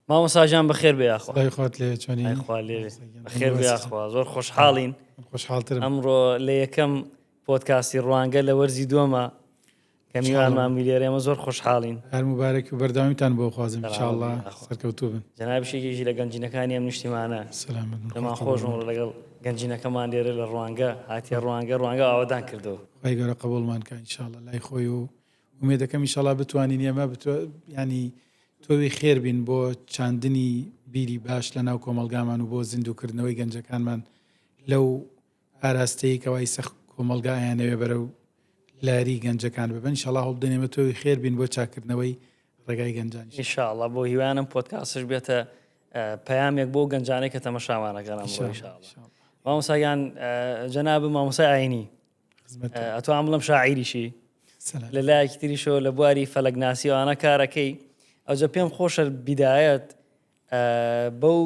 مامۆستا گیان بەخێر بێ یاخوا. سڵاوی خوات لێ چۆنی؟ ئای خوا لێ بەخێر بێ یاخوا زۆر خۆشحاڵین. خۆشحاڵترم. ئەمڕۆ لە یەکەم پۆدکاستی ڕوانگە لە وەرزی دووەمە کە میوانمان بووی لێرە ئێمە زۆر خۆشحاڵین. هەر موبارەک و بەردەوامیتان بۆ خوازم ان شاء اللە سەرکەوتوو بن. جەنابیش یەکێکی لە گەنجینەکانی ئەم نیشتیمانە. سەلامەت بن. پێمان خۆش بوو ئەمڕۆ لەگەڵ گەنجینەکەمان لێرە لە ڕوانگە هاتیە ڕوانگە ڕوانگە ئاوەدان کردەوە. خوای گەورە قبوڵمان کا ان شاء اللە لای خۆی و ئومێدەکەم ان شاء اللە بتوانین ئێمە یانی تۆوی خێر بین بۆ چاندنی بیری باش لە ناو کۆمەڵگامان و بۆ زیندووکردنەوەی گەنجەکانمان لەو ئاراستەیەی کەوا ئیستا کۆمەڵگا ئەیانەوێ بەرەو لاری گەنجەکان ببەن ئیشەڵا هەوڵ بدەین ئێمە تۆوی خێر بین بۆ چاککردنەوەی ڕێگای گەنجان ان شاء اللە بۆ هیوایان ئەم پۆدکاستش بێتە پەیامێک بۆ گەنجانەی کە تەمەشامان ئەکەن ئەمڕۆ ان شاء اللە مامۆستا گیان جەنابم مامۆستای ئاینی ئەتوانم بڵێم شاعیریشی لە لایەکی تریشەوە لە بواری فەلەکناسی ئەوانە کارەکەی ئەوجە پێم خۆشە بیدایەت بەو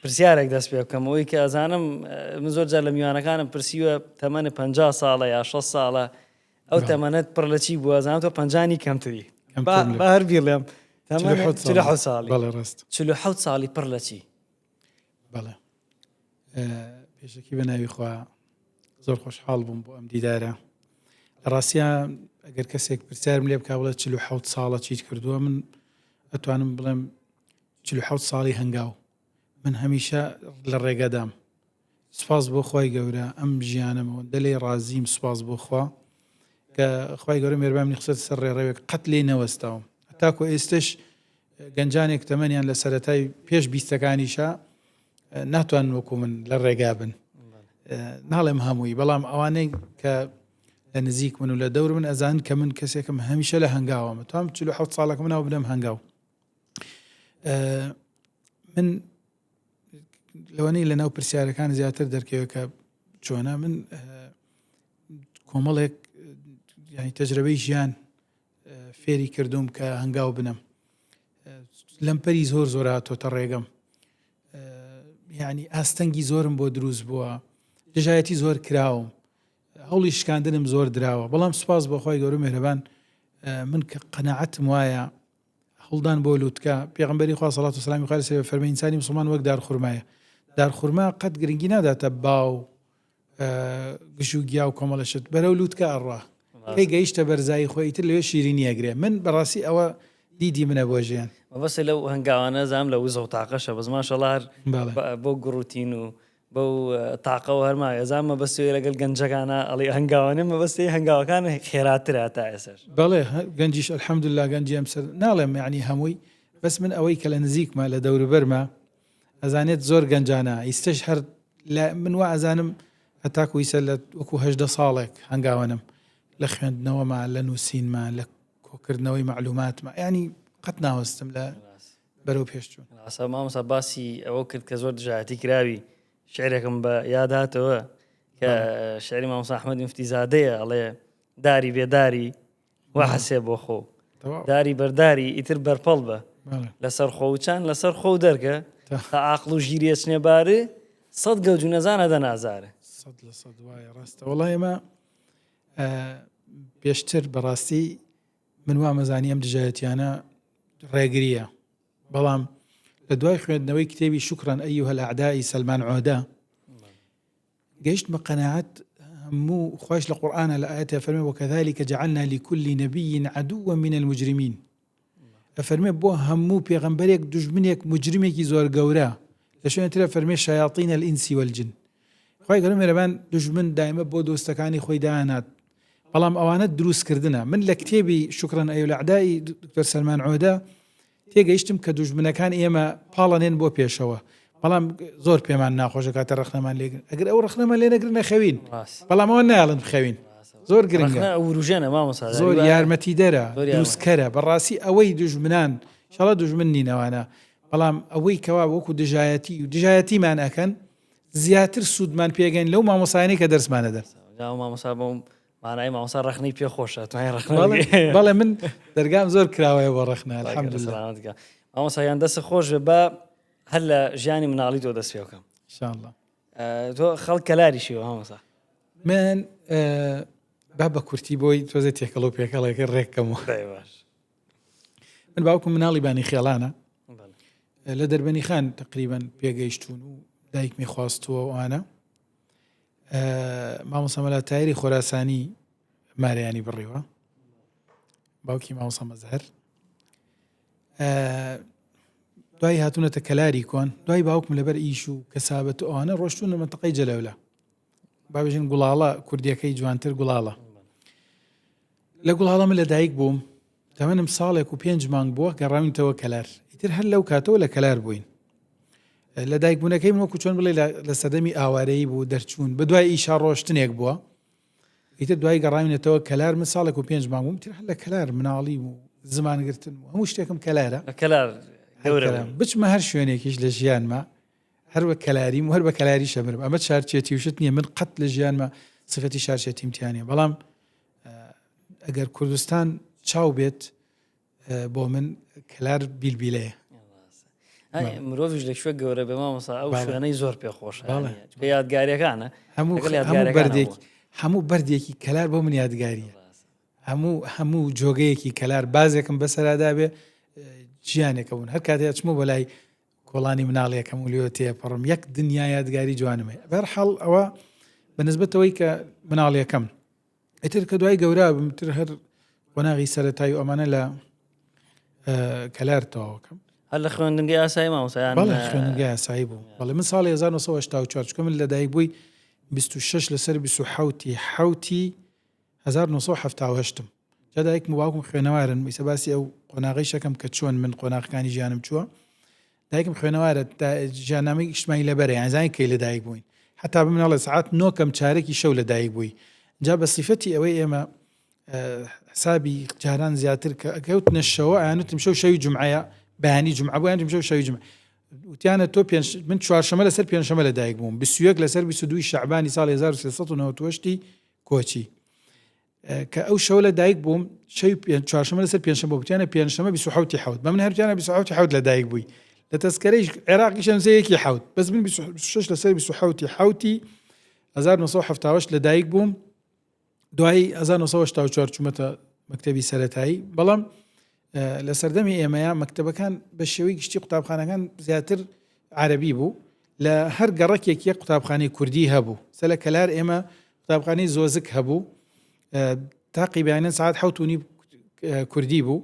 پرسیارێک دەست پێ بکەم ئەوەی کە ئەزانم من زۆر جار لە میوانەکانم پرسیوە تەمەنە پ ساڵە یا 6 ساڵە ئەو تەمەنت پڕ لە چی بووە زانام تۆ پەنجانی کەمتری با هەر بیڵێم ساڵی 47 ساڵی پڕ لە چی بەڵێ پێشەکی بە ناوی خوا زۆر خۆشحاڵ بووم بۆ ئەم دیدارە لە ڕاستە ئەگەر کەسێک پرسیارم لێ بک بڵێ 47 ساڵە چیت کردووە من ئەتوانم بڵێم 47 ساڵی هەنگاو من هەمیشە لە ڕێگەدام سپاس بۆ خوای گەورە ئەم ژیانەمەوە دەلێ ڕازیم سپاس بۆ خوا کە خوای گەورە مێربان منی خستە سەر ڕێڕەوێک قەت لێی نەوەستاوم هەتاکو ئێستش گەنجانێک تەمەنیان لە سەرەتای پێش بیستەکانیشە ناتوانن وەکو من لە ڕێگا بن ناڵێم هەمووی بەڵام ئەوانەی کە لە نزیک من و لە دەور من ئەزان کە من کەسێکم هەمیشە لە هەنگاوەمە تام 47 ساڵەکە مناو بدەم هەنگاو من لەوانەیە لە ناو پرسیارەکان زیاتر دەرکەوێت کە چۆنە من کۆمەڵێک ینی تەجرەبەی ژیان فێری کردوم کە هەنگاو بنەم لەمپەری زۆر زۆر هاتۆتە ڕێگەم یعنی ئاستەنگی زۆرم بۆ دروست بووە دژایەتی زۆر کراوم هەوڵی شکاندنم زۆر دراوە بەڵام سوپاس بۆ خۆی گەورە مهرەبان من کە قەنەعەتم وایە هەوڵدان بۆ لوتکە، پێغەمبەری خوا سەڵات و سەلامی خوای لەسەر بێ فەرمی ئینسانی موسڵمان وەک دارخورمایە، دارخورما قەت گرنگی ناداتە باو گژ و گیا و کۆمەڵە شت، بەرەو لوتکە ئەڕوا، کەی گەیشتە بەرزایی خۆی ئیتر لەوێ شیرینی ئەگرێ، من بەڕاستی ئەوە دیدی منە بۆ ژیان. مەبەستت لەو هەنگاوانە زام لە وزە و تاقەشە بەس ماشەڵا هەر بەو گوڕوتین و بەو تاقەوە هەر ماوە ئەزانم مەبەستی ئەوەیە لەگەڵ گەنجەکانا ئەڵێی هەنگاوانێ مەبەستی هەنگاوەکان خێراترە تا ئێسەش. بەڵێ گەنجیش الحمدللە گەنجی ئەم سەر ناڵێم یانی هەمووی بەس من ئەوەی کە لە نزیکمە لە دەوروبەرمە ئەزانێت زۆر گەنجانە ئیستەش هەر لە من وا ئەزانم هەتاکو ئیسە لە وەکو 18 ساڵێک هەنگاوەنم لە خوێندنەوەما لە نووسینما لە کۆکردنەوەی مەعلوماتما یانی قەت ناوەستم لە بەرەو پێش چوون. ڕاستە مامۆستا باسی ئەوە کرد کە زۆر دژایەتی کراوی شعرێکم بە یاد هاتەوە کە شعری مامۆستا ئەحمەد مفتی زادەیە ئەڵێ داری بێداری وا حەسێ بۆ خۆ داری بەرداری ئیتر بەرپەڵ بە لەسەر خۆ وچان لەسەر خۆ دەرکە تا عاقڵ و ژیریە چنێ بارێ سەد گەوج و نەزانە دەنازارێ سەد لە سەد وایە ڕاستە وەڵای ئێمە پێشتر بەڕاستی من وامەزانی ئەم دژایەتیانە ڕێگرییە، بەڵام لە دوای خوێندنەوەی کتێبی شوکران ئەیها الاعداء سەلمان عۆدە گەیشتمە قەناعەت هەموو خوایش لە قورئانە لە ئاەتە فەرمێ وکذلك جعلنا لكل نبي عدوا من المجرمين ئەفەرمێ بۆ هەموو پێغەمبەرێک دوژمنێک مجرمێکی زۆر گەورە لە شوێنی ترە فەرمێ شیاطین الانس والجن خوای گەورە مێرەبان دوژمن دایمە بۆ دۆستەکانی خۆی دانات بەڵام ئەوانە دروست کردنە من لە کتێبی شکرن ئەیو لەعدای دکتۆر سەلمان عۆدە تێگەیشتم کە دوژمنەکان ئێمە پاڵەنێن بۆ پێشەوە بەڵام زۆر پێمان ناخۆشە کاتە ڕەخنەمان لێگرن ئەگەر ئەو ڕەخنەمان لێ نەگرن نەخەوین بەڵام ئەوە نایڵن بخەوین زۆر گرنگە وروژێنە مامۆستا زۆر یارمەتیدەرە دروستکەرە بەڕاستی ئەوەی دوژمنان شەڵە دوژمن نینەوانە بەڵام ئەوەی کەوا وەکو دژایەتی و دژایەتیمان ئەکەن زیاتر سوودمان پێگەین لەو مامۆسایانەی کە دەرسمان ئەدەن. جا مامۆستا بەو مانای مامۆستا ڕەخنەی پێ خۆشە توانای ڕەخنە بەڵێ بەڵێ من دەرگام زۆر کراوەیە بۆ ڕەخنە الحمدلله. سەلامەت گە مامۆستا گیان دەست خۆش بێ با هەر لە ژیانی مناڵی تۆ دەست پێ بکەم. ان شاء الله. تۆ خەڵک کەلاریشی مامۆستا؟ من با بە کورتی بۆی تۆزێ تێکەڵ و پێکەڵێکە ڕێککەمەوە. دەی باش. من باوکم مناڵی بانی خێڵانە. لە دەربەنی خان تقریبان پێگەیشتون و دایکمی خواستووە ئەوانە مامۆستا مەلا تایری خۆراسانی مارەیانی بڕیوە باوکی مامۆستا مەزهەر دوای هاتوونەتە کەلاری کۆن دوای باوکم لەبەر ئیش و کەسابەت و ئەوانە ڕۆشتون لە منتەقەی جەلەولە بابژن گوڵاڵە کوردیەکەی جوانتر گوڵاڵە لە گوڵاڵە من لەدایک بووم تەمەنم ساڵێک و پێنج مانگ بووە گەڕاوینتەوە کەلار ئیتر هەر لەو کاتەوە لە کەلار بووین لە دایک بوونەکەی من وەکو چۆن بڵێ لە سەردەمی ئاوارەیی بوو دەرچوون بە دوای ئیشا ڕۆشتنێک بووە ئیتر دوای گەڕاوینەتەوە کەلار من ساڵێک و پێنج مانگ بووم تر هەر لە کەلار مناڵی و زمانگرتن و هەموو شتێکم کەلارە لە کەلار گەورە بچمە هەر شوێنێکیش لە ژیانمە هەر بە کەلاریم و هەر بە کەلاریش ئەمرم ئەمە شارچێتی و شت نییە من قەت لە ژیانمە سفەتی شارچێتیم تیا نییە بەڵام ئەگەر کوردستان چاو بێت بۆ من کەلار بیلبیلەیە مرۆڤش لە کوێ گەورە بێ مامۆسا ئەو شوێنەی زۆر پێخۆش یادگاریەکانە هەموو بەردێک هەموو بەردێکی کەلار بۆ من یادگاریە هەموو هەموو جۆگەیەکی کەلار بازێکم بەسەرادا بێ ژیانێکە بوون هەر کاتێ ئەچمە بۆ لای کۆڵانی مناڵیەکەم و لێوە تێپەڕم یەک دنیا یادگاری جوانم هەیە بەرحاڵ ئەوە بەنسبەتەوەی کە مناڵیەکەم ئیتر کە دوای گەورە بم تر هەر قۆناغی سەرەتای و ئەمانە لە کەلار تەواوکەم هەر لە خوێندنگەی ئاسایی مامۆستایان بەڵێ خوێندنگەی ئاسایی بوو بەڵێ من ساڵی 1984 چونکە من لەدایک بووی 26 لەسەر 27 حوتی 1970 م جا دایکم و باوکم خوێنەوارن ئیسە باسی ئەو قۆناغەی شەکەم کە چۆن من قۆناغەکانی ژیانم چووە دایکم خوێنەوارە ژیاننامەی ئیشتمای لەبەرە یان زانین کەی لەدایک بووین حتا بە مناڵێ سعات نۆکەم چارێکی شەو لەدایک بووی جا بە سیفەتی ئەوەی ئێمە حسابی جاران زیاتر کە کەوتنە شەوە ئەیانوتم شەو شەوی جمعەیە بەیانی جمعە بۆیان شەو شەوی جمعە وتیانە تۆ پێنج من چوارشەمە لەسەر پێنجشەمە لەدایک بووم 21 لەسەر 22 شعبانی ساڵ 1398 کۆچی کە ئەو شەوە لە دایک بووم شەوی چوارشەمە لەسەر پێنجشەمە بوو وتیانە پێنجشەمە 27 حەوت بە من هەرتیانە 27 حەوت لە دایک بووی لە تەسکەرەی عێراقیش ئەنووسێ یەکی حەوت بەس من 26 لەسەر 27 حەوتی 1970 لە دایک بووم دوای 1974 چوومەتە مەکتەبی سەرەتایی بەڵام لە سەردەمی ئێمەیە مەکتەبەکان بە شێوەی گشتی قوتابخانەکان زیاتر عەربی بوو لە هەر گەڕەکێک یەک قوتابخانەی کوردی هەبوو سە لە کەلار ئێمە قوتابخانەی زۆزک هەبوو تاقی بیانن سعات حوتونی کوردی بوو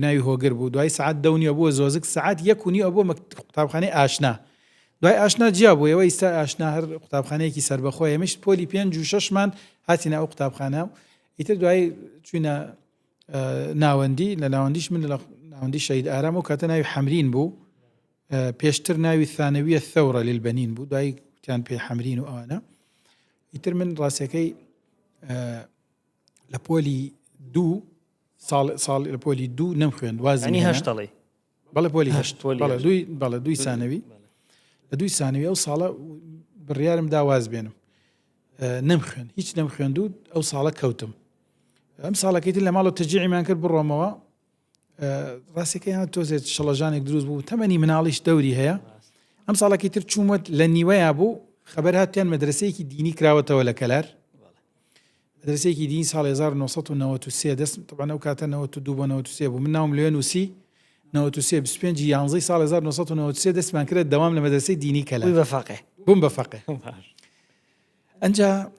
ناوی هۆگر بوو دوای سعات دەونیە بووە زۆزک سعات یەکونی ئەو بۆ قوتابخانەی ئاشنا دوای ئاشنا جیا بوو ئێوە ئیستا ئاشنا هەر قوتابخانەیەکی سەربەخۆ ئێمەش پۆلی پێنج و شەشمان هاتینە ئەو قوتابخانە و ئیتر دوای چوینە ناوەندی لە ناوەندیش من لە ناوەندی شەهید ئارام و کاتە ناوی حەمرین بوو پێشتر ناوی ثانەویە ثەورە للبەنین بوو دوای وتیان پێی حەمرین و ئەوانە ئیتر من ڕاستەکەی لە پۆلی دوو ساڵ ساڵ لە پۆلی دوو نەمخوێند وازنی هەشتڵی بەڵێ پۆلی هەشت بەڵێ دووی بەڵێ دووی سانەوی لە دووی سانەوی ئەو ساڵە بڕیارم دا واز بێنم نەمخوێن هیچ نەمخوێند و ئەو ساڵە کەوتم ئەم ساڵەکەی تر لە ماڵەوە تەجیعیمان کرد بڕۆمەوە ڕاستەکەیان تۆزێت شڵەژانێک دروست بوو تەمەنی مناڵیش دەوری هەیە ئەم ساڵەکەی تر چوومەت لە نیوەیا بوو خەبەر هاتیان مەدرسەیەکی دینی کراوەتەوە لە کەلار مەدرسەیەکی دینی ساڵی 1993 دەست طبعا ئەو کاتە 92 بۆ 93 بوو من ناوم لێ نووسی 93 25 یانزەی ساڵ 1993 دەستمان کرد دەوام لە مەدرسەی دینی کەلار بووی بە فەقێ بووم بە فەقێ ئەنجا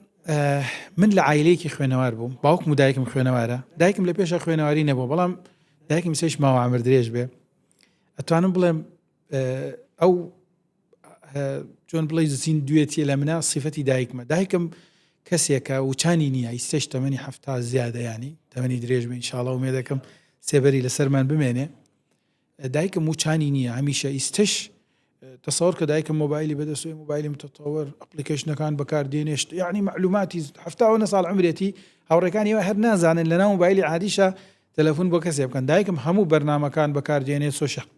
من لە عایلەیەکی خوێنەوار بووم باوکم و دایکم خوێنەوارە دایکم لە پێشە خوێنەواری نەبوو بەڵام دایکم سێش ماوە عمر درێژ بێ ئەتوانم بڵێم ئەو چۆن بڵێ زیندوێتیە لە منە سیفەتی دایکمە دایکم کەسێکە وچانی نییە ئیستش تەمەنی هەفتا زیادە ینی تەمەنی درێژ بە ئینشاڵە ومێدەکەم سێبەری لەسەرمان بمێنێ دایکم وچانی نییە هەمیشە ئیستش تەسەور کە دایکم مۆبایلی بەدەستەوەی مۆبایلی متەتەوەر ئەپلیکەشنەکان بەکاردێنێشت یعنی معلوماتی هەفتاوە ساڵ عمرێتی هاوڕێکانی ئەوە هەر نازانن لەناو مۆبایلی عادیشە تەلەفۆن بۆ کەسێ بکەن دایکم هەموو بەرنمەکان بەکاردێنێ سۆشیال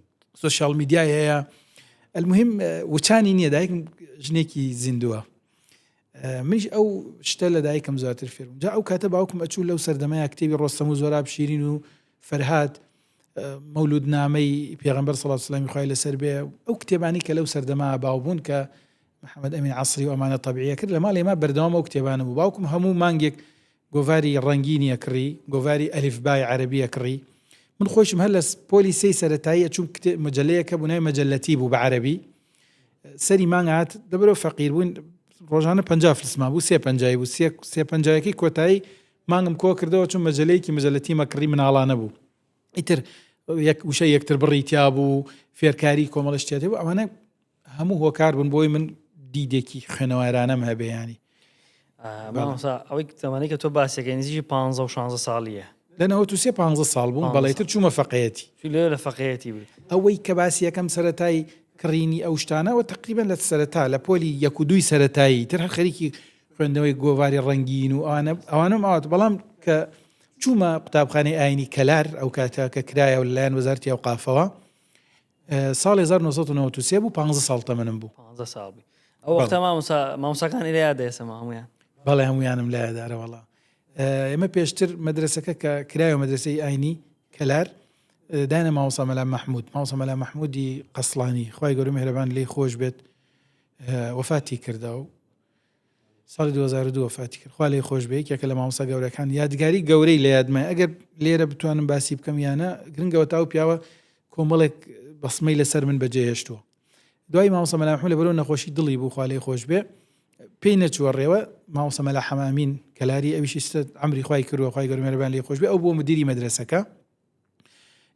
سۆشیال میدیای هەیە المهم وچانی نییە دایکم ژنێکی زیندووە منیش ئەو شتە لە دایکم زیاتر فێرم جا ئەو کاتە باوکم ئەچوو لەو سەردەمەیە کتێبی ڕۆستەم و زۆراب شیرین و فەرهاد مەولودنامەی پێغەمبەر صلی الله علیه خوای لەسەر بێ ئەو کتێبانی کە لەو سەردەما باو بوون کە محەممەد ئەمین عسری و ئەمانە تەبیعە کرد لە ماڵی ما بەردەوام ئەو کتێبانە بوو باوکم هەموو مانگێک گۆڤاری ڕەنگینی ئەکڕی، گۆڤاری ئەلیفبای عەرەبی ئەکڕی. من خۆشم هەر لە پۆلی سێی سەرەتایی ئەچووم کتێ مەجەلەیەک هەبوو ناوی مەجەلەتی بوو بە عەرەبی سەری مانگ هات لەبەرەوە فەقیر بووین ڕۆژانە 50 فلسمان بوو سێ پەنجای بوو سێ سێ پەنجایەکەی کۆتایی مانگم کۆ کردەوە چون مەجەلەیەکی مەجەلەتی مەکڕی مناڵانە بوو ئیتر یەک وشە یەکتر بڕی تیا بوو فێرکاری کۆمەڵە شتێ بوو ئەوانە هەموو هۆکار بوون بۆی من دیدێکی خوێنەوارانەم هەبێ ینی مامۆستا ئەوەی تەمەنی کە تۆ باسەکەی نزیکی 15 و 16 ساڵیە لە 93 15 ساڵ بووم بەڵێ تر چوومە فەقێیەتی لێ لە فەقێیەتی بووی ئەوەی کە باسی یەکەم سەرەتای کڕینی ئەو شتانەوە تقریبا لە سەرەتا لە پۆلی یەک و دووی سەرەتایی تر هەر خەریکی خوێندنەوەی گۆڤاری ڕەنگین و ئەوانە ئەوانم ئاوات بەڵام کە چوومە قوتابخانەی ئاینی کەلار ئەو کاتە کە کرایەوە لەلایەن وەزارتی ئەوقافەوە ساڵی 1993 بوو 15 ساڵ تەمەنم بوو 15 ساڵ بووی ئەو وەختە مامۆستا مامۆستاکانی لە یادە ئێستا هەموویان بەڵێ هەمویانم لە یادارە وەڵا ئێمە پێشتر مەدرسەکە کە کرایەوە مەدرسەی ئاینی کەلار دایانە مامۆستا مەلا مەحمود مامۆستا مەلا مەحمودی قەسڵانی خوای گەورە میهرەبان لێی خۆش بێت وەفاتی کردەوە ساڵی 2002 وەفاتی کرد خوا لێی خۆش بێ یەکێکە لە مامۆستا گەورەکان یادگاری گەورەی لە یادمای ئەگەر لێرە بتوانم باسی بکەم یانە گرنگەوە تا ئەو پیاوە کۆمەڵێک بەسمەی لەسەر من بەجێهێشتووە دوای مامۆستا مەلا محمود لەبەرەوە نەخۆشی دڵی بوو خوا لێی خۆش بێ پێی نەچووە ڕێوە مامۆستا مەلا حەمامین کەلاری ئەویش ئیستا عەمری خوای کردووە خوای گەورە مێرەبان لێی خۆش بێ ئەو بووە مدیری مەدرەسەکە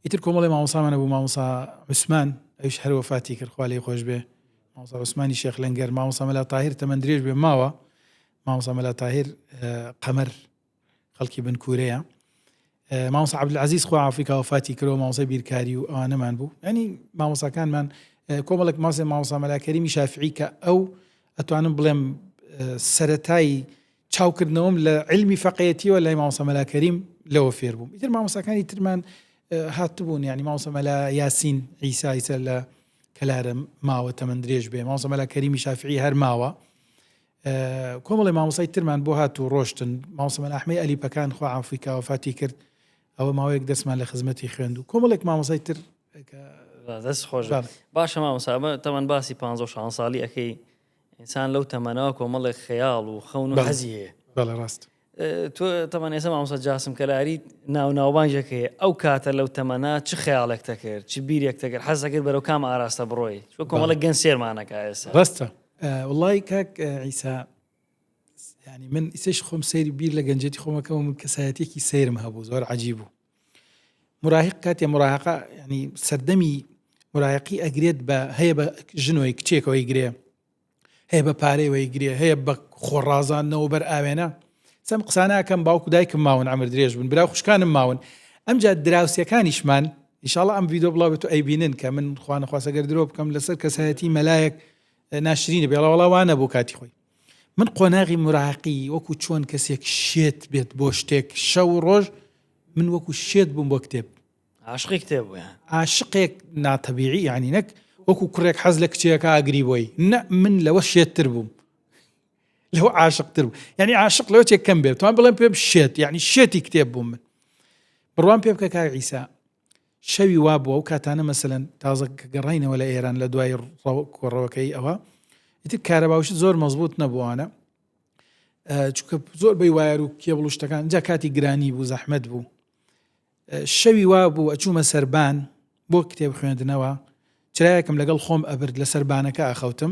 ئیتر کۆمەڵی مامۆسامان هەبوو مامۆسا عوسمان ئەویش هەر وەفاتی کرد خوا لێی خۆش بێ مامۆسا عوسمانی شێخ لەنگەر مامۆسا مەلا تاهیر تەمەن درێژ بێ ماوە مامۆسا مەلا تاهیر قەمەر خەڵکی بنکورەیە مامۆسا عەبدولعەزیز خوا عافیکا وەفاتی کردەوە مامۆسای بیرکاری و ئەوانەمان بوو ینی مامۆساکانمان کۆمەڵێک ماسێ مامۆسا مەلا کەریمی شافعی کە ئەو ئەتوانم بڵێم سەتایی چاوکردنەوەم لە علمی فەقێتیەوە لای مامۆستا مەلا کەریم لەوە فێر بووم ئیتر مامۆستاکانی ترمان هاتبوون یعنی مامۆستا مەلا یاسین عیسا ئیسا لە کەلارە ماوە تەمەن درێژ بێ مامۆستا مەلا کەریمی شافعی هەر ماوە کۆمەڵی مامۆسای ترمان بۆ هات و ڕۆشتن مامۆستا مەلا ئەحمەی ئەلیپەکان خوا عافوی کا وەفاتی کرد ئەوە ماوەیەک دەستمان لە خزمەتی خوێند و کۆمەڵێک مامۆسای تر دەست خۆش باشە مامۆستا تەمەن باسی 15 16 ساڵی ئەەکەی ئینسان لەو تەمەنەوە کۆمەڵێک خەیاڵ و خەون و حەزی هەیە. بەڵێ ڕاست. تۆ تەمەن ئێستا مامۆستا جاسم کەلاری ناو ناوبانگێک هەیە ئەو کاتە لەو تەمەنە چ خەیاڵێک تەکرد چ بیرێک تەکرد حەز دەکرد بەرەو کام ئاراستە بڕۆی چۆ کۆمەڵێک گەنج سێرمانەکە ئێستا. ڕاستە وڵی کاک عیسا ینی من ئیسش خۆم سەیری بیر لە گەنجێتی خۆمەکەەوە من کەسایەتێکی سەیرم هەبوو زۆر عجیب بوو مراهق کاتێ مراهقە ینی سەردەمی مراهقی ئەگرێت بە هەیە بە ژنەوەی کچێکەوەی گرێ هەیە بە پارەیەوەی گرێ هەیە بە خۆڕازاندنەوە بەر ئاوێنە سەم قسانەکەم باوکو دایکم ماون ئەمر درێژ بن برا خوشکانم ماون ئەمجا دراوسەکانیشمان ئیشاڵە ئەم ڤیدۆ بڵاو بێت و ئەیبینن کە من خوانەخواستەگەر درۆ بکەم لەسەر کەسایەتی مەلایەک ناشرینە بێڵە وەڵا وانە بۆ کاتی خۆی من قۆناغی مراهقی وەکو چۆن کەسێک شێت بێت بۆ شتێک شەو و ڕۆژ من وەکو شێت بووم بۆ کتێب. عاشقی کتێب بووی ها. عاشقێک ناتەبیعی یانی نەک وەکو کوڕێک حەز لە کچێکە ئاگری بۆی نە من لەوە شێتتر بووم لەوە عاشقتر بوو یعنی عاشق لەوە چێک کەم بێت توان بڵێم پێم شێت یعنی شێتی کتێب بووم من بڕوام پێ بکە کاک عیسا شەوی وا بووە ئەو کاتانە مەسەلەن تازە کە گەڕاینەوە لە ئێران لە دوای کۆڕەوەکەی ئەوە ئیتر کارەباوشت زۆر مەزبوط نەبووانە چونکە زۆر بەی وایەر و کێبڵ و شتەکان جا کاتی گرانی بوو زەحمەت بوو شەوی وا بوو ئەچوومە سەربان بۆ کتێب خوێندنەوە چرایەکم لەگەڵ خۆم ئەبرد لە سەربانەکە ئەخەوتم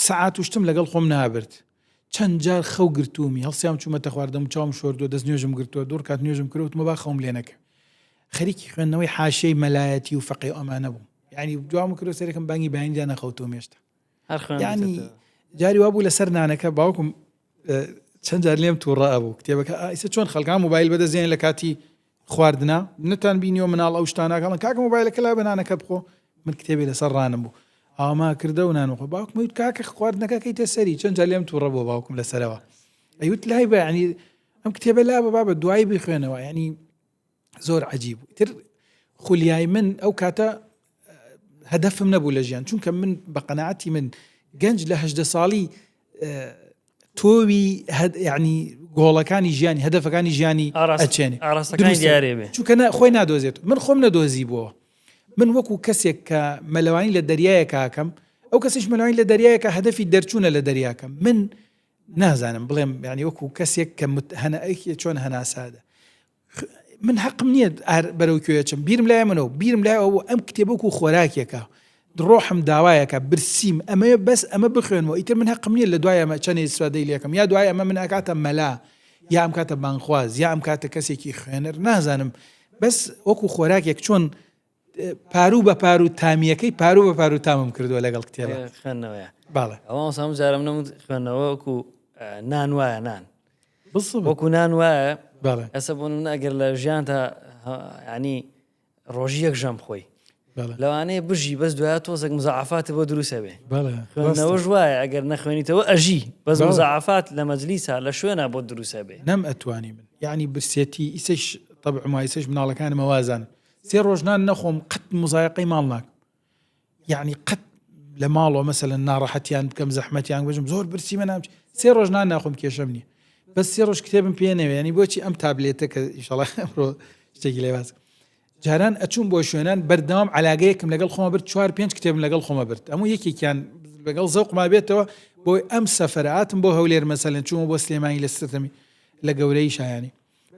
سەعات و شتم لەگەڵ خۆم نابرد چەند جار خەو گرتوومی هەڵسیام چوومەتە خواردەم چاوم شۆردووە دەست نوێژم گرتووە دوو ڕکات نوێژم کرد وتمە با خەوم لێ نەکە خەریکی خوێندنەوەی حاشیەی مەلایەتی و فەقێ و ئەمانە بووم یعنی دوام کردو سەرێکم بانگی بەیانیدا نەخەوتووم هێشتا یعنی جاری وا بوو لەسەر نانەکە باوکم چەند جار لێم تووڕە ئەبوو کتێبەکە ئایسە چۆن خەڵکان مۆبایل بەدەستێن لە کاتی خواردنا نەتان بینیوە مناڵ ئەو شتانە کەڵن کاکە مۆبایلەکە لا بە نانەکە بخۆ من کتێبی لەسەر ڕانم بوو ئاما کردە و نان خۆ باوکم وت کاکە خواردنەکە کەیتە سەری چەند جار لێم تووڕە بووە باوکم لەسەرەوە ئەیوت لای بە ینی ئەم کتێبە لا بە بابە دوایی بیخوێنەوە ینی زۆر عجیب بوو تر خولیای من ئەو کاتە هەدەفم نەبوو لە ژیان چونکە من بە قەنەعەتی من گەنج لە هەدە ساڵی تۆوی ینی گۆڵەکانی ژیانی هەدەفەکانی ژیانی ئەچێنێ چونکە خۆی نادۆزێت من خۆم نەدۆزی بووەوە من وەکو کەسێک کە مەلەوانی لە دەریایەکەکەم ئەو کەسیش مەلەوانی لە دەریایەکە هەدەفی دەرچوونە لە دەریاکە من نازانم بڵێم ینی وەکو کەسێک کە هەنەئەکی چۆن هەناسادە. من حەقم نییە بەرەو کوێ چم بیرم لای منەوە بیرم لای ئەوە ئەم کتێبەکو خۆراکێکە ڕۆحم داوایەکە برسیم ئەمەوێ بەس ئەمە بخوێنمەوە ئیتر من هەقم نییە لە دوای ئەمە چەنێ ئیسفادەی لێکەم یا دوای ئەمە من ئەکاتە مەلا یا ئەم کاتە بانگخواز یا ئەم کاتە کەسێکی خوێنەر نازانم بەس وەکو خۆراکێک چۆن پارو بە پارو تامیەکەی پارو بە پارو تامم کردووە لەگەڵ کتێبە خوێندنەوەیە باڵێ ئەوە سام جارم نەموت خوێندنەوە وەکو نان وایە نان وەکو نان وایە ئەسە بۆ من ئەگەر لە ژیانتا ینی ڕۆژی یەک ژەم بخۆی لەوانەیە بژی بەس دوای تۆزێک مزعفات بۆ دروستە بێ خوێندنەوەش وایە ئەگەر نەخوێنیتەوە ئەژی بەس مزعفات لە مەجلیسا لە شوێنە بۆ دروستە بێ. نەم ئەتوانی من یەعنی برسێتی ئیسەش تەبعم وایە ئیسەش مناڵەکانم وازانن سێ ڕۆژ نان نەخۆم قەت مزایەقەی ماڵ ناکەم یەعنی قەت لە ماڵەوە مەسەلەن ناڕەحەتیان بکەم زەحمەتیان بژم زۆر برسی مە نامچ سێ ڕۆژ نان ناخۆم کێشەم نییە بەس سێ ڕۆژ کتێبم پێ نەوێ ینی بۆچی ئەم تابلێتە کە ئیشەڵا ئەمڕۆ شتێکی لێ باس جاران ئەچوم بۆ شوێنان بەردەوام علاگەیەکم لەگەڵ خۆمە برد چوار پێنج کتێبم لەگەڵ خۆمە برد هەموو یەکێکیان لەگەڵ زەوقما بێتەوە بۆی ئەم سەفەراتم بۆ هەولێر مەسەلەن چوومە بۆ سلێمانی لە سەردەمی لە گەورەی شایانی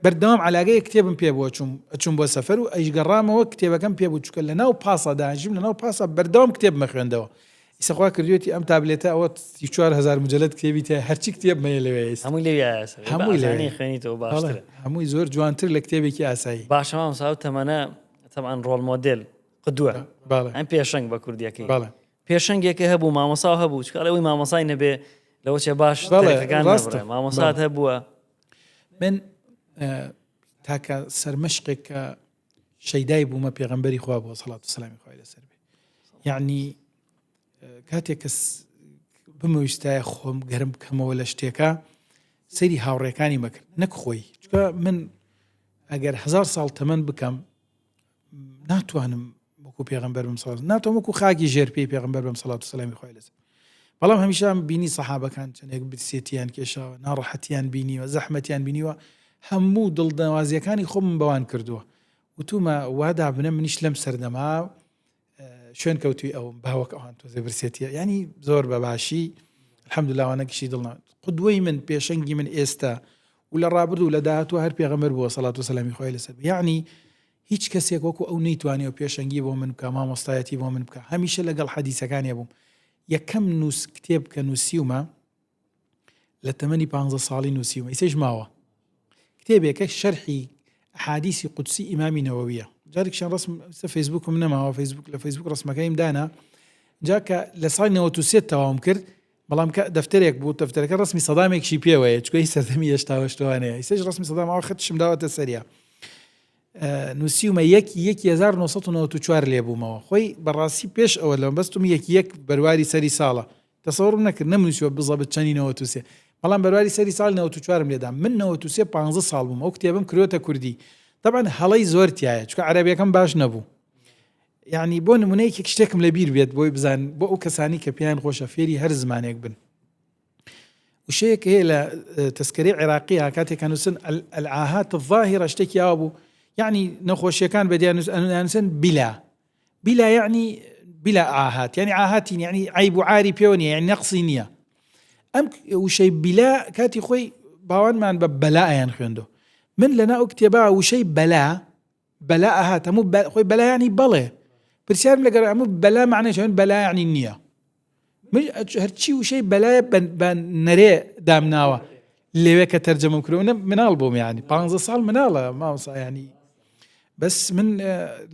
بەردەوام عەلاگەیەک کتێبم پێ بوو ئەچووم ئەچووم بۆ سەفەر و ئەیشگەڕامەوە کتێبەکەم پێ بوو چونکە لەناو پاسا دانیشتم لەناو پاسا بەردەوام کتێبم ئەخوێندەوە ئیسە خوا کردوێتی ئەم تابلێتە ئەوە 34000 مجلد کتێبی تیا هەرچی کتێبم هەیە لەوێ ئێستا هەمووی لەوێ ئاسە هەمووی لەوێ ئاسانی خوێنیتەوە باشترە هەمووی زۆر جوانتر لە کتێبێکی ئاسایی باشە مامۆستا ئەو تەمەنە تەبعەن ڕۆڵ مۆدێل قدوە بەڵێ ئەم پێشەنگ بە کوردیەکەی بەڵێ پێشەنگێکە هەبوو مامۆسا هەبوو چکە ئەوەی مامۆسای نەبێ لەوە چێ باش بەڵێ، تەریقەکان ڕاستە. نەبڕێ مامۆسات بەڵێ. هەبووە من تاکە سەرمەشقێک کە شەیدای بوومە پێغەمبەری خوا بووە سەڵات و سەلامی خوای لەسەر بێ یعنی کاتێک کەس بمەویستایە خۆم گەرم بکەمەوە لە شتێکە سەیری هاوڕێکانی مەکرد نەک خۆی چکە من ئەگەر هزار ساڵ تەمەن بکەم ناتوانم وەکو پێغمبەر بم سڵ ناتوانم وەکو خاکی ژێر پێی پێغمبەر بم سەڵات و سەلامی خوای لەسەر بەڵام هەمیشە بینی سەحابەکان چەندێک برسێتیان کێشاوە ناڕەحەتیان بینیوە زەحمەتیان بینیوە هەموو دڵدەوازیەکانی خۆم بەوان کردووە وتومە وا دابنە منیش لەم سەردەما شوێن کەوتوی ئەوم باوەک ئەوان تۆزێ برسێتیە ینی زۆر بە باشی الحمدلله وانە گشتی دڵنا قدوەی من پێشەنگی من ئێستا و لە ڕابردوو لە داهاتوو هەر پێغەمبەر بووە سەڵات و سەلامی خوای لەسەر بێ یەعنی هیچ کەسێک وەکو ئەو نەیتوانیوە پێشەنگی بۆ من بکا مامۆستایەتی بۆ من بکا هەمیشە لەگەڵ حەدیسەکانیا بووم یەکەم نووس کتێب کە نووسیومە لە تەمەنی پ ساڵی نووسیومە ئیسەش ماوە کتێبێکە شەرحی حادیسی قودسی ئیمامی نەوەویە جارێکیان ڕسم فەیسبوکم نەماوە فەیسبوک لە فەیسبوک ڕسمەکەیم دانا جا کە لە ساڵی 93 تەواوم کرد بەڵام کە دەفتەرێک بوو دەفتەرەکە ڕەسمی سەدامێکشی پێوەیە چونکە هی سەردەمی هێشتاوەشتوانەیە ئیسەش ڕەسمی سەدام ئەوە خەتشم داوەتە سەریا نووسیومە یەکی یەکی 1994 لێ بوومەوە خۆی بەڕاستی پێش ئەوە لە بەستم یەکی یەک بەرواری سەری ساڵە تەسەوڕم نەکرد نەمنووسیوە بزەبت چەنی 93 بەڵام بەرواری سەری ساڵ 94 لێدا من 93 15 ساڵ بووم ئەو کتێبم کرۆتە کوردی طبعا هەڵەی زۆر تایە چونکە عەرەبیەکەم باش نەبوو یعنی بۆ نمونە یەکێک شتێکم لە بیر بێت بۆی بزان بۆ ئەو کەسانی کە پێیان خۆشە فێری هەر زمانێک بن وشەیەک هەیە لە تەسکەری عێراقی کاتێک نووسن العاهات الظاهرە شتێکی ئاوا بوو یعنی نەخۆشیەکان بە دیانوسن بلا بلا یعنی بلا عاهات یعنی عاهاتی یعنی عیب و عاری پێوە نیە یعنی نەقسی نییە ئەم وشەی بلا کاتی خۆی باوانمان بە بەلایان خوێندۆ من لەنا ئەو کتێبا وشەی بەلا بەلا ئەهات هەموو خۆی بەلا یانی بەڵێ پرسیارم لەگەر هەموو بەلا معنی چۆن بەلا یانی نییە من هەرچی وشەی بەلایە بە نەرێ دامناوە لەوێ کە تەرجەمەم کرد مناڵ بووم ینی پ ساڵ مناڵە مامۆسا ینی بەس من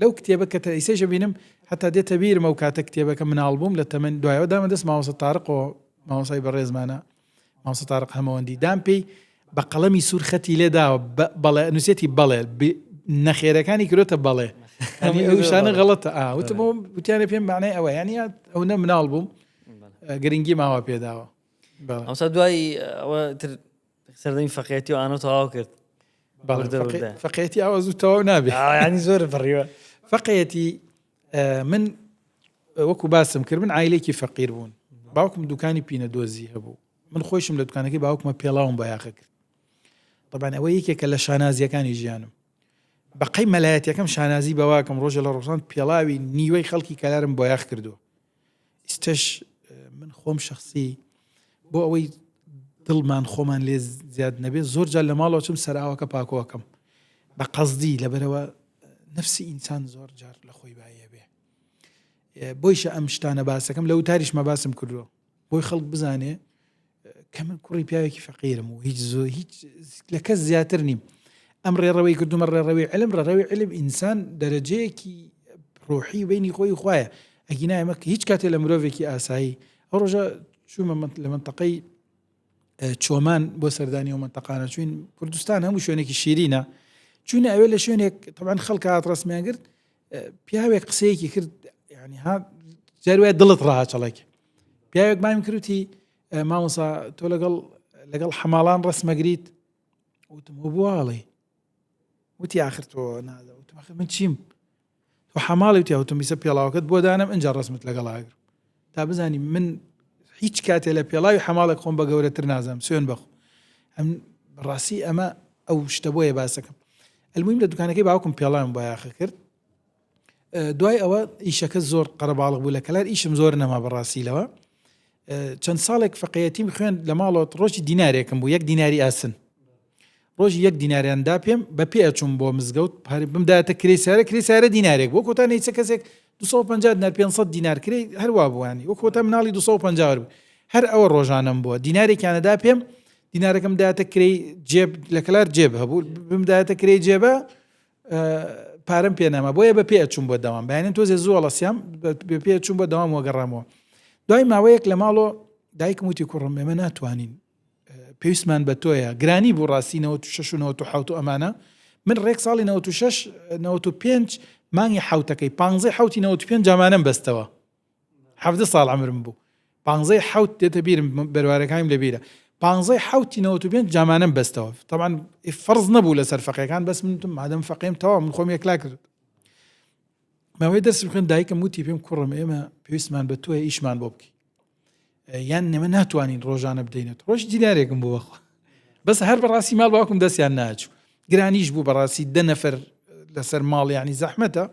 لەو کتێبە کە ئیسەیشە بینم حتا دێتە بیرمە و کاتە کتێبەکە مناڵ بووم لە تەمەن دوایەوە دامە دەست مامۆستا تارقەوە مامۆسای بەڕێزمانە مامۆستا تارق هەمەوەندی دام پێی بە قەڵەمی سوور خەتی لێ داوە بەڵێ نووسێتی بەڵێ نەخێرەکانی کرۆتە بەڵێ ئەو شانە غەڵەتە وتم وتیانە پێم معنای ئەوە یانی ئەو نە مناڵ بووم گرنگی ماوە پێداوە ئەوسا دوای ئەوە تر سەردەمی فەقێتی و ئانۆ تەواو کرد فەقێتی ئەوە زوو تەواو نابێ ینی زۆر بڕیوە فەقێتی من وەکو باسم کرد من عایلێکی فەقیر بوون باوکم دوکانی پینە دۆزی هەبوو من خۆشم لە دوکانەکەی باوکمە پێڵاوم بایاخە کرد طبعا ئەوە یەکێکە لە شانازیەکانی ژیانم بەقەی مەلایەتەکەم شانازی بەواکەم ڕۆژە لە ڕۆژان پێڵاوی نیوەی خەڵکی کەلارم بۆیاخ کردووە ئیستش من خۆم شخصی بۆ ئەوەی دڵمان خۆمان لێ زیاد نەبێت زۆر جار لە ماڵەوە چم سەرئاوەکە پاکۆکەم. بە قەزدی لەبەرەوە نفسی ئینسان زۆر جار لە خۆی بایە بێ بۆیشە ئەم شتانە باسەکەم لە وتاریشمە باسم کردووە بۆی خەڵک بزانێ کە من کوڕی پیاوێکی فەقیرم و هیچ زۆ هیچ لە کەس زیاتر نیم ئەم ڕێڕەوەی کردومە ڕێڕەوی علم ڕێڕەوی علم ئینسان دەرەجەیەکی ڕۆحی بینی خۆی خوایە ئەگینا ئێمە هیچ کاتێ لە مرۆڤێکی ئاسایی ئەو ڕۆژە چوومە لە منتەقەی چۆمان بۆ سەردانی و منتەقانە چوین کوردستان هەموو شوێنێکی شیرینە چوینە ئەوێ لە شوێنێک طبعا خەڵک هات ڕسمیان گرت پیاوێک قسەیەکی کرد ینی ها جاروای دڵت ڕاچەڵێک پیاوێک مایم کردوتی مامۆسا تۆ لەگەڵ لەگەڵ حەماڵان ڕسمەگریت وتم هۆ بواڵێ وتی آخر تۆ نازە وتم آخر من چیم تۆ حەماڵی وتی وتم بیسە پێڵاوەکەت بۆ دانم ئینجا ڕسمت لەگەڵ ئاگر تا بزانی من هیچ کاتێ لە پێڵاوی حەماڵێک خۆم بە گەورەتر نازانم سوێن بەخۆ ئەم ڕاستی ئەمە ئەو شتە بۆیە باسەکەم ئەلمویم لە دوکانەکەی باوکم پێڵاوم بایاخە کرد دوای ئەوە ئیشەکە زۆر قەرەباڵغ بوو لە کەلار ئیشم زۆر نەما بەڕاستی لەوە چەند ساڵێک فەقەیەتیم خوێند لە ماڵەوە ڕۆژی دینارێکم بوو یەک دیناری ئاسن ڕۆژی یەک دیناریان دا پێم بە پێ ئەچووم بۆ مزگەوت پارەی بمدایەتە کرێی سەیارە کرێی سەیارە دینارێک بوو کۆتا نەیچە کەسێک 250 دینار 500 دینار کرێی هەر وا بوو ینی وەک کۆتا مناڵی 250 وەربوو هەر ئەوە ڕۆژانەم بووە دینارێکیانە دا پێم دینارەکەم دایەتە کرێی جێب لە کەلار جێب هەبوو بمدایەتە کرێی جێبە پارەم پێ نەما بۆیە بە پێ ئەچوم بۆ دەوام بەیانیان تۆزێ زوو هەڵەسیام بە پێ چوم بۆ دەوام وەگەڕامەوە دوای ماوەیەک لە ماڵۆ دایکم وتی کوڕم ئێمە ناتوانین پێویستمان بە تۆیە گرانی بوو ڕاستی 96 و 97 و ئەمانە من ڕێک ساڵی 96 95 مانگی حوتەکەی پ حوتی 95 جامانم بەستەوە حەڤدە ساڵ عەمرم بوو پانزەی حەوت دێتە بیرم بەروارەکانیم لە بیرە پانزەی حەوتی 95 جامانم بەستەوە تەبعەن فەرز نەبوو لەسەر فەقێکان بەس من وتم مادەم فەقێم تەواو من خۆم یەکلا کرد ماوەی دەرسم خوێند دایکم وتی پێم کوڕم ئێمە پێویستمان بە تۆیە ئیشمان بۆ بکەی یان ئێمە ناتوانین ڕۆژانە بدەینێت ڕۆژ دینارێکم بۆ بەخوا بەس هەر بەڕاستی ماڵ باوکم دەستیان ناچوو گرانیش بوو بەڕاستی دە نەفەر لەسەر ماڵ یعنی زەحمەتە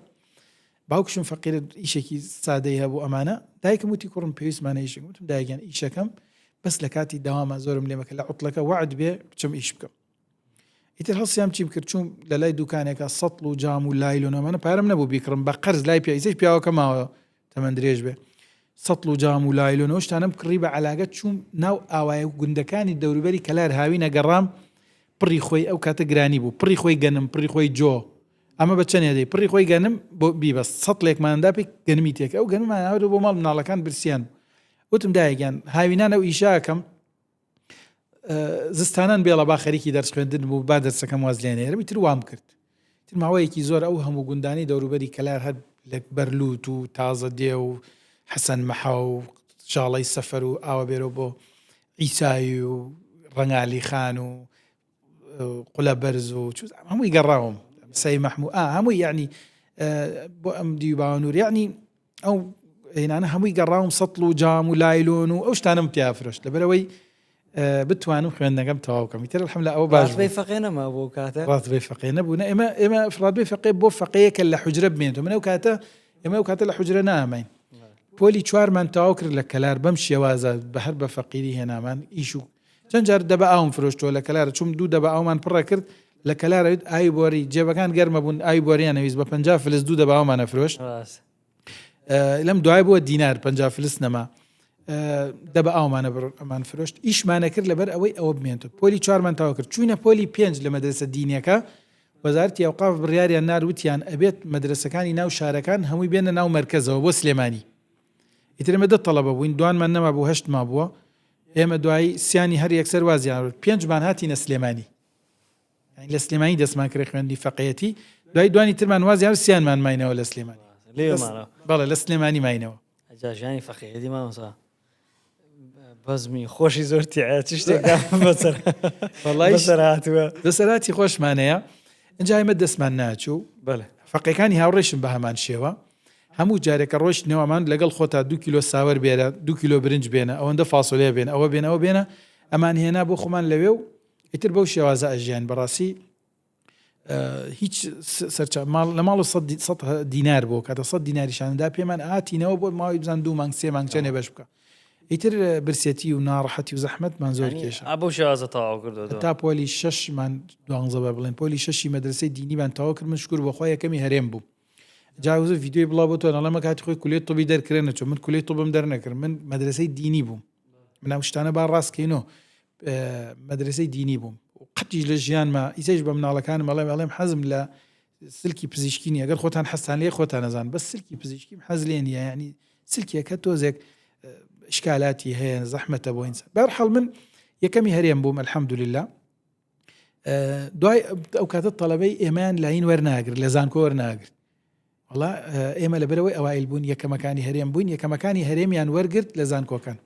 باوکشم فەقیرە ئیشێکی سادەی هەبوو ئەمانە دایکم وتی کوڕم پێویستمانە ئیشێک وتم دایکیان ئیشەکەم بەس لە کاتی داوامە زۆرم لێمەکە لە عوتڵەکە وەعد بێ بچم ئیش بکەم ئیتر هەڵسیام چیم کرد چوم لە لای دوکانێکە سەتڵ و جام و لایلۆن ئەمانە پارەم نەبوو بیکڕم بە قەرز لای پیا ئیسەش پیاوەکە ماوە تەمەن درێژ بێ سەتڵ و جام و لایلۆن ئەو شتانەم کڕی بە عەلاگە چووم ناو ئاوایە و گوندەکانی دەوروبەری کەلار هاوینە گەڕام پڕی خۆی ئەو کاتە گرانی بوو پڕی خۆی گەنم پڕی خۆی جۆ ئەمە بە چەنێ دەی پڕی خۆی گەنم بۆ بیبە سەتڵێکمان دا پێ گەنمی تێک ئەو گەنممان هاورد بۆ ماڵ مناڵەکان برسیان وتم دایە گیان هاوینان ئەو ئیشە ئەکەم زستانان بێڵە با خەریکی دەرس خوێندن بوو با دەرسەکەم واز لێ نێرم تر وام کرد تر ماوەیەکی زۆر ئەو هەموو گوندانی دەوروبەری کەلار هەر لە بەرلوت و تازە دێ و حەسەن مەحا و شاڵەی سەفەر و ئاوە بێرەوە بۆ عیسایی و ڕەنگالی خان و قولە بەرز و هەمووی گەڕاوم سەی مەحموو ئا هەمووی یعنی بۆ ئەم دیو باوەنور یعنی ئەو هێنانە هەمووی گەڕاوم سەتڵ و جام و لایلۆن و ئەو شتانم تیا فرۆشت لەبەرەوەی بتوانم خوێندنەکەم تەواو کەم ئیتر الحمد ئەوە باش ڕاتبەی فەقێ نەما بۆ کاتە ڕاتبەی فەقێ نەبوو نە ئێمە ئێمە ڕاتبەی فەقێ بۆ فەقێیەکە لە حوجرە بمێنێتەوە من ئەو کاتە ئێمە ئەو کاتە لە حوجرە ناماین پۆلی چوارمان تەواو کرد لە کەلار بەم شێوازە بە هەر بە فەقیری هێنامان ئیش و چەند جار دەبە ئاوم فرۆشتووە لە کەلارە چوم دوو دەبە ئاومان پڕە کرد لە کەلارە ئاوی بۆری جێبەکان گەرمە بوون ئاوی بۆریان نەویست بە 50 فلس دوو دەبە ئاومانە فرۆشت لەم دوای بووە دینار 50 فلس نەما دەبە ئاومانە ئەمان فرۆشت ئیشمانە کرد لەبەر ئەوەی ئەوە بمێنێت پۆلی چوارمان تاوا کرد چوینە پۆلی پێنج لە مەدرسە دینیەکە وەزارتی ئەوقاف بڕیاریان نار وتیان ئەبێت مەدرسەکانی ناو شارەکان هەمووی بێنە ناو مەرکەزەوە بۆ سلێمانی ئیتر ئێمە دە تەڵەبە بووین دوانمان نەما بوو هەشت مابووە ئێمە دوایی سیانی هەر یەکسەر وازیان آورد پێنجمان هاتینە سلێمانی یانی لە سلێمانی دەستمان کرد خوێندنی فەقێیەتی دوای دوانی ترمان وازیان آورد سیانمان ماینەوە لە سلێمانی لێ مانەوە بەڵێ لە سلێمانی ماینەوە ئەجا ژیانی فەقێیەتی مامۆستا بەزمی خۆشی زۆر تیعە چ شتێک بەسەر وەڵای بەسەر هاتووە بەسەرهاتی خۆشمانەیە ئینجا ئێمە دەستمان ناچوو بەڵێ فەقێکانی هاوڕێشم بە هەمان شێوە هەموو جارێک کە ڕۆیشتنەوەمان لەگەڵ خۆتا دوو کیلۆ ساوەر بێرە، دوو کیلۆ برنج بێنە، ئەوەندە فاسۆلیا بێنە، ئەوە بێنە، ئەوە بێنە، ئەمان هێنا بۆ خۆمان لەوێ و ئیتر بەو شێوازە ئەژیاین. بەڕاستی هیچ سەرچا ماڵ لە ماڵ سە دینار بۆ کاتە سە دیناریشاندا پێمان ئاتینەوە بۆ ماوەی بزان دوو مانگ سێ مانگ چەنێ بەش بکە. ئیتر برسێتی و ناڕەحەتی و زەحمەتمان زۆر کێشا. ئا بەو شێوازە تەواو کردووە. تا پۆلی شەشمان دوانزە بە بڵێن پۆلی شەشی مەدرسەی دینیمان تەواو کرد من شکر بۆ خوا یەکەمی هەرێم بووم. جا وزە ڤیدیۆی بڵاو بۆ تۆ نەڵێمە کاتی خۆی کولیەی طبی دەرکرێ نەچوو من کولیەی طبم دەرنەکرد من مەدرسەی دینی بووم من ئەم شتانە با ڕاستکەینەوە مەدرسەی دینی بووم قەتیش لە ژیانما ئیسەش بە مناڵەکانم ئەڵێم ئەڵێم حەزم لە سلکی پزیشکی نیە گەر خۆتان حەزتان لێ خۆتان ئەزان بەس سلکی پزیشکیم حەز لێ نیە یعنی سلکێکە تۆزێک شکالاتی هەیە زەحمەتە بۆ ئینسان بەرحاڵ من یەکەمی هەرێم بووم الحمدلله دوای ئەو کاتە تەڵەبەی ئێمەیان لاین وەرناگرت لە زانکۆ وەرناگرت وڵا ئێمە لەبەرەوەی ئەوایل بوون یەکەمەکانی هەرێم بووین یەکەمەکانی هەرێمیان وەرگرت لە زانکۆکان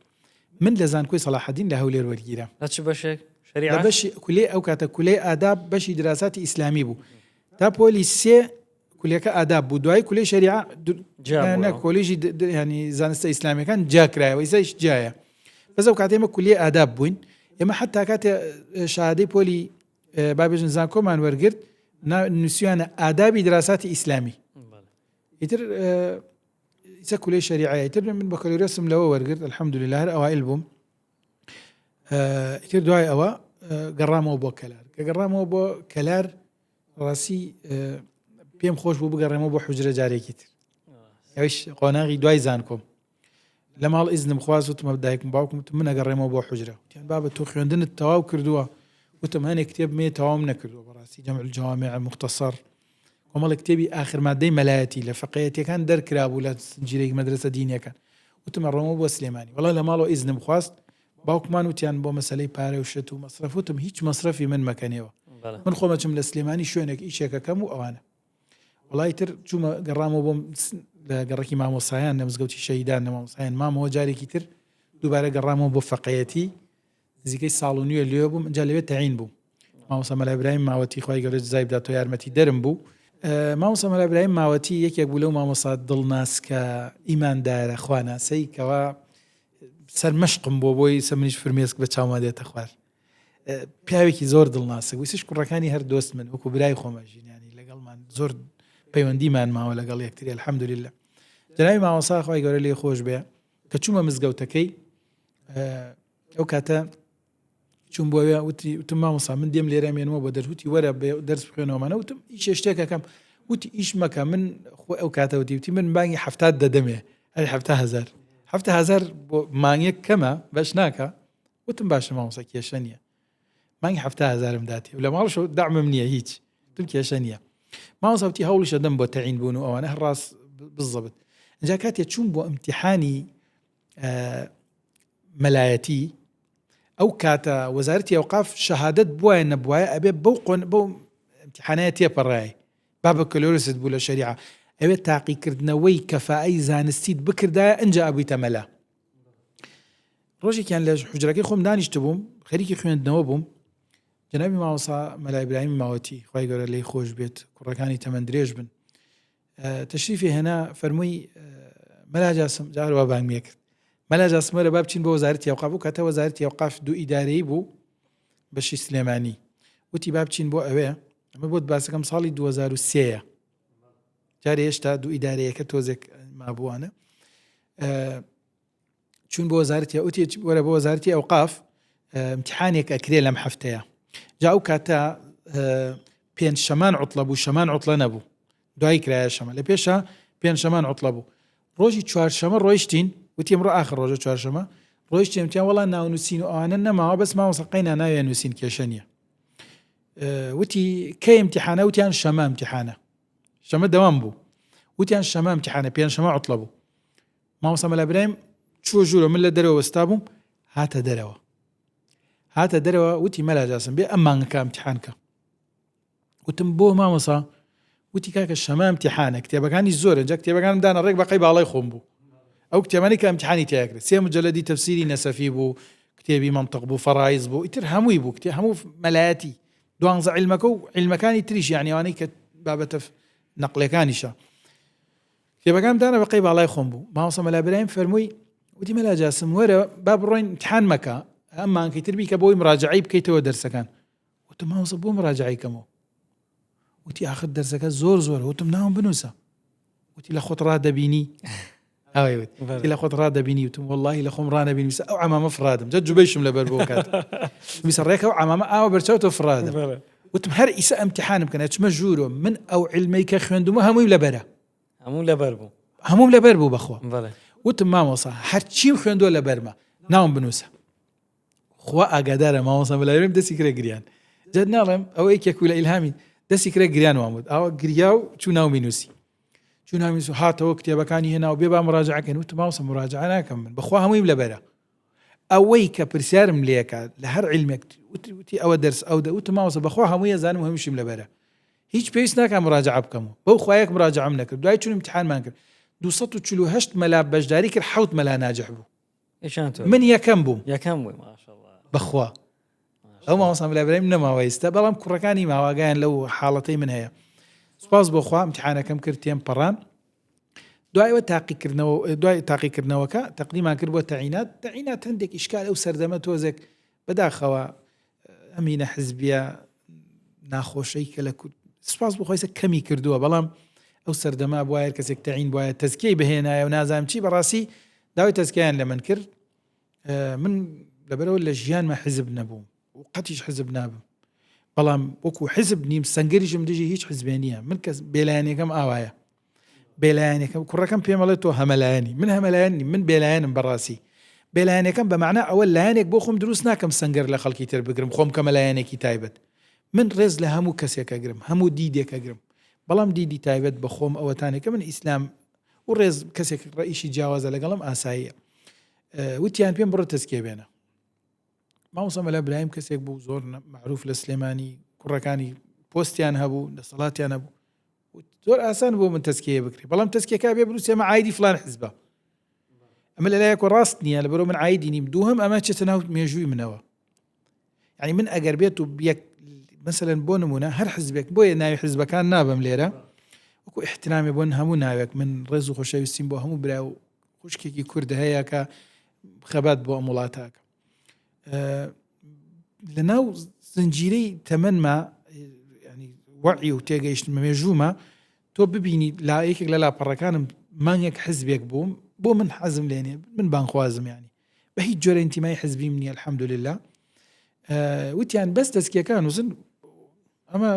من لە زانکۆی سەڵاحەدین لە هەولێر وەرگیرام. لە چ بەشێک؟ شەریعە؟ لە بەشی کولەی ئەو کاتە کولەی ئاداب بەشی دراساتی ئیسلامی بوو. تا پۆلی سێ کولەکە ئاداب بوو دوایی کولەی شەریعە جیا نە بووەوە. کۆلیژی ینی زانستە ئیسلامیەکان جیا کرایەوە ئیسایش جیایە بەس ئەو کاتە ئێمە کولیەی ئاداب بووین ئێمە حتا کاتێ شەهادەی پۆلی با بێژن زانکۆمان وەرگرت نووسیانە ئادابی دراساتی ئیسلامی بەڵێ. ئیتر ئیسە کولەی شەریعەیە ئیتر من بەکالۆریۆسم لەوە وەرگرت الحمدلله هەر ئەوائل بووم ئیتر دوای ئەوە گەڕامەوە بۆ کەلار کە گەڕامەوە بۆ کەلار ڕاستی پێم خۆش بوو بگەڕێمەوە بۆ حجرە جارێکی تر ئەوش قۆناغی دوای زانکۆم لە ماڵ ئیزنم خواست وتمە دایکم باوکم وتم من ئەگەڕێمەوە بۆ حجرە وتیان بابە تۆ خوێندنت تەواو کردووە وتم هەنێک کتێب مێ تەواوم نەکردووە بەڕاستی جەمع الجوامع مختصر کۆمەڵێک کتێبی ئاخر مادەی مەلایەتی لە فەقێیەتیەکان دەرکرابوو لە زنجیرەیەک مەدرەسە دینیەکان وتم ئەڕۆمەوە بۆ سلێمانی وەڵا لە ماڵەوە ئیزنم خواست باوکمان وتیان بۆ مەسەلەی پارە و شت و مەسرەف وتم هیچ مەسرەفی من مەکەنێوە من خۆم ئەچم لە سلێمانی شوێنێک ئیشێکەکەم و ئەوانە وڵی تر چوومە گەڕامەوە بۆم لە گەڕەکی مامۆسایان لە مزگەوتی شەهیدان لە مامۆسایان مامەوە جارێکی تر دووبارە گەڕامەوە بۆ فەقەیەتی نزیکەی ساڵ و نیوێ لێ بووم ئینجا لەوێ تەعین بووم مامۆستا مەلا ئیبراهیم ماوەتی خوای گەورە جزای بداتەوە یارمەتی دەرم بوو مامۆستا مەلا ئیبراهیم ماوەتی یەکێک بوو لەو مامۆستا دڵناسکە ئیماندارە خواناسەی کەوا سەر مەشقم بۆ بۆی سە منیش فرمێسک بە چاوما دێتە خوار پیاوێکی زۆر دڵناسک ویسش کوڕەکانی هەر دۆست من وەکو برای خۆمە ژینانی لەگەڵمان زۆر پەیوەندیمان ماوە لەگەڵ یەکتری الحمدلله جنابی مامۆستا خوای گەورە لێ خۆش بێ کە چوومە مزگەوتەکەی ئەو کاتە چوون بۆ وێ وتی وتم مامۆستا من دێم لێرە مێنمەوە بۆ دەرس وتی وەرە بێ دەرس بخوێنەوەمانە وتم ئیشێ شتێکەکەم وتی ئیش مەکە من خۆ ئەو کاتە وتی وتی من بانگی هەفتات دەدەمێ ئەی هەفتا هەزار هەفتا هەزار بۆ مانگێک کەمە بەش ناکە وتم باشە مامۆستا کێشە نییە مانگی هەفتا هەزارم داتێ و لە ماڵش دەعمم نییە هیچ تم کێشە نییە مامۆستا وتی هەوڵیشە دەم بۆ تەعین بوون و ئەوانە هەر ڕاست بزەبت اینجا کاتێ چوون بۆ ئیمتیحانی مەلایەتی ئەو کاتە وەزارەتی ئەوقاف شەهادەت بواە نەبواە ئەبێ بەو قۆن بەو امتحانەیە تێپەڕای با بەکەلۆرست بوو لە شەریعە ئەوێ تاقیکردنەوەی کەفائەی زانستیت بکردایە ئەجا ئەبوویتە مەلا ڕۆژێکیان لە حجرەکەی خۆم دانیشت بووم خەریکی خوێندنەوە بووم جەنابی مامۆسا مەلا ئیبراهیم ماوەتی خوای گەورە لێی خۆش بێت کوڕەکانی تەمەن درێژ بن تەشریفی هێنا فەرمووی مەلا جاسم جار وا بانگمی کرد مەلا جاسم وەرە با بچین بۆ وەزارەتی ئەوقاف بوو کاتە وەزارەتی ئەوقاف دوو ئیدارەیی بوو بەشی سلێمانی وتی با بچین بۆ ئەوێ ئەمە بۆت باسەکەم ساڵی 2023 جارێ هێشتا دوو ئیدارەیەکە تۆزێک مابووانە چون بۆ وەزارەتی وتی وەرە بۆ وەزارەتی ئەوقاف امتحانێک ئەکرێ لەم هەفتەیە جا ئەو کاتە پێنج شەمان عوتڵە بوو شەمان عوتڵە نەبوو دوایی کرایە شەمە لە پێشە پێنج شەمان عوتڵە بوو ڕۆژی چوارشەمە ڕۆیشتین وتی ئەمڕۆ ئاخر ڕۆژە چوارشەمە ڕۆیشتین وتیان وەڵا ناونووسین و ئەوانە نەماوە بەس مامۆستا قەینا ناویان نووسین کێشە نییە وتی کەی امتحانە وتیان شەمە امتحانە شەمە دەوام بوو وتیان شەمە امتحانە پێنج شەمە عوتڵە بوو مامۆستا مەلا برایم چووە ژوورەوە من لە دەرەوە وەستا بووم هاتە دەرەوە هاتە دەرەوە وتی مەلا جاسم بێ ئەم مانگەکە امتحان کە وتم بۆ مامۆسا وتی کاکە شەمە امتحانە کتێبەکانی زۆرن جا کتێبەکانم دانا ڕێک بەقەی باڵای خۆم بوو ئەو کتێبانی کە امتحانی تیاکرێت سێ مجلدی تەفسیری نەسەفی بوو کتێبی منطق بوو فەرایز بوو ئیتر هەمووی بوو کتێ هەموو مەلایەتی دوانزە علمەکە و علمەکانی تریش یعنی ئەوانەی کە بابەتە نەقلەکانیشە کتێبەکانم دانا بە قەی باڵای خۆم بوو مامۆستا مەلا برایم فەرمووی وتی مەلا جاسم وەرە با بڕۆین امتحان مەکە ئەم مانگی تر بیکە بۆی مراجعەی بکەیتەوە دەرسەکان وتم مامۆستا بۆ مراجعەی کەمەوە وتی ئاخر دەرسەکە زۆر زۆر وتم ناوم بنووسە وتی لە خۆت ڕا دەبینی. ئاوای وت لە خۆت ڕادەبینی وتم وەڵڵاهی لە خۆم ڕانەبینی ویسە ئەو عەمامە فڕادم جا جوبەیشم لەبەر بۆ کات ویسە ڕێکە ئەو عەمامە ئاوە بەرچاو تۆ فڕادم وتم هەر ئیسە ئەمتحانم بکەن ئەچمە ژوورۆ من ئەو علمەی کە خوێندومە هەمووی لەبەرە هەموو لەبەر بوو هەمووم لەبەر بوو بەخوا وتم مامۆسا هەرچیم خوێندووە لەبەرمە ناوم بنووسە خوا ئاگادارە مامۆستا مەلا دەستی کرێ گریان جد ناڵێم ئەوە یەکێک لە ئیلهامی دەستی کرێ گریان وام وت ئاوە گریا و چوو ناومی نووسی چوو ناومی نووسی هاتەوە کتێبەکانی هێنا و بێ با مراجعەکەن وتم مامۆستا مراجعە ناکەم من بەخوا هەموویم لەبەرە ئەوەی کە پرسیارم لێکات لە هەر علمێک وتی وتی ئەوە دەرس ئەو دە وتم مامۆستا بەخوا هەمووی ئەزانم و هەمووشیم لەبەرە هیچ پێویست ناکات مراجعە بکەم و بەو خوایەک مراجعەم نەکرد دوای چون امتحانمان کرد 248 مەلا بەشداری کرد حەوت مەلا ناجح بوو من یەکەم بووم یەکەم بووی ماشاءاللە بەخوا ئەو مامۆستا مەلا ئیبراهیم نەماوە ئیستا بەڵام کوڕەکانی ماواگایان لەو حاڵەتەی من هەیە سوپاس بۆ خوا امتحانەکەم کرد تێم پەڕان دوایەوە تاقیکردنەوە دوای تاقیکردنەوەکە تەقدیمان کرد بۆ تەعینات تەعینات هەندێک ئیشکال ئەو سەردەمە تۆزێک بەداخەوە ئەمینە حزبیە ناخۆشەی کە لە کورد سوپاس بۆ خۆیسە کەمی کردووە بەڵام ئەو سەردەما بواە کەسێک تەعین بواە تەزکیەی بهێنایە و نازانم چی بەڕاستی داوای تەزکیان لە من کرد من لەبەرەوە لە ژیانمە حزب نەبووم و قەتیش حزب نابم بەڵام وەکو حزب نیم سنگەریشم دژی هیچ حزبێ نییە من کەس بێلایەنەکەم ئاوایە بێلایەنەکەم کوڕەکەم پێمەڵێ تۆ هەمەلایەنی من هەمەلایەن نیم من بێلایەنم بەڕاستی بێلایەنەکەم بە مەعنا ئەوە لایەنێک بۆ خۆم دروست ناکەم سەنگەر لە خەڵکی تر بگرم خۆم کەمە لایەنێکی تایبەت من ڕێز لە هەموو کەسێک ئەگرم هەموو دیدێک ئەگرم بەڵام دیدی تایبەت بە خۆم ئەوەتانێکە من ئیسلام و ڕێز کەسێک ڕئیشی جیاوازە لەگەڵم ئاساییە وتیان پێم بڕۆ تەزکیە بێنە مامۆستا مەلا برایم کەسێک بوو زۆر معروف لە سلێمانی کوڕەکانی پۆستیان هەبوو دەسەڵاتیان هەبوو زۆر ئاسان بۆ من تەزکیە بکرێ بەڵام تەزکیەکە بێ بنووسێ ئەمە عایدی فلان حزبە ئەمە لەلایەک ڕاست نییە لەبەرەوە من عایدی نیم دووهەم ئەمە چێتە ناو مێژووی منەوە یعنی من ئەگەر بێت و یەک مثلەن بۆ نمونە هەر حزبێک بۆیە ناوی حزبەکان نابم لێرە وەکو احترامی بۆن هەموو ناوێک من ڕێز و خۆشەویستیم بۆ هەموو برا و خوشکێکی کورد هەیە کە خەبات بۆ ئەم وڵاتاکە لە ناو زنجیرەی تەمەنما وەعی و تێگەیشتمە مێژوومە تۆ ببینی لا یەکێک لە لاپەڕەکانم مانگێک حزبێک بووم بۆ من حەزم لێنێ من بانخوازم ینی بە هیچ جۆرە ئینتیمای حزبیم نییە الحەمدلله وتیان بەس دەستکیەکان وزن ئەمە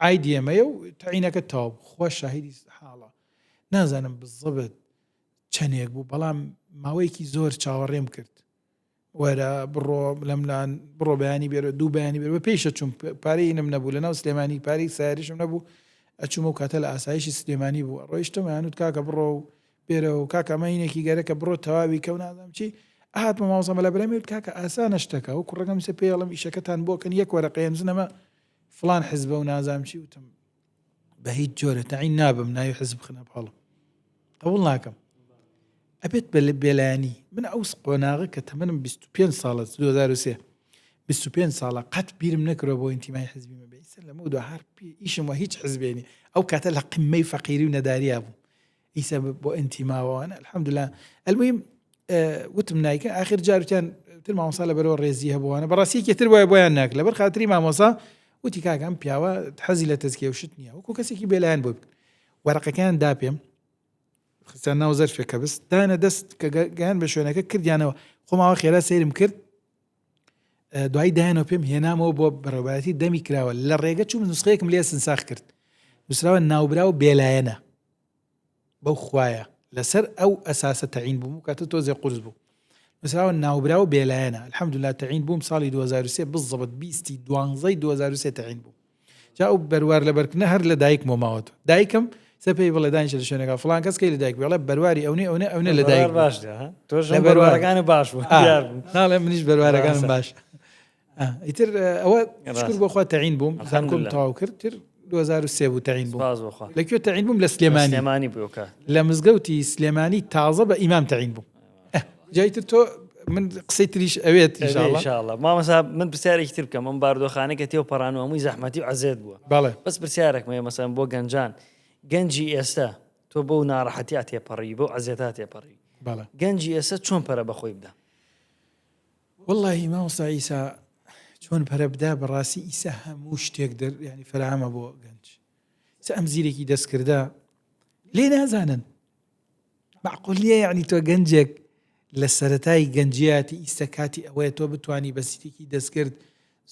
ئایدی ئێمەیە و تەعینەکە تەواو خوا شاهیدی حاڵە نازانم بزەبت چەندێک بوو بەڵام ماوەیەکی زۆر چاوەڕێم کرد وەرە بڕۆ لەملان بڕۆ بەیانی بێرە دوو بەیانی بێرە پێیشە چوم پارەی ئینم نەبوو لە ناو سلێمانی پارەی ساریشم نەبوو ئەچوومە و کاتە لە ئاسایشی سلێمانی بوو ڕۆیشتم یانوت کاکە بڕۆ و بێرە و کاکە ئەمە هینێکی گەرەکە بڕۆ تەواوی کە و نازانم چی ئەهاتمە مامۆستا مەلا برام وت کاکە ئاسانە شتەکە و کوڕەکەم سێ پێڵم ئیشەکەتان بۆ کەن یەک وەرەقەیە نووسن ئەمە فڵان حزبە و نازانم چی وتم بە هیچ جۆرە تەعین نابم ناوی حزب بخنە پاڵم قبول ناکەم ئەبێت بە بێلایەنی من ئەو قۆناغە کە تەمەنم 25 ساڵە 2003 25 ساڵە قەت بیرم نەکرەوە بۆ ئینتیمای حزبی مەبێ ئیسە لەمە دو هەر ئیشم وە هیچ حزبێنی ئەو کاتە لە قمەی فەقیری و نەداریا بوو ئیسە بۆ ئینتیماوانە الحمدلله المهم وتم نایکە ئاخر جاروتیان تر مامۆسا لە بەرەوە ڕێزی هەبووانە بەڕاستی یەکێ تر وایە بۆیان ناک لەبەر خاتری مامۆسا وتی کاکە ئەم پیاوە حەزی لە تەزکیە و شت نییە وەکو کەسێکی بێلایەن بۆی بکەن وەرەقەکەیان دا پێم خستیان ناو زەرفێک کە بس دانە دەست کە گەیان بە شوێنەکە کردیانەوە خۆماوە خێرا سەیرم کرد دوایی دایانەوە پێم هێنامەوە بۆ بەڕێوەبەرایەتی دەمی کراوە لە ڕێگە چووم نوسخەیەکم لێ سنساخ کرد نووسراوە ناوبراو بێلایەنە بەو خوایە لەسەر ئەو ئەساسە تەعین بووم و کاتە تۆزێ قورس بوو نووسراوە ناوبراو بێلایەنە الحمدلله تەعین بووم ساڵی 2003 بزەبت بیستی دوانزەی 2003 تەعین بووم جا ئەو بەروار لەبەرکردنە هەر لە دایکمەوە ماوەتەوە دایکم سە پێی بڵێ دانیشە لە شوێنەکە فڵان کەس کەی لە دایک بووی ئەڵێ بەرواری ئەونەی ئەونە ئەونە لە دایک بەروار باش ده ها تۆش لە بەروارەکانت باش بوو دیار بوو ناڵێ منیش بەروارەکانم باش ئیتر ئەوە شکر بۆ خوا تەعین بووم زانکۆم تەواو کرد تر 2003 بوو تەعین بووم لە کوێ تەعین بووم لە سلێمانی سلێمانی بوو کە لە مزگەوتی سلێمانی تازە بە ئیمام تەعین بووم جای تر تۆ من قسەی تریش ئەوێت ئینشاءاللە مامۆستا من پرسیارێکی تر بکەم ئەم باردۆخانە کە تێو پەڕان و هەمووی زەحمەتی و عەزێت بووە بەڵێ بەس پرسیارێکم هەیە مەسەن بۆ گەنجان گەنجی ئێستا تۆ بەو ناڕەحەتیا تێپەڕی بەو عەزێتا تێپەڕی بەڵێ گەنجی ئێستا چۆن پەرە بەخۆی بدا وەڵاهی مامۆستا ئیسا چۆن پەرە بدا بەڕاستی ئیسا هەموو شتێک دەر ینی فەراهەمە بۆ گەنج ئیسا ئەم زیرێکی دەستکردە لێ نازانن. مەعقول نییە یەعنی تۆ گەنجێک لە سەرەتای گەنجیاتی ئیستە کاتی ئەوەیە تۆ بتوانی بە سیتێکی دەستکرد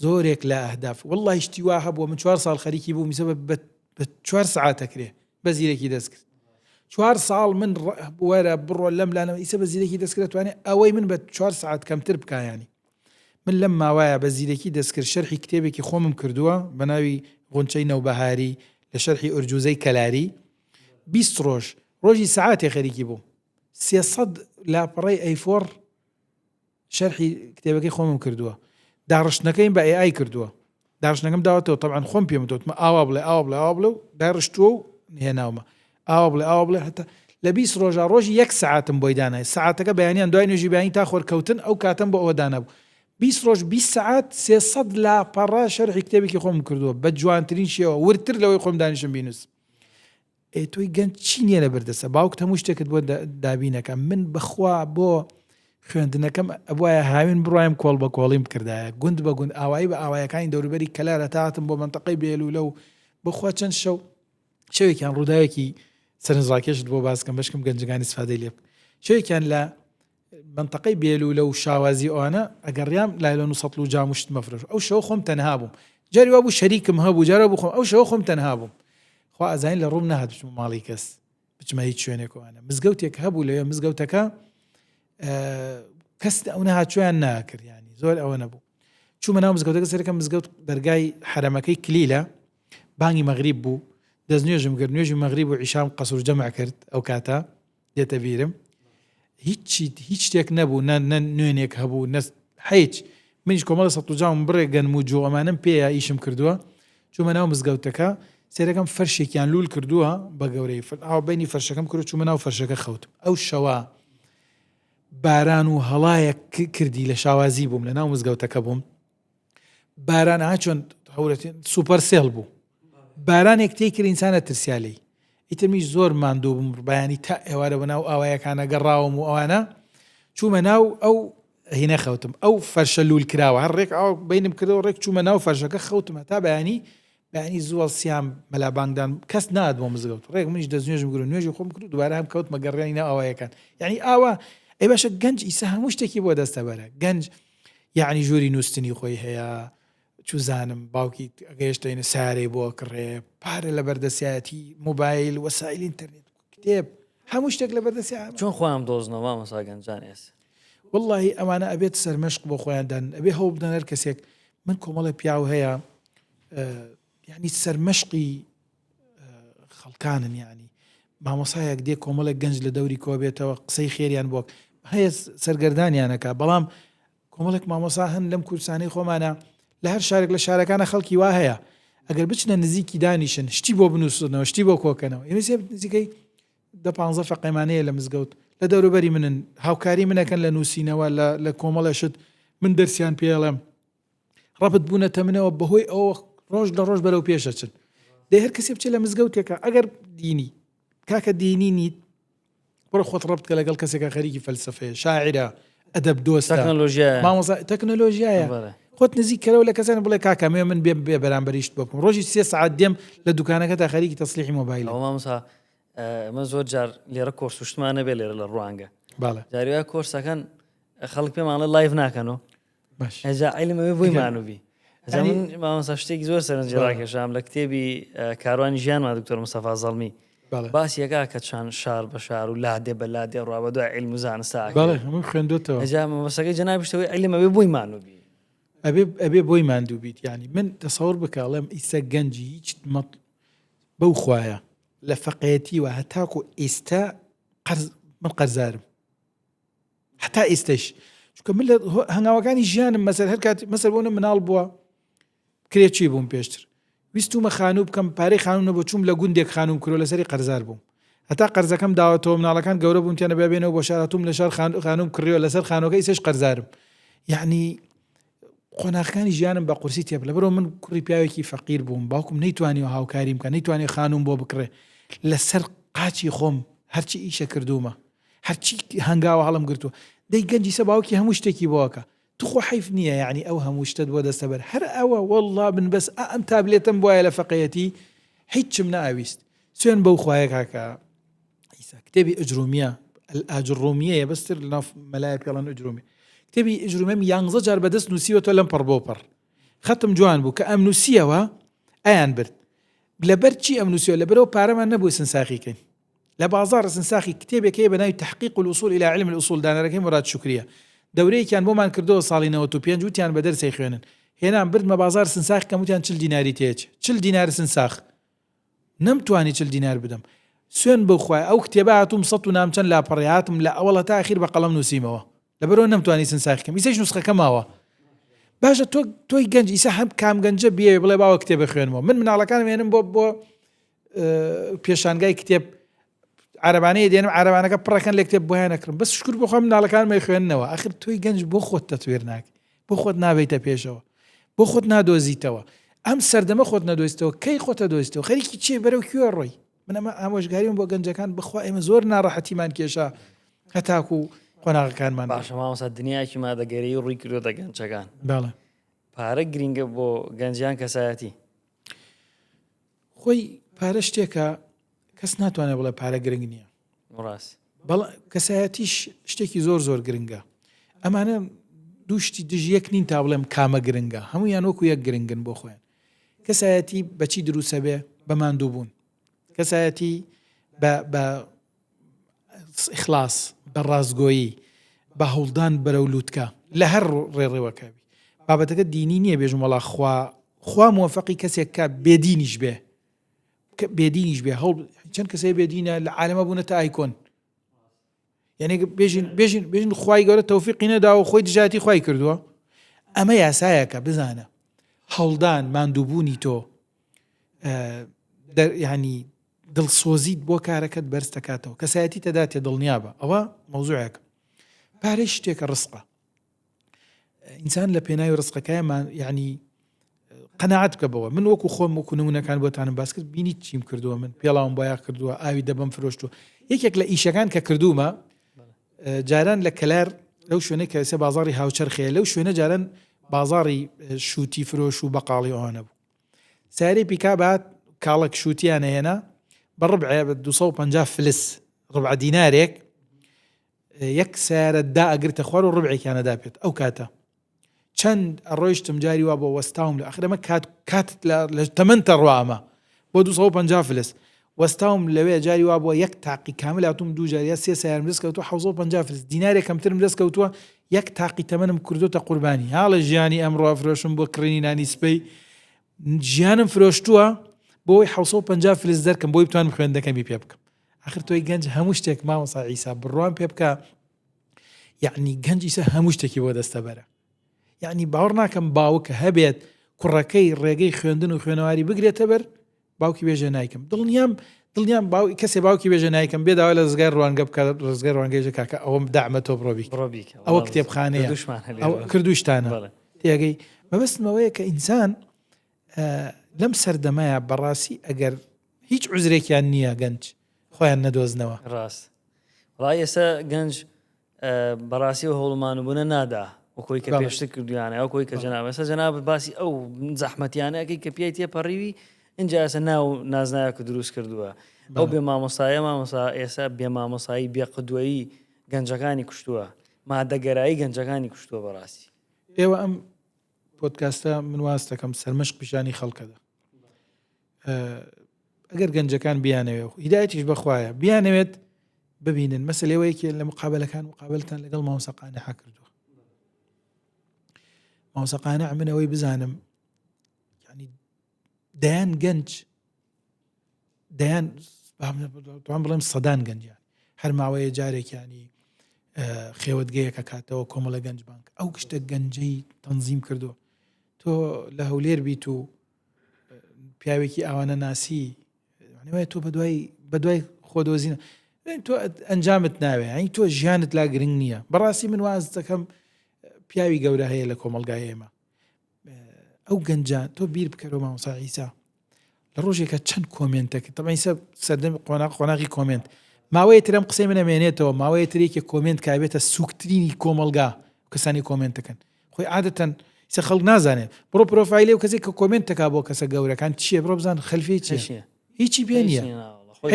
زۆرێک لە ئەهداف وەڵڵاهی شتی وا هەبووە من چوار ساڵ خەریکی بووم ئیسە بە بە چوار سەعات ئەکرێ بە زیرەکی دەستکرد چوار ساڵ من وەرە بڕۆ لەم لانەوە ئیسە بە زیرەکی دەستکرد توانێت ئەوەی من بە چوار سەعات کەمتر بکایانی من لەم ماوەیە بە زیرەکی دەستکرد شەرحی کتێبێکی خۆمم کردووە بە ناوی غونچەی نەوبەهاری لە شەرحی ئورجوزەی کەلاری 20 ڕۆژ ڕۆژی سەعاتێ خەریکی بووم 300 لاپەڕەی A4 شەرحی کتێبەکەی خۆمم کردووە داڕشتنەکەیم بە AI کردووە داڕشتنەکەم داوەتەوە تەبعەن خۆم پێم وتوتمە ئاوا بڵێ ئاوا بڵێ ئاوا بڵێ و داڕشتووە و هێناومە ئاوا بڵێ ئاوا بڵێ هەتا لە 20 ڕۆژا ڕۆژی یەک سەعاتم بۆی دانای سەعاتەکە بەیانیان دوای نوێژی بەیانی تا خۆر کەوتن ئەو کاتەم بۆ ئەوە دانابوو 20 ڕۆژ 20 سەعات 300 لاپەڕە شەرحی کتێبێکی خۆم کردووە بە جوانترین شێوە وردتر لەوەی خۆم دانیشم بینووسم ئێ تۆی گەنج چی نییە لە بەردەستە باوکت هەموو شتێکت بۆ دابینەکە من بەخوا بۆ خوێندنەکەم ئەبواە هاوین بڕایم کۆڵ بە کۆڵیم بکردایە گوند بە گوند ئاوایی بە ئاوایەکانی دەوروبەری کەلار هەتا هاتم بۆ مەنتەقەی بێلولە و بخوا چەند شەو شەوێکیان ڕووداوێکی سەرنجڕاکێشت بۆ باسکەم بەشکم گەنجەکانی سفادەی لێ بکەن شەوێکیان لە مەنتەقەی بێلولە و شاوازی ئەوانە ئەگەڕیام لایلۆن و سەتڵ و جام و شتم ئەفرۆشت ئەو شەوە خۆم تەنها بووم جاری وا بوو شەریکم هەبوو جارا بوو خۆم ئەو شەوە خۆم تەنها بووم خوا ئەزانین لە ڕووم نەهات بچمە ماڵی کەس بچمە هیچ شوێنێک ئەوانە مزگەوتێک هەبوو لەوێ مزگەوتەکە کەس ئەو نەهاتویان ناکرد ینی زۆر ئەوە نەبوو چوومە ناو مزگەوتەکە سەرەکە مزگەوت دەرگای حەرەمەکەی کلیلە بانگی مەغریب بوو دەست نوێژم کرد نوێژی مەغریب و عیشام قەسر جەمع کرد ئەو کاتە دێتە بیرم هیچی هیچ شتێک نەبوو نە نە نوێنێک هەبوو نە هیچ منیش کۆمەڵە سەت و جام بڕێک گەنم و جۆ ئەمانم پێیە ئیشم کردووە چوومە ناو مزگەوتەکە سێرەکەم فەرشێکیان لول کردووە بە گەورەی ئاو بینی فەرشەکەم کرد چوومە ناو فەرشەکە خەوتم ئەو شەوە باران و هەڵایەک کردی لە شاوازی بووم لە ناو مزگەوتەکە بووم باران ئا چۆن هەورەتێن سوپەر سێڵ بوو بارانێک تێی کرد ئینسانە ترسیا لێی ئیتر منیش زۆر ماندوو بووم بەیانی تا ئێوارە بە ناو ئاوایەکانە گەڕاوم و ئەوانە چوومە ناو ئەو هینە خەوتم ئەو فەرشە لول کراوە هەر ڕێک ئاو بینم کردەوە ڕێک چوومە ناو فەرشەکە خەوتم هەتا بەیانی بەیانی زوو هەڵسیام مەلا بانگدان کەس نات بۆ مزگەوت ڕێک منیش دەستنوێژم کرد و نوێژی خۆم کرد و دووبارە هەم کەوتمە گەڕیانی ناو ئاوایەکان یعنی ئاوا ئەی باشە گەنج ئیسا هەموو شتێکی بۆ دەستەبەرە گەنج یعنی ژووری نووستنی خۆی هەیە چوزانم باوکی گەیشتەینە سارەی بۆ کڕێ پارە لە بەردەسیایەتی مۆبایل وەسایل ئینتەرنێت کتێب هەموو شتێک لە بەردەسیا چۆن خۆیان دۆزنەوە مامۆستا گەنجان ئێس وەڵڵاهی ئەمانە ئەبێت سەرمەشق بۆ خۆیان دان ئەبێ هەوڵ بدەن هەر کەسێک من کۆمەڵێ پیاو هەیە یعنی سەرمەشقی خەڵکانن یعنی مامۆسایەک دێ کۆمەڵێک گەنج لە دەوری کۆبێتەوە قسەی خێریان بۆ هەیە سەرگەردانیانەکە بەڵام کۆمەڵێک مامۆسا هەن لەم کوردستانەی خۆمانە لە هەر شارێک لە شارەکانە خەڵکی وا هەیە ئەگەر بچنە نزیکی دانیشن شتی بۆ بنووسنەوە شتی بۆ کۆکەنەوە ئێمە نزیکەی دە پانزە فەقێمانەیە لە مزگەوت لە دەوروبەری منن هاوکاری منەکەن لە نووسینەوە لە کۆمەڵێ شت من دەرسیان پێڵێم ڕەبت بوونەتە منەوە بەهۆی ئەوە ڕۆژ لە ڕۆژ بەرەو پێشەچن دەی هەر کەسێ بچێت لە مزگەوتێکە ئەگەر دینی کاکە دینی نیت بڕۆ خۆت ڕەبت کە لەگەڵ کەسێکە خەریکی فەلسەفەیە شاعرە ئەدەب دۆستە تەکنەلۆژیایە مامۆستا تەکنەلۆژیایە بەڵێ. خۆت نزیک کەرەوە لە کەسانی بڵێ کاکە مێ من بێم بێ بەرامبەریشت بۆ بکەم ڕۆژی سێ سەعات دێم لە دوکانەکەتا خەریکی تەسلیحی مۆبایلم. ئەوە مامۆستا ئێمە زۆر جار لێرە کۆرس و شتمان نەبێ لێرە لە ڕوانگە بەڵێ. جاری وایە کۆرسەکان خەڵک پێمان ئەڵێ live ناکەن و باش. ئەجا عیلم ئەوێ بۆی مانوو بی ئەجا یانی من مامۆستا شتێکی زۆر سەرنجی بەڵێ. ڕاکێشام لە کتێبی کاروانی ژیانمان دکتۆر مستەفا زەڵمی بەڵێ. باسی ئەکا کە چەند شار بە شار و لادێ بە لادێ ڕوا بە دوای عیلم و زانستا بەڵێ ئەکەوێ. هەمووی خوێندۆتەوە. ئەجا مەبەستەکەی جەنابیشت ئەوەی عیلم ئەبێ بۆی مانوو بی. ئەبێ ئەبێ بۆی ماندوو بیت یانی من تەسەور بکە ئەڵێم ئیستا گەنجی هیچ مەت بەو خوایە لە فەقێتیوە هەتاکو ئیستا قەرز من قەرزارم هەتا ئیستەش چونکە من لە هەنگاوەکانی ژیانم مەسەر هەر کات مەسەر بۆ مناڵ بووە کرێچی بووم پێشتر ویستومە خانوو بکەم پارەی خانوو نەبوو چووم لە گوندێک خانووم کرۆ لەسەری قەرزار بووم هەتا قەرزەکەم داوەتەوە مناڵەکان گەورە بوون تیانە بێنەوە بۆ شار هاتووم لە شار خانووم کڕیوە لەسەر خانووەکە ئیسەش قەرزارم یعنی قۆناغەکانی ژیانم بە قورسی تێپ لەبەرەوە من کوڕی پیاوێکی فەقیر بووم باوکم نەیتوانیوە هاوکاریم بکە نەیتوانێ خانووم بۆ بکڕێ لەسەر قاچی خۆم هەرچی ئیشە کردوومە هەرچی هەنگاوە هەڵم گرتووە دەی گەنجی سە باوکی هەموو شتێکی بۆکە توخوا حەیف نییە یەعنی ئەو هەموو شتەت بۆ دەستەبەر هەر ئەوە وەڵڵا من بەس ئا ئەم تابلێتەم بوایە لە فەقێیەتی هیچم نەئەویست سوێن بەو خوایە کاکە عیسا کتێبی ئەجرومیە. الآجرومیەیە بەس تر لەناو مەلایە پێڵەن ئوجرومی کتێبی ئجرومێم یانزە جار بەدەست نووسیوەتەوە لەم پەڕ بۆ پەڕ خەتم جوان بوو کە ئەم نووسیەوە ئەیان برد لەبەر چی ئەم نووسیەوە لەبەرەوە پارەمان نەبوو سنساخی کەین لە بازاڕ سنساخی کتێبێک هەیە بە ناوی تحقیق الوصول الى علم الاصول دانەرەکەی موراد شوکریە دەورەیەکیان بۆمان کردەوە ساڵی 95 وتیان بە دەرسەی خوێنن هێنام بردمە بازار سنساخ کەم وتیان 40 دیناری تێچ 40 دینار سنساخ نەمتوانی 40 دینار بدەم سوێن بۆ خوای ئەو کتێبە هاتووم سەد و نام چەند لاپەڕی هاتم لە ئەوەڵ هەتا ئەخیر بە قەڵەم نووسیمەوە لەبەرئەوە نەمتوانی سنساخی کەم ئیسەیش نوسخەکە ماوە باشە تۆ تۆی گەنج ئیسە هەم کام گەنجە بیەوێ بڵێ باوە کتێبە خوێنمەوە من مناڵەکانم هێنم بۆ بۆ پێشانگای کتێب عربانەیە دێنم عربانەکە پڕەکەن لە کتێب بۆیان نەکردم بەس شکر بۆ خۆم مناڵەکان مەی خوێندنەوە ئەخر تۆی گەنج بۆ خۆت تەتوێر ناکەی بۆ خۆت نابیتە پێشەوە بۆ خۆت نادۆزیتەوە ئەم سەردەمە خۆت نەدۆزیتەوە کەی خۆتە دۆزیتەوە خەریکی چێ بەرەو کوێ ڕۆی من ئەمە ئامۆژگاریم بۆ گەنجەکان بخوا ئێمە زۆر ناڕەحەتیمان کێشا هەتاکو قۆناغەکانمان باشە مامۆستا دنیایەکی مادەگەری ڕووی کردۆتە گەنجەکان بەڵێ پارە گرینگە بۆ گەنجیان کەسایەتی خۆی پارە شتێکە کەس ناتوانێت بڵێ پارە گرنگ نییە ڕاست بەڵ کەسایەتیش شتێکی زۆر زۆر گرنگە ئەمانە دوو شتی دژ یەک نین تا بڵێم کامە گرنگە هەمویان وەکو یەک گرنگن بۆ خۆیان کەسایەتی بەچی دروسە بێ بە ماندوو بوون کەسایەتی بە بە ئیخلاص بە ڕاستگۆیی بە هەوڵدان بەرەو لووتکە لە هەر ڕێڕەوەکە بی بابەتەکە دینی نییە بێژم وەڵا خوا خوا موفقی کەسێک کە بێدینیش بێ بێدینیش بێ هەوڵ چەند کەسێ بێدینە لە عالەمە بوونەتە ئایکۆن یعنی بێژین بێژین بێژین خوای گەورە تەوفیقی نەداوە خۆی دژایەتی خوای کردووە ئەمە یاسایەکە بزانە هەڵدان ماندووبوونی تۆ ینی دڵسۆزیت بۆ کارەکەت بەرز دەکاتەوە کەسایەتی تەداتێ دڵنیابە ئەوە مەوزوعێک پارەی شتێکە ڕسقە ئینسان لە پێناوی ڕسقەکەیمان یعنی قەناعەت بکە بەوە من وەکو خۆم وەکو نمونەکان بۆتانم باس کرد بینی چیم کردووە من پێڵاوم بۆیاخ کردووە ئاوی دەبم فرۆشتووە یەکێک لە ئیشەکان کە کردوومە جاران لە کەلار لەو شوێنەی کە ئێستا بازاڕی هاوچەرخەیە لەو شوێنە جاران بازاڕی شووتی فرۆش و بەقاڵی ئەوانە بوو سیارەی پیکاب هات کاڵەک شووتیان هێنا بە ڕبعێ بە 250 فلس ڕبع دینارێک یەک سیارە دا ئەگرتە خوار و ڕبعێکیانە دا پێت ئەو کاتە چەند ئەڕۆیشتم جاری وا بۆ وەستاوم لە ئەخر ئەمە کات کاتت لە تەمەنتە ڕوا ئەمە بۆ 250 فلس وەستاوم لەوێ جاری وا بووە یەک تاقی کامل هاتووم دوو جار یا سێ سیارم دەست کەوتووە 750 فلس دینارێک کەمترم دەست کەوتووە یەک تاقی تەمەنم کردوتە قوربانی هاڵە ژیانی ئەمڕۆ فرۆشم بۆ کڕینی نانی سپەی ژیانم فرۆشتووە بۆی 750 فلس دەرکەم بۆی بتوانم خوێندەکەمی پێ بکەم ئەخر تۆی گەنج هەموو شتێک مامۆستا عیسا بڕوام پێ بکە یعنی گەنج ئیسە هەموو شتێکی بۆ دەستەبەرە یعنی باوەڕ ناکەم باوک هەبێت کوڕەکەی ڕێگەی خوێندن و خوێنەواری بگرێتە بەر باوکی بێژە نایکەم دڵنیام دڵنیام باو کەسێ باوکی بێژە نایکەم بێ داوا لە دەزگای ڕوانگە بکە ڕزگای ڕوانگەیژە کاکە ئەوەم دامە تۆ بڕۆبی ئەوە کتێبخانەیە کردوشتانە تێگەی مەبەستمەوەیە کە ئینسان لەم سەردەمەیە بەڕاستی ئەگەر هیچ عوزرێکیان نییە گەنج خۆیان نەدۆزنەوە. ڕاست وەڵا ئێستا گەنج بەڕاستی و هەوڵمان و بوونە نادا وەکۆی کە پێشتر کردویانە ئەو کۆی کە جەناب ئێستا جەناب باسی ئەو زەحمەتیانەکەی کە پیای تێپەڕیوی اینجا ئێستا ناو نازناوێکە دروست کردووە ئەو بێ مامۆستایە مامۆسا ئێستا بێ مامۆسایی بێ قدوەیی گەنجەکانی کوشتووە مادەگەرایی گەنجەکانی کوشتووە بەڕاستی. ئێوە ئەم پۆدکاستە من واز دەکەم سەرمەشق پیشانی خەڵکەدا ئەگەر گەنجەکان بیانەوێ و هیدایەتیش بەخوایە بیانەوێت ببینن مەسلەوەیەکی لە مقابلەکان مقابلتان لەگەڵ مامۆستا قانع کردووە مامۆستا قانع من ئەوەی بزانم ینی دەیان گەنج دەیان توان بڵێم سەدان گەنجیان هەر ماوەیە جارێکیانی خێوەتگەیەکە کاتەوە کۆمەڵە گەنج بانک ئەو گشتە گەنجەی تەنزیم کردو تۆ لە هەولێر بیت و پیاوێکی ئاوانە ناسی تۆ بەدوای بەدوای خۆدۆزینە تۆ ئەنجامت ناوێ ئەین تۆ ژیانت لا گرنگ نییە بەڕاستی من واز دەکەم پیاوی گەورە هەیە لە کۆمەلگای ئێمە ئەو گەنجە تۆ بیر بکەرەوە مامۆستا عیسا لە ڕۆژێکە چەند کۆمێنتەکە تەبعەن ئیسا سەردەمی قۆناغ قۆناغی کۆمێنت ماوەیە ترم قسەی من ئەمێنێتەوە ماوەیە ترێکی کۆمێنت کابێتە سوکترینی کۆمەلگا کەسانی کۆمێنتەکەن خۆی عادەتەن ئیسا خەڵک نازانێت بڕۆ پرۆفایلی و کەسێک کە کۆمێنت تەکا بۆ کەسە گەورەکان چییە بڕۆ بزان خەلفی چیە هیچی پێ نییە.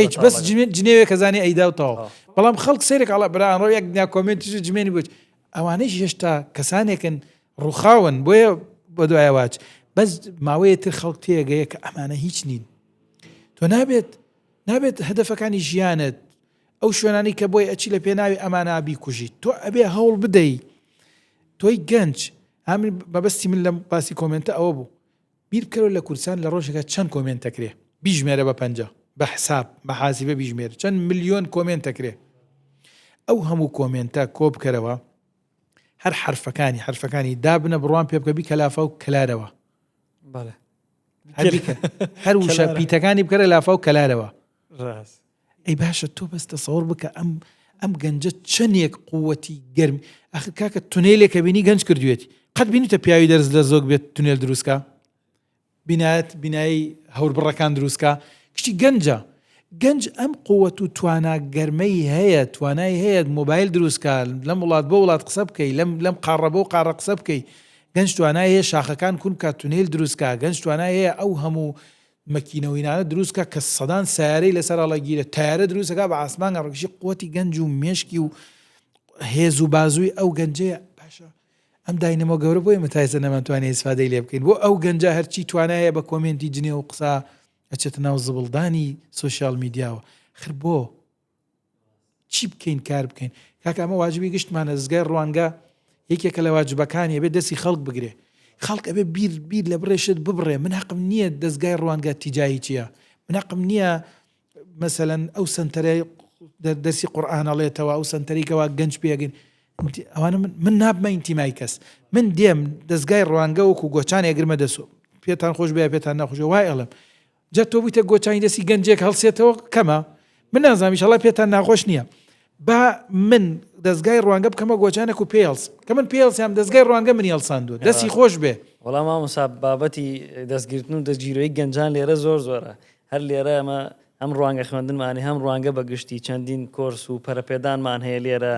هیچ بەس جنێوێک کە زانی ئەیدا و تەواو بەڵام خەڵک سەیرێک ئەڵێ برا ئەمڕۆ یەک دنیا کۆمێنتیش و جمێنی بۆچ ئەوانەیش هێشتا کەسانێکن ڕووخاون بۆیە بەدوایە واچ بەس ماوەیە تر خەڵک تێگەیە کە ئەمانە هیچ نین تۆ نابێت نابێت هەدەفەکانی ژیانت ئەو شوێنانی کە بۆی ئەچی لە پێناوی ئەمانە بیکوژیت تۆ ئەبێ هەوڵ بدەی تۆی گەنج هەمن مەبەستی من لەم باسی کۆمێنتە ئەوە بوو بیر بکەرەوە لە کوردستان لە ڕۆژێکا چەند کۆمێنت ئەکرێ بیژمێرە بە پەنجە بە حساب بە حاسیبە بیژمێرە چەند ملیۆن کۆمێنت ئەکرێ ئەو هەموو کۆمێنتە کۆ بکەرەوە هەر حرفەکانی حرفەکانی دابنە بڕوان پێ بکە بیکە لافا و کەلارەوە هەر وشە پیتەکانی بکەرە لافا و کەلارەوە ڕاست. ئەی باشە تۆ بەس تەسەوڕ بکە ئەم ئەم گەنجە چەندێک قووەتی گەرم ئەخر کاکە تونێلێکە بینی گەنج کردوێتی قەت بینیتە پیاوی دەرز لە زۆک بێت تونێل دروستکە بینایەت بینایی هەوربڕەکان دروستکە کچی گەنجە گەنج ئەم قووەت و توانا گەرمەی هەیە توانای هەیە مۆبایل دروستکە لەم وڵات بۆ وڵات قسە بکەی لەم لەم قاڕە بۆ قاڕە قسە بکەی گەنج توانای هەیە شاخەکان کون بکات تونێل دروستکە گەنج توانای هەیە ئەو هەموو مەکینە و ئینانە دروست کا کە سەدان سەیارەی لەسەر هەڵەگیرێ تەیارە دروست ئەکا بە ئاسمانگا ڕۆکشی قوتی گەنج و مێشکی و هێز و بازووی ئەو گەنجەیە باشە ئەم داینەمۆ گەورە بۆ ئێمە تا ئێستا نەمانتوانی ئیسفادەی لێ بکەین بۆ ئەو گەنجە هەرچی توانایە بە کۆمێنتی جنێ و قسە ئەچێتە ناو زبڵدانی سۆشیال میدیاوە خر بۆ چی بکەین کار بکەین کاکە ئەمە واجبی گشتمانە دەزگای ڕوانگە یەکێکە لە واجبەکانی ئەبێ دەستی خەڵک بگرێ خەڵک ئەبێ بیر بیر لە بڕێ شت ببڕێ من حەقم نییە دەزگای ڕوانگە تیجایی چییە من حەقم نییە مەسەلەن ئەو سەنتەرەی دەرسی قورئان ئەڵێتەوە ئەو سەنتەری کەوا گەنج پێگەین ئەوانە من من نابمە ئینتیمای کەس من دێم دەزگای ڕوانگە وەکو گۆچان ئەگرمە دەسۆ پێتان خۆش بێ پێتان ناخۆشە وای ئەڵێم جا تۆ بوویتە گۆچانی دەستی گەنجێک هەڵسێتەوە کەمە من نازانم ئیشەڵا پێتان ناخۆش نییە با من دەستگای ڕوانگە بکەمە گۆچانێک و پێ هەڵسم کە من پێ هەڵسیام دەستگای ڕوانگە منی هەڵساندووە دەستی خۆش بێ. وەڵا مامۆستا بابەتی دەستگرتن و دەستگیرۆیی گەنجان لێرە زۆر زۆرە هەر لێرە ئەمە هەم ڕوانگە خوێندنمان هەیە هەم ڕوانگە بە گشتی چەندین کۆرس و پەرەپێدانمان هەیە لێرە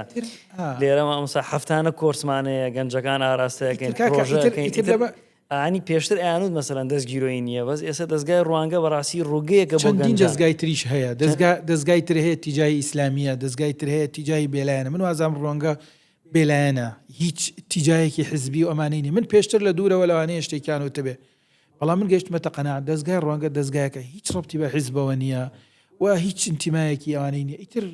لێرە مامۆستا هەفتانە کۆرسمان هەیە گەنجەکان ئاراستەکەین پرۆژەکەین ئانی پێشتر ئەیانوت مەسەلەن دەست گیرۆیی نییە بەس ئێستا دەزگای ڕوانگە بەڕاستی ڕووگەیەکە بۆ چەندین گەنجان. دەزگای تریش هەیە دەزگا دەزگای تر هەیە تیجاهی ئیسلامیە دەزگای تر هەیە تیجاهی بێلایەنە من وازانم ڕوانگە بێلایەنە هیچ تیجاهێکی حزبی و ئەمانەی نیە من پێشتر لە دوورەوە لەوانەیە شتێکیان وتبێ بەڵام من گەیشتمەتە قەناعەت دەزگای ڕوانگە دەزگایەکە هیچ ڕەبتی بە حزبەوە نییە و هیچ ئینتیمایەکی ئەوانەی نیە ئیتر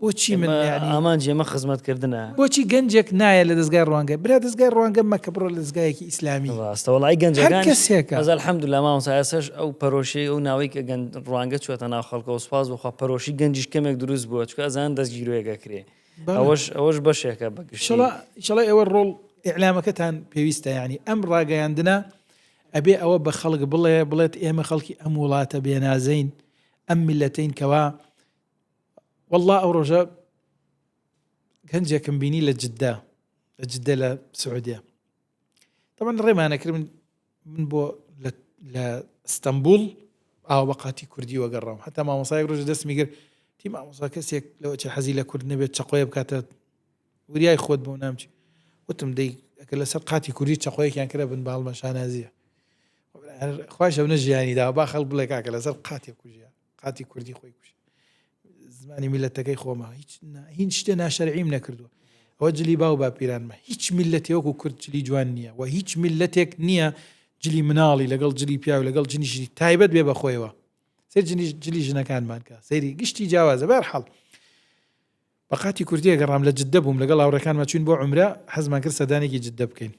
بۆچی من یعنی ئامانجی ئێمە خزمەتکردنە. بۆچی گەنجێک نایە لە دەزگای ڕوانگە برا دەزگای ڕوانگە مەکە بڕۆ لە دەزگایەکی ئیسلامی ڕاستە وەڵای هەر گەنجەکان کەسێکە بەس الحمدلله مامۆستا ئێستاش ئەو پەرۆشیەی ئەو ناوەی کە گەن ڕوانگە چووەتە ناو خەڵکەوە سوپاس بۆ خوا پەرۆشی گەنجیش کەمێک دروست بووە چونکە ئەزانن دەستگیرۆیەک ئەکرێ بەڵێ. ئەوەش ئەوەش بەشێکە بە گشتی. ئیشەڵا ئیشەڵا ئێوە ڕۆڵ ئیعلامەکەتان پێویستە یعنی ئەم ڕاگەیاندنە ئەبێ ئەوە بە خەڵک بڵێ بڵێت ئێمە خەڵکی ئەم وڵاتە بێنازەین ئەم میلەتەین کەوا واللە ئەو ڕۆژە گەنجێکم بینی لە جدە لە جدە لە سعودیە طبعا ڕێمانە کرد من من بۆ لە ئەستەمبول ئاوا بە قاتی کوردی وەگەڕام هەتا مامۆسایەک ڕۆژ دەستمی گرت تی مامۆسا کەسێک لەوە چه حەزی لە کورد نەبێت چەقۆیە بکاتە وریای خۆت بۆ نامچی وتم دەی ئەگەر لەسەر قاتی کوردی چەقۆیەکیان کرا بن باڵمە شانازیە خوش ئەو نە ژیانی دا با خەڵک بڵێ کاکە لەسەر قاتێ کوژیا قاتی کوردی خۆی کوشت زمانی میلەتەکەی خۆمە هیچ هیچ شتێ ناشەرعیم نەکردووە ئەوە جلی باو باپیرانمە هیچ میلەتی وەکو کورد جلی جوان نییە و هیچ میلەتێک نییە جلی مناڵی لەگەڵ جلی پیاو لەگەڵ جنیشی تایبەت بێ بەخۆیەوە سەر جنیش جلی ژنەکانمان کە سەیری گشتی جیاوازە بەرحاڵ بە قاتی کوردیە گەڕام لە جدە بووم لەگەڵ هاوڕێکانمان چوین بۆ عمرە حەزمان کرد سەردانێکی جدە بکەین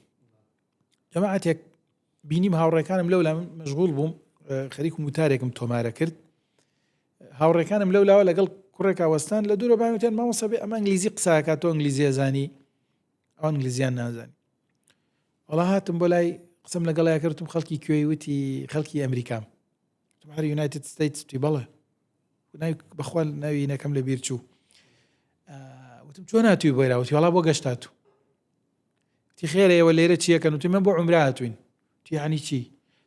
جەماعەتێک بینیم هاوڕێکانم لەولا من مەشغوڵ بووم خەریکم وتارێکم تۆمارە کرد هاوڕێکانم لەو لاوە لەگەڵ کوڕێکا وەستان لە دوورە باوتیان مامۆستا بێ ئەمە ئینگلیزی قساکات تۆ ئینگلیزی ئەزانی ئەو ئینگلیزیان نازانی وەڵا هاتم بۆ لای قسم لەگەڵ کردم خەڵکی کوێی وتی خەڵکی ئەمریکام هەر United States وتی بەڵێ ناوی بەخوا ناوی نەکەم لە بیر چوو وتم چۆن هاتووی بۆ ئێرە وتی وەڵا بۆ گەشت هاتوو تی خێرە ئێوە لێرە چیەکەن وتی من بۆ عومرە هاتووین تی یعنی چی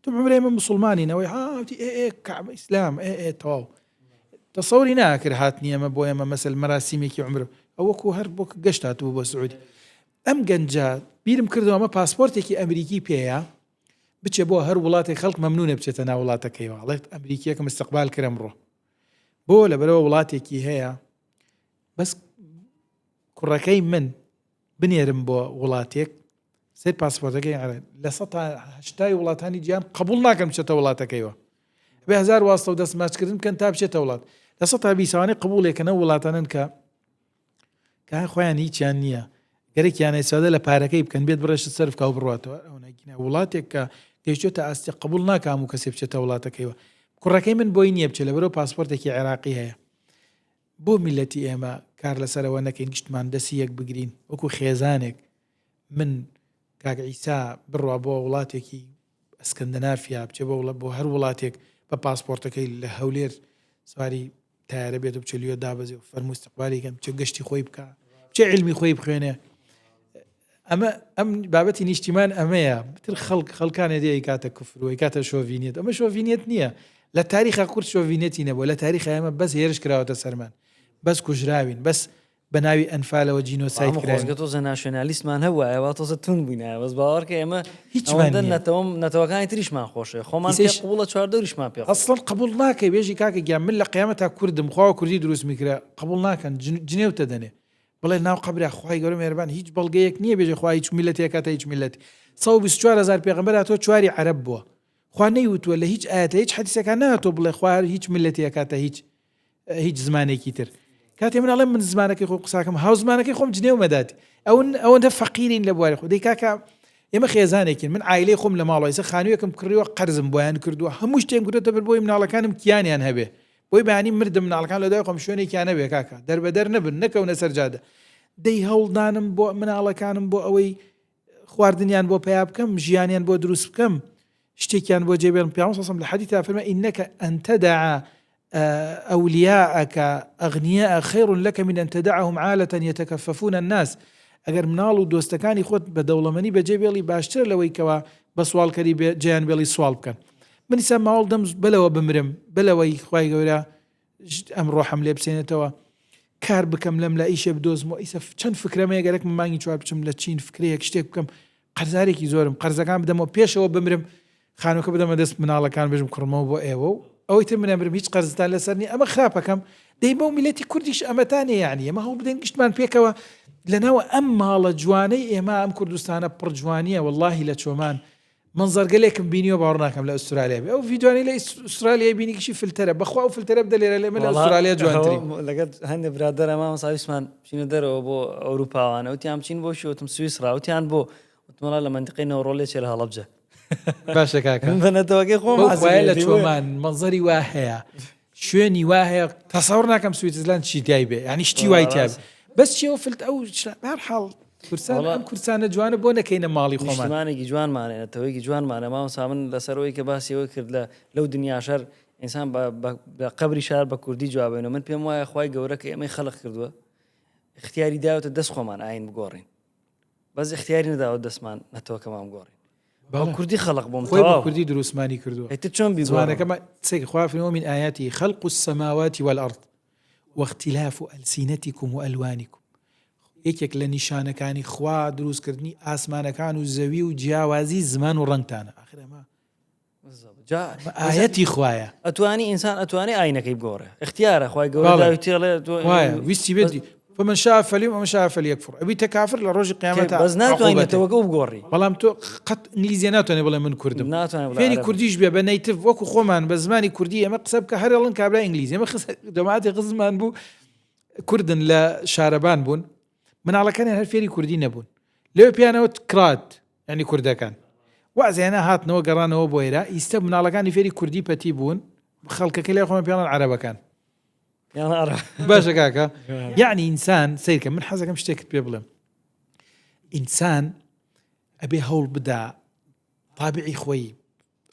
تم عومرە ئێمە مسلمانین ئەوەی ها وتی ئێ ئێ کەعبە ئیسلام ئێ ئێ تەواو تەسەوری ناکرد هاتنی ئێمە بۆ ئێمە مەسەل مەراسیمێکی عومرە ئەو وەکو هەر بۆ گەشت هاتبوو بۆ سعودی ئەم گەنجە بیرم کردەوە ئەمە پاسپۆرتێکی ئەمریکی پێیە بچێ بۆ هەر وڵاتێک خەڵک مەمنونە بچێتە ناو وڵاتەکەیەوە ئەڵێت ئەمریکیەکەم استقبال کرد ئەمڕۆ. بۆ لەبەرەوە وڵاتێکی هەیە بەس کوڕەکەی من بنێرم بۆ وڵاتێک سەر پاسپۆرتەکەی عێراق لە 180 وڵاتانی جیان قبول ناکەم بچێتە وڵاتەکەیەوە بێ هزار واستە و دەست ماچکردن بکەن تا بچێتە وڵات لە سە بیسوانەی قبولێکەنە وڵاتانن کە کە خۆیان هیچیان نییە گەرەکیان ئیسفادە لە پارەکەی بکەن بێت بڕێشت سەرف کا و بڕاتەوە ئەو ناگینە وڵاتێک کە گەیشتۆتە ئاستی قبول ناکام و کەسێ بچێتە وڵاتەکەیەوە کوڕەکەی من بۆی نییە بچێت لەبەرەوە پاسپۆرتێکی عێراقی هەیە بۆ میلەتی ئێمە کار لەسەرەوە نەکەین گشتمان دەسی یەک بگرین وەکو خێزانێک من کاک عیسا بڕوا بۆ وڵاتێکی ئەسکەندەنافیا بچێ بۆ وڵە بۆ هەر وڵاتێک بە پاسپۆرتەکەی لە هەولێر سواری تارە بێت و بچێ لیۆ دابەزێ و فەرموو استقبالی کەن بچێ گەشتی خۆی بکە بچێ علمی خۆی بخوێنێ ئەمە ئەم بابەتی نیشتیمان ئەمەیە تر خەڵک خەڵکانێ دێ کاتە کوفروی کاتە شۆڤینێت ئەمە شۆڤینێت نییە لە تاریخە کورد شۆڤینێتی نەبووە لە تاریخ ئێمە بەس هێرش کراوەتە سەرمان بەس کوژراوین بەس بە ناوی ئەنفالەوە جینۆساید کراوین. خۆزگە تۆزە ناشیۆنالیستمان هەبوایە وا تۆزە توند بووینایە بەس باوەڕکە ئێمە هیچمان نییە. نەتەوەم نەتەوەکانی تریشمان خۆشەوێ خۆمان پێ ئیسەیش قبوڵە چواردەوریشمان پێ قبوڵە. ئەسڵەن قبوڵ ناکەی بێژی کاکە گیان من لە قیامەتا کوردم خوا کوردی دروستمی کرا قبوڵ ناکەن جنێوتە دەنێ بڵێ ناو قەبرا خوای گەورە مێرەبان هیچ بەڵگەیەک نییە بێژێ خوا هیچ میللەتێ ئەکاتە هیچ میللەتی 124 هەزار پێغەمبەر هاتووە چواری عەرەب بووە خوا نەیوتووە لە هیچ ئایەت لە هیچ حەدیسێکا نەهاتووە بڵێ خوا هیچ میللەتی ئەکاتە هیچ هیچ زمانێکی تر کاتێ من ئەڵێم من زمانەکەی خۆم قساکەم هاو زمانەکەی خۆم جنێو مەدات ئەو ئەوەندە فەقیرین لە بواری خۆ دەی کاکە ئێمە خێزانێکین من عایلەی خۆم لە ماڵەوە ئێستا خانوویەکم کڕیوە قەرزم بۆیان کردووە هەموو شتێم کردووەتە بەر بۆی مناڵەکانم کیانیان هەبێ بۆی بەیانی مردم مناڵەکان لە دوای خۆم شوێنێکیان هەبێ کاکە دەربەدەر نەبن نەکەونە سەر جادە دەی هەوڵدانم بۆ مناڵەکانم بۆ ئەوەی خواردنیان بۆ پەیا بکەم ژیانیان بۆ دروست بکەم شتێکیان بۆ جێ بێڵم پیامبەر صلی لە حەدیثا فەرما انک ان تدع اولياءک اغنیاء خیر لک من ان تدعهم عالة يتكففون الناس ئەگەر مناڵ و دۆستەکانی خۆت بە دەوڵەمەنی بەجێ بێڵی باشترە لەوەی کەوا بە سواڵکەری جێیان بێڵی سواڵ بکەن من ئیسا ماوەڵ دەم بەلەوە بمرم بەلەوەی خوای گەورە ئەم ڕۆحم لێ بسێنێتەوە کار بکەم لەم لە ئیشێ بدۆزمەوە ئیسە چەند فکرەمەیە گەرەکمە مانگی چوار بچم لە چین فکرەیەک شتێک بکەم قەرزارێکی زۆرم قەرزەکان بدەمەوە پێشەوە بمرم خانووەکە بدەمە دەست مناڵەکان بژم کوڕمەوە بۆ ئێوە و ئەوەی تر من ئەمرم هیچ قەرزتان لەسەر نییە ئەمە خراپەکەم دەی بەو میلەتی کوردیش ئەمەتانێ یعنی ئێمە هەوڵ بدەین گشتمان پێکەوە لەناو ئەم ماڵە جوانەی ئێمە ئەم کوردستانە پڕ جوانیە واللهی لە چۆمان مەنزەرگەلێکم بینیوە باوەڕ ناکەم لە ئوسترالیا بێ ئەو ڤیدیۆانەی لە ئوسترالیای بینی کشی فلتەرە بەخوا ئەو فلتەرە بدە لێرە لێمە لە ئوسترالیا جوانترین لەگەڵ هەندێک برادەرە مامۆستا ویستمان بچینە دەرەوە بۆ ئەوروپاوانە وتیان بچین بۆ شوێ وتم سویسرا وتیان بۆ وتم وەڵا لە مەنتیقەی نەورۆڵ لێ چێ لە هەڵەبجە باشە کاکە من بە نەتەوەکەی خۆم بەو خوایە لە حەزم لێیەتی. چۆمان مەنزەری وا هەیە شوێنی وا هەیە تەسەور ناکەم سویتزلاند چی تیای بێ یعنی شتی وای تیا بێ بەس چی ئەو فلت ئەو بەهەر حاڵ کورسان ئەم کورسانە جوانە بۆ نەکەینە ماڵی خۆمان نیشتمانێکی جوانمانە نەتەوەیەکی جوانمانە مامۆستا من لەسەر ئەوەی کە باسی ئەوە کرد لە لەو دنیاش هەر ئینسان بە قەبری شار بە کوردی جوابێنەوە من پێم وایە خوای گەورە کە ئێمەی خەلق کردووە اختیاری داوەتە دەست خۆمان ئاین بگۆڕین بەس اختیاری نەداوە دەستمان نەتەوەکەمان بگۆڕین بە کوردی خەڵق بۆم خۆی بە کوردی دروستمانی کردووە ئیتر چۆن بیگۆڕم؟ زمانەکەمان سەیر خوا فەرمووی ومن آیاته خلق السماوات والارض واختلاف السنتکم والوانکم یەکێک لە نیشانەکانی خوا دروستکردنی ئاسمانەکان و زەوی و جیاوازی زمان و ڕەنگتانە ئاخر ئەمە ئایەتی خوایە ئەتوانی ئینسان ئەتوانێ ئاینەکەی بگۆڕێ اختیارە خوای گەورە داوی تێڵێ ویستی بێت فمن شاء فليؤمن ومن شاء فليكفر ئەبیتە کافر لە ڕۆژی قیامەت بەس ناتوانانی نەتەوەکە بگۆڕی بەڵام تۆ قەت ئینگلیزیە ناتوانێ بڵێ من کوردم ناتوانێ فێری کوردیش بێ بە native وەکو خۆمان بە زمانی کوردی ئێمە قسە بکە هەر ئەڵێن کابرا ئینگلیزی ئێمە جەماعەتی خزمان بوو کوردن لە شارەبان بوون مناڵەکانیان هەر فێری کوردی نەبوون لەوێ پێیانەوە کرات یعنی کوردەکان وازیانە هاتنەوە گەڕانەوە بۆ ئێرە ئیستا مناڵەکانی فێری کوردی پەتی بوون خەڵکەکە لای خۆمان پێڵان عەرەبەکان باشە کاکە یعنی ئینسان سیرکە من حەزەکەم شتێکت پێ بڵێم ئینسان ئەبێ هەوڵ بدا تابعی خۆی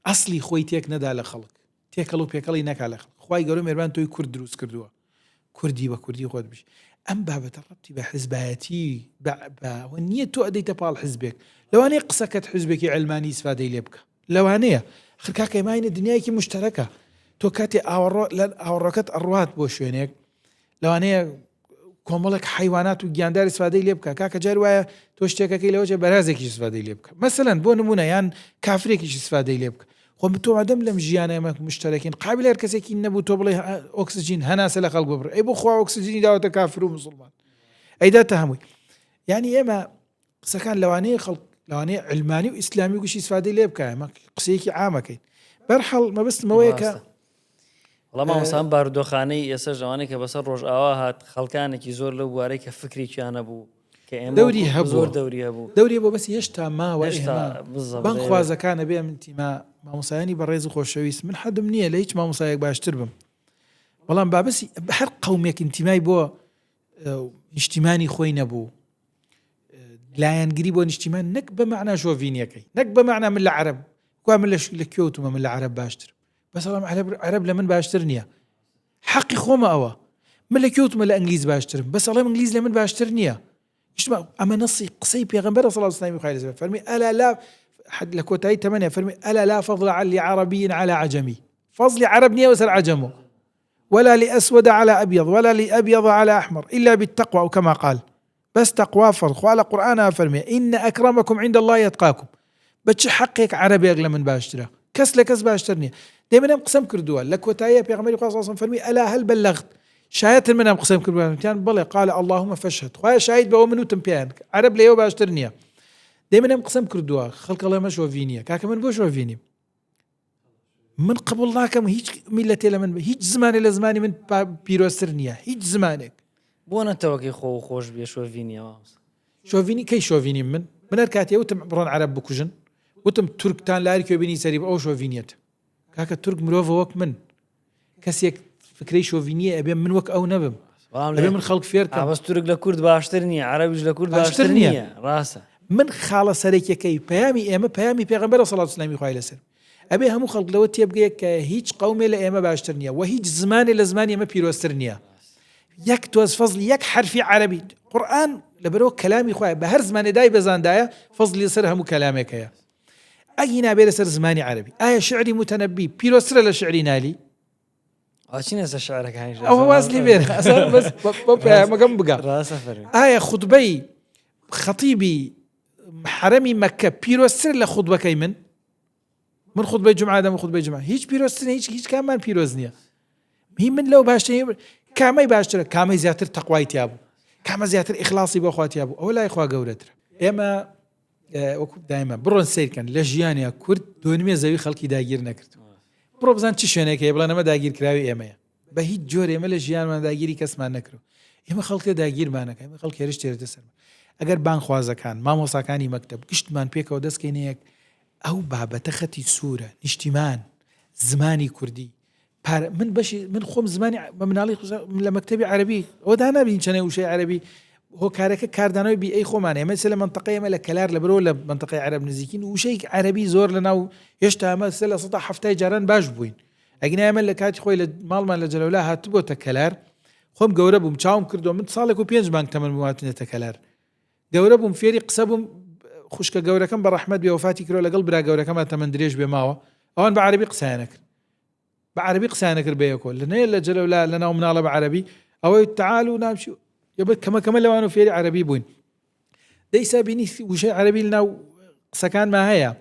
ئەسلی خۆی تێک نەدا لە خەڵک تێکەڵ و پێکەڵی نەکا لە خەڵک خوای گەورە مێربان تۆی کورد دروست کردووە کوردی بە کوردی خۆت بژی ئەم بابەتە ڕەبتی بە حزبایەتی بەوە نییە تۆ ئەدەیتە پاڵ حزبێک لەوانەیە قسەکەت حزبێکی علمانی ئیسفادەی لێ بکە لەوانەیە خرکاکە ئێماینە دنیایەکی مشتەرەکە تۆ کاتێ ئاوەڕۆ لە ئاوەڕۆکەت ئەڕوات بۆ شوێنێک لەوانەیە کۆمەڵێک حیوانات و گیاندار ئیسفادەی لێ بکە کاکە جار وایە تۆ شتێکەکەی لەوەچێ بەرازێکیش ئیسفادەی لێ بکە مەسەلەن بۆ نمونە یان کافرێکیش ئیسفادەی لێ بکە خۆ خۆ تۆ مادەم لەم ژیانە ئێمە مشتەرەکین قابل هەر کەسێکی نەبوو تۆ بڵێ ئۆکسجین هەناسە لە خەڵک ببڕ ئەی بۆ خوا ئۆکسجینی داوەتە کافر و مسلمان ئەیداتە هەمووی یعنی ئێمە قسەکان لەوانەیە خەڵک لەوانەیە علمانی و ئیسلامی و گشتی ئیسفادەی لێ بکە ئێمە قسەیەکی عامەکەین بەرحاڵ مەبەستمەوەیە کە وەڵا مامۆستا ئەم بارودۆخانەی ئێستا ژەوانەی کە بەسەر ڕۆژئاوا هات خەڵکانێکی زۆر لەو بوارەی کە فکرێکیان هەبوو کە ئێمە دەوری هەبوو زۆر دەوری هەبوو دەوری بۆ بەس هێشتا ماوە هێشتا ئێمە بزەبت بانگخوازەکان ئەبێ من تیما مامۆسایانی بەڕێز و خۆشەویست من حەدم نییە لە هیچ مامۆسایەک باشتر بم بەڵام بابەسی هەر قەومێک ئینتیمای بۆ نیشتیمانی خۆی نەبوو لایەنگری بۆ نیشتیمان نەک بە مەعنا شۆڤینیەکەی نەک بە مەعنا من لە عەرەب کوا من لە کوێ وتومە من لە عەرەب باشتر بەس ئەڵێم عەرەب عەرەب لە من باشتر نییە حەقی خۆمە ئەوە من لە کوێ وتمە لە ئەنگلیز باشترم بەس ئەڵێم ئینگلیز لە من باشتر نییە ئەمە نەسی قسەی پێغەمبەر صلی الله علیه و سلم فەرمی ئەلا لا حد لە کۆتایی تەمەنێ فەرمی ئەلا لا فضل علی عربی على عجمی فضل عرب نییە بەسەر عجەمەوە ولا لأسود على أبيض ولا لأبيض على أحمر إلا بالتقوى أو كما قال بەس تەقوا فەرز خوا لە قورئانا ئەفەرموێ ان اکرمکم عند اللە اتقاکم بە چ حەقێک عەرەبێک لە من باشترە کەس لە کەس باشتر نییە دەی من ئەم قسەم کردووە لە کۆتاییە پێغەمبەری خوا صلی اللە علیه و سلم فەرمی الا هل بلغت شایەتن من ئەم قسەم کردووە وتیان بەڵێ قال اللهم فاشهد خوایە شاهید بەوە من وتم پێیان عەرەب لەوە باشتر نییە دەی من ئەم قسەم کردووە خەڵک ئەڵێ مە شۆڤینیە کاکە من بۆ شۆڤینیم من قبول ناکەم هیچ میلەتێ لە من هیچ زمانێ لە زمانی من پیرۆزتر نییە هیچ زمانێک. بۆ نەتەوەکەی خۆ و خۆش بێ شۆڤینیە مامۆستا. شۆڤینی کەی شۆڤینیم من؟ من هەر کاتێ وتم بڕۆن عەرەب بکوژن وتم تورکتان لە هەر کوێ بینی سەری ئەو شۆڤینیەتە کاکە تورک مرۆڤە وەک من کەسێک فکرەی شۆڤینیە ئەبێ من وەک ئەو نەبم بەڵام ئەبێ من خەڵک فێر کەم. بەس تورک لە کورد باشتر نییە عەرەبیش لە کورد باشتر باشتر نییە. نییە ڕاستە. من خاڵە سەرەکیەکەی پەیامی ئێمە پەیامی پێغەمبەرە سەڵات و سەلامی خوای لەسەر ئەبێ هەموو خەڵک لەوە تێبگەیە کە هیچ قەومێ لە ئێمە باشتر نییە و هیچ زمانێ لە زمانی ئێمە پیرۆزتر نییە یەک تۆز فەزلی یەک حەرفی عەرەبی قورئان لەبەرەوە کەلامی خوایە بە هەر زمانێ دای بەزاندایە فەزلی لەسەر هەموو کەلامێک هەیە ئەگینا بێ لەسەر زمانی عەرەبی ئایا شعری موتەنەبی پیرۆزترە لە شعری نالی؟ ئاچینە سەر شعرەکانیش ئەوە واز لێ بێنە ئەسەر بەس بۆ پەیامەکەم بگا ڕاستە فەرمی ئایا خوتبەی خەتیبی حەرەمی مەککە پیرۆزتر لە خوتبەکەی من من خوتبەی جومعە دەم خوتبەی جومعە هیچ پیرۆزتر هیچ هیچ کاممان پیرۆز نییە هی من لەو باشتر کامەی باشترە کامەی زیاتر تەقوای تیا بوو کامە زیاتر ئیخلاصی بۆ خوا تیا بوو ئەوە لای خوا گەورەترە ئێمە وەکو دایمە بڕۆن سیرکەن لە ژیانیا کورد دۆنمێ زەوی خەڵکی داگیر نەکرد بڕۆ بزان چ شوێنێک هەیە بڵێن ئەمە داگیرکراوی ئێمەیە بە هیچ جۆرێ ئێمە لە ژیانمان داگیری کەسمان نەکرد ئێمە خەڵکێ داگیرمانەکە ئێمە خەڵک هێرش تێرێتە سەرمان ئەگەر بانگخوازەکان مامۆساکانی مەکتەب گشتمان پێکەوە دەستکەینە یەک ئەو بابەتە خەتی سوورە نیشتیمان زمانی کوردی پار من بەشی من خۆم زمانی بە مناڵی لە مەکتەبی عەربی ئەوە دانابین چەنێ وشەی عەربی هۆکارەکە کاردانەوەی بیئەی خۆمانە ئێمە سێ لە مەنتەقەی ئێمە لە کەلار لەبەرەوە لە مەنتەقەی عەرەب نزیکین وشەی عەرەبی زۆر لە ناو هێشتا ئەمە 3% جاران باش بووین ئەگینا ئێمە لە کاتی خۆی لە ماڵمان لە جەلەولا هاتبۆتە کەلار خۆم گەورە بووم چاوم کردو من ساڵێک و پێنج مانگ تەمەن بووم هاتنێتە کەلار گەورە بووم فێری قسە بووم خوشکە گەورەکەم بە ڕەحمەت بێ وەفاتی کرۆ لەگەڵ برا گەورەکەمە تەمەن درێژ بێ ماوە ئەوان بە عەرەبی قسەیان کرد بە عەرەبی قسەیان نەکرد بەیەکەوە لە نەیە لە جەلەولا لە ناو مناڵە بە عەرەبی ئەوەی تەعال و نامچی یە کەمە کەمە لەوان و فێری عەرەبی بووین دەیسا بینی وشەی عەرەبی لە ناو قسەکانما هەیە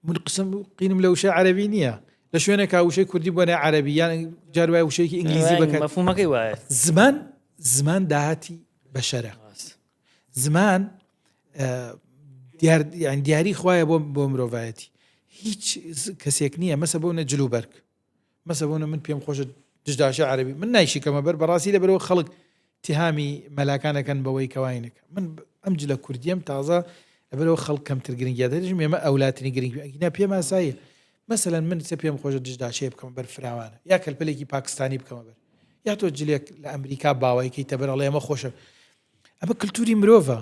من قسم قینم لە وشەی عەرەبی نییە لە شوێنێکا وشەی کوردی بۆ نە عەرەبی یان جار وایە وشەیەکی ئینگلیزی بەکار مەفهومەکەی وایە زمان زمان داهاتی بەشەرە زمان دیار یان دیاری خوایە بۆ بۆ مرۆڤایەتی هیچ کەسێک نییە مەسە بۆ نە جلو بەرگ مەسە بۆ من پێم خۆشە دژداشە عەربی من نایشیکەمە بەر بەڕاستی لە بەرەوە خەڵک تهامی مەلاکانەکەن بەوەی کەواینەکە من ئەم جلە کوردیم تازە لەبەرەوە خەڵک کەمتر گرنگیا دەژم ئێمە ئەولاترین گرنگی ئەگینا پێم ئاساییە مەسەلەن من چە پێم خۆشە دژداشەیە بکەمە بەر فراوانە یا کەلپەلێکی پاکستانی بکەمە بەر یا تۆ جلێک لە ئەمریکا باوەیکەیتە بەر ئەڵێ ئەمە خۆشە ئەمە کللتوری مرۆڤە.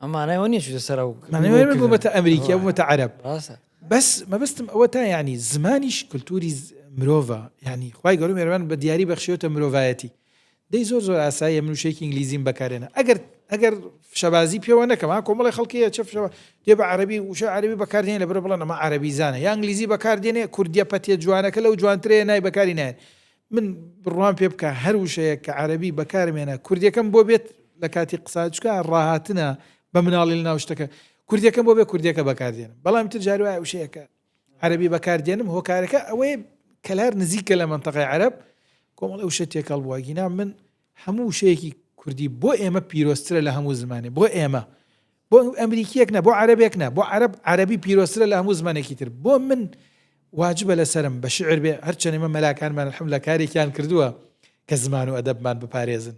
ئەم مانای ئەوە نییە چوویتە سەر ئەو مانای ئەوە نییە بوومەتە ئەمریکی بوومەتە عەرەب. ڕاستە. بەس مەبەستم ئەوە تا یعنی زمانیش کللتوری مرۆڤە یعنی خوای گەورە مێرەبان بە دیاری بەخشیوتە مرۆڤایەتی دەی زۆر زۆر ئاساییە من وشەیەکی ئینگلیزیم بەکارێنە ئەگەر ئەگەر فشەبازی پێوە نەکەم ها کۆمەڵی خەڵکیە چە فشە دێ بە عەرەبی وشە عەرەبی بەکاردێنێ لەبەر بڵێن ئەمە عەرەبی زانە یا ئینگلیزی بەکاردێنێ کوردیە پەتیە جوانەکە لەو جوانترەیە نای بەکاری نایەن من بڕوام پێ بکە هەر وشەیەک کە عەرەبی بەکارم هێنا کوردیەکەم بۆ بێت لە کاتی قسە چکە ڕاهاتنە بە مناڵی لە ناو شتەکە کوردیەکەم بۆ بێ کوردیەکە بەکاردێنم بەڵام تر جاری وایە وشەیەکە. عەرەبی بەکاردێنم هۆکارەکە ئەوەیە کەلار نزیکە لە مەنتەقەی عەرەب کۆمەڵێ وشە تێکەڵ بووە گینا من هەموو وشەیەکی کوردی بۆ ئێمە پیرۆزترە لە هەموو زمانێ بۆ ئێمە بۆ ئەمریکیەک نە بۆ عەرەبێک نە بۆ عەرەب عەرەبی پیرۆزترە لە هەموو زمانێکی تر بۆ من واجبە لەسەرم بە شعر بێ هەرچەند ئێمە مەلاکانمان الحمدلله کارێکیان کردووە کە زمان و ئەدەبمان بپارێزن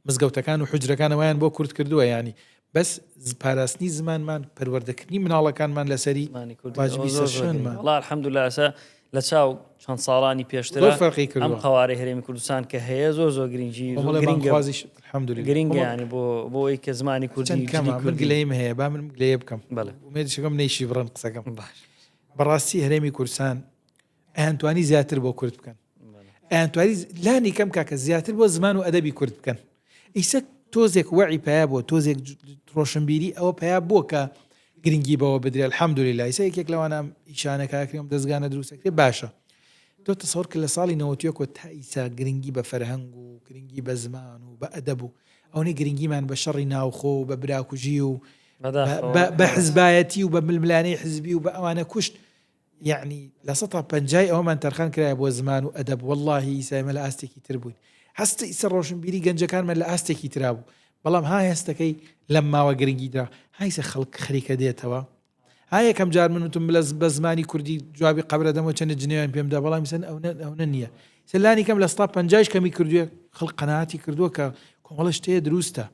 مزگەوتەکان و حوجرەکان ئەوەیان بۆ کورت کردووە یانی بەس پاراستنی زمانمان پەروەردەکردنی مناڵەکانمان لەسەری واجبی سەرشانمان. وەڵا الحمدللە ئێستا لە چاو چەند ساڵانی پێشتر زۆر فەرقی ئەم کردووە قەوارەی هەرێمی کوردستان کە هەیە زۆر زۆر گرنگی زۆر کۆمەڵێ گرنگە بانگخوازیش الحمدللە گرنگە کۆمەڵ یانی بۆ بۆ ئەوەی کە زمانی کوردی چەند جلی کەمە من کوردی گلەییم هەیە با من گلەیە بکەم بەڵێ ئومێدیشەکەم نەیشی بڕن قسەکەم باش بەڕاستی هەرێمی کوردستان ئەیانتوانی زیاتر بۆ کورد بکەن ئەیانتوانی لانی کەم کاکە زیاتر بۆ زمان و ئەدەبی کورد بکەن ئیسە تۆزێک وەعی پیا بووە تۆزێک ڕۆشنبیری ئەوە پیا بووە کە گرنگی بەوە بدرێت الحمدلله ئیسە یەکێک لەوانە ئیشانە کاکرێم دەستگانە دروستەکرێ باشە تۆ تەسەور کرد لە ساڵی نەوەتیەکۆ تا ئیسا گرنگی بە فەرهەنگ و گرنگی بە زمان و بە ئەدەب و ئەونەی گرنگیمان بە شەڕی ناوخۆ و بە براکوژی و بە حزبایەتی و بە ململانەی حزبی و بە ئەوانە کوشت یەعنی لە سەتا پەنجای ئەوەمان تەرخان کرایە بۆ زمان و ئەدەب وەڵاهی ئیسا ئێمە لە ئاستێکی تر بووین هەستە ئیسە ڕۆشنبیری گەنجەکانمان لە ئاستێکی ترا بوو بەڵام ها هێستەکەی لەم ماوە گرنگی درا هایسە خەڵک خەریکە دێتەوە ها یەکەم جار من وتم لە بە زمانی کوردی جوابی قەبرە دەمەوە چەندە جنێویان پێم دا بەڵام ئیسە ئەونە ئەونە نییە ئیسە لانی کەم لە سەتا پەنجایش کەمی کردووە خەڵک قەناعەتی کردووە کە کۆمەڵە شتەیە دروستە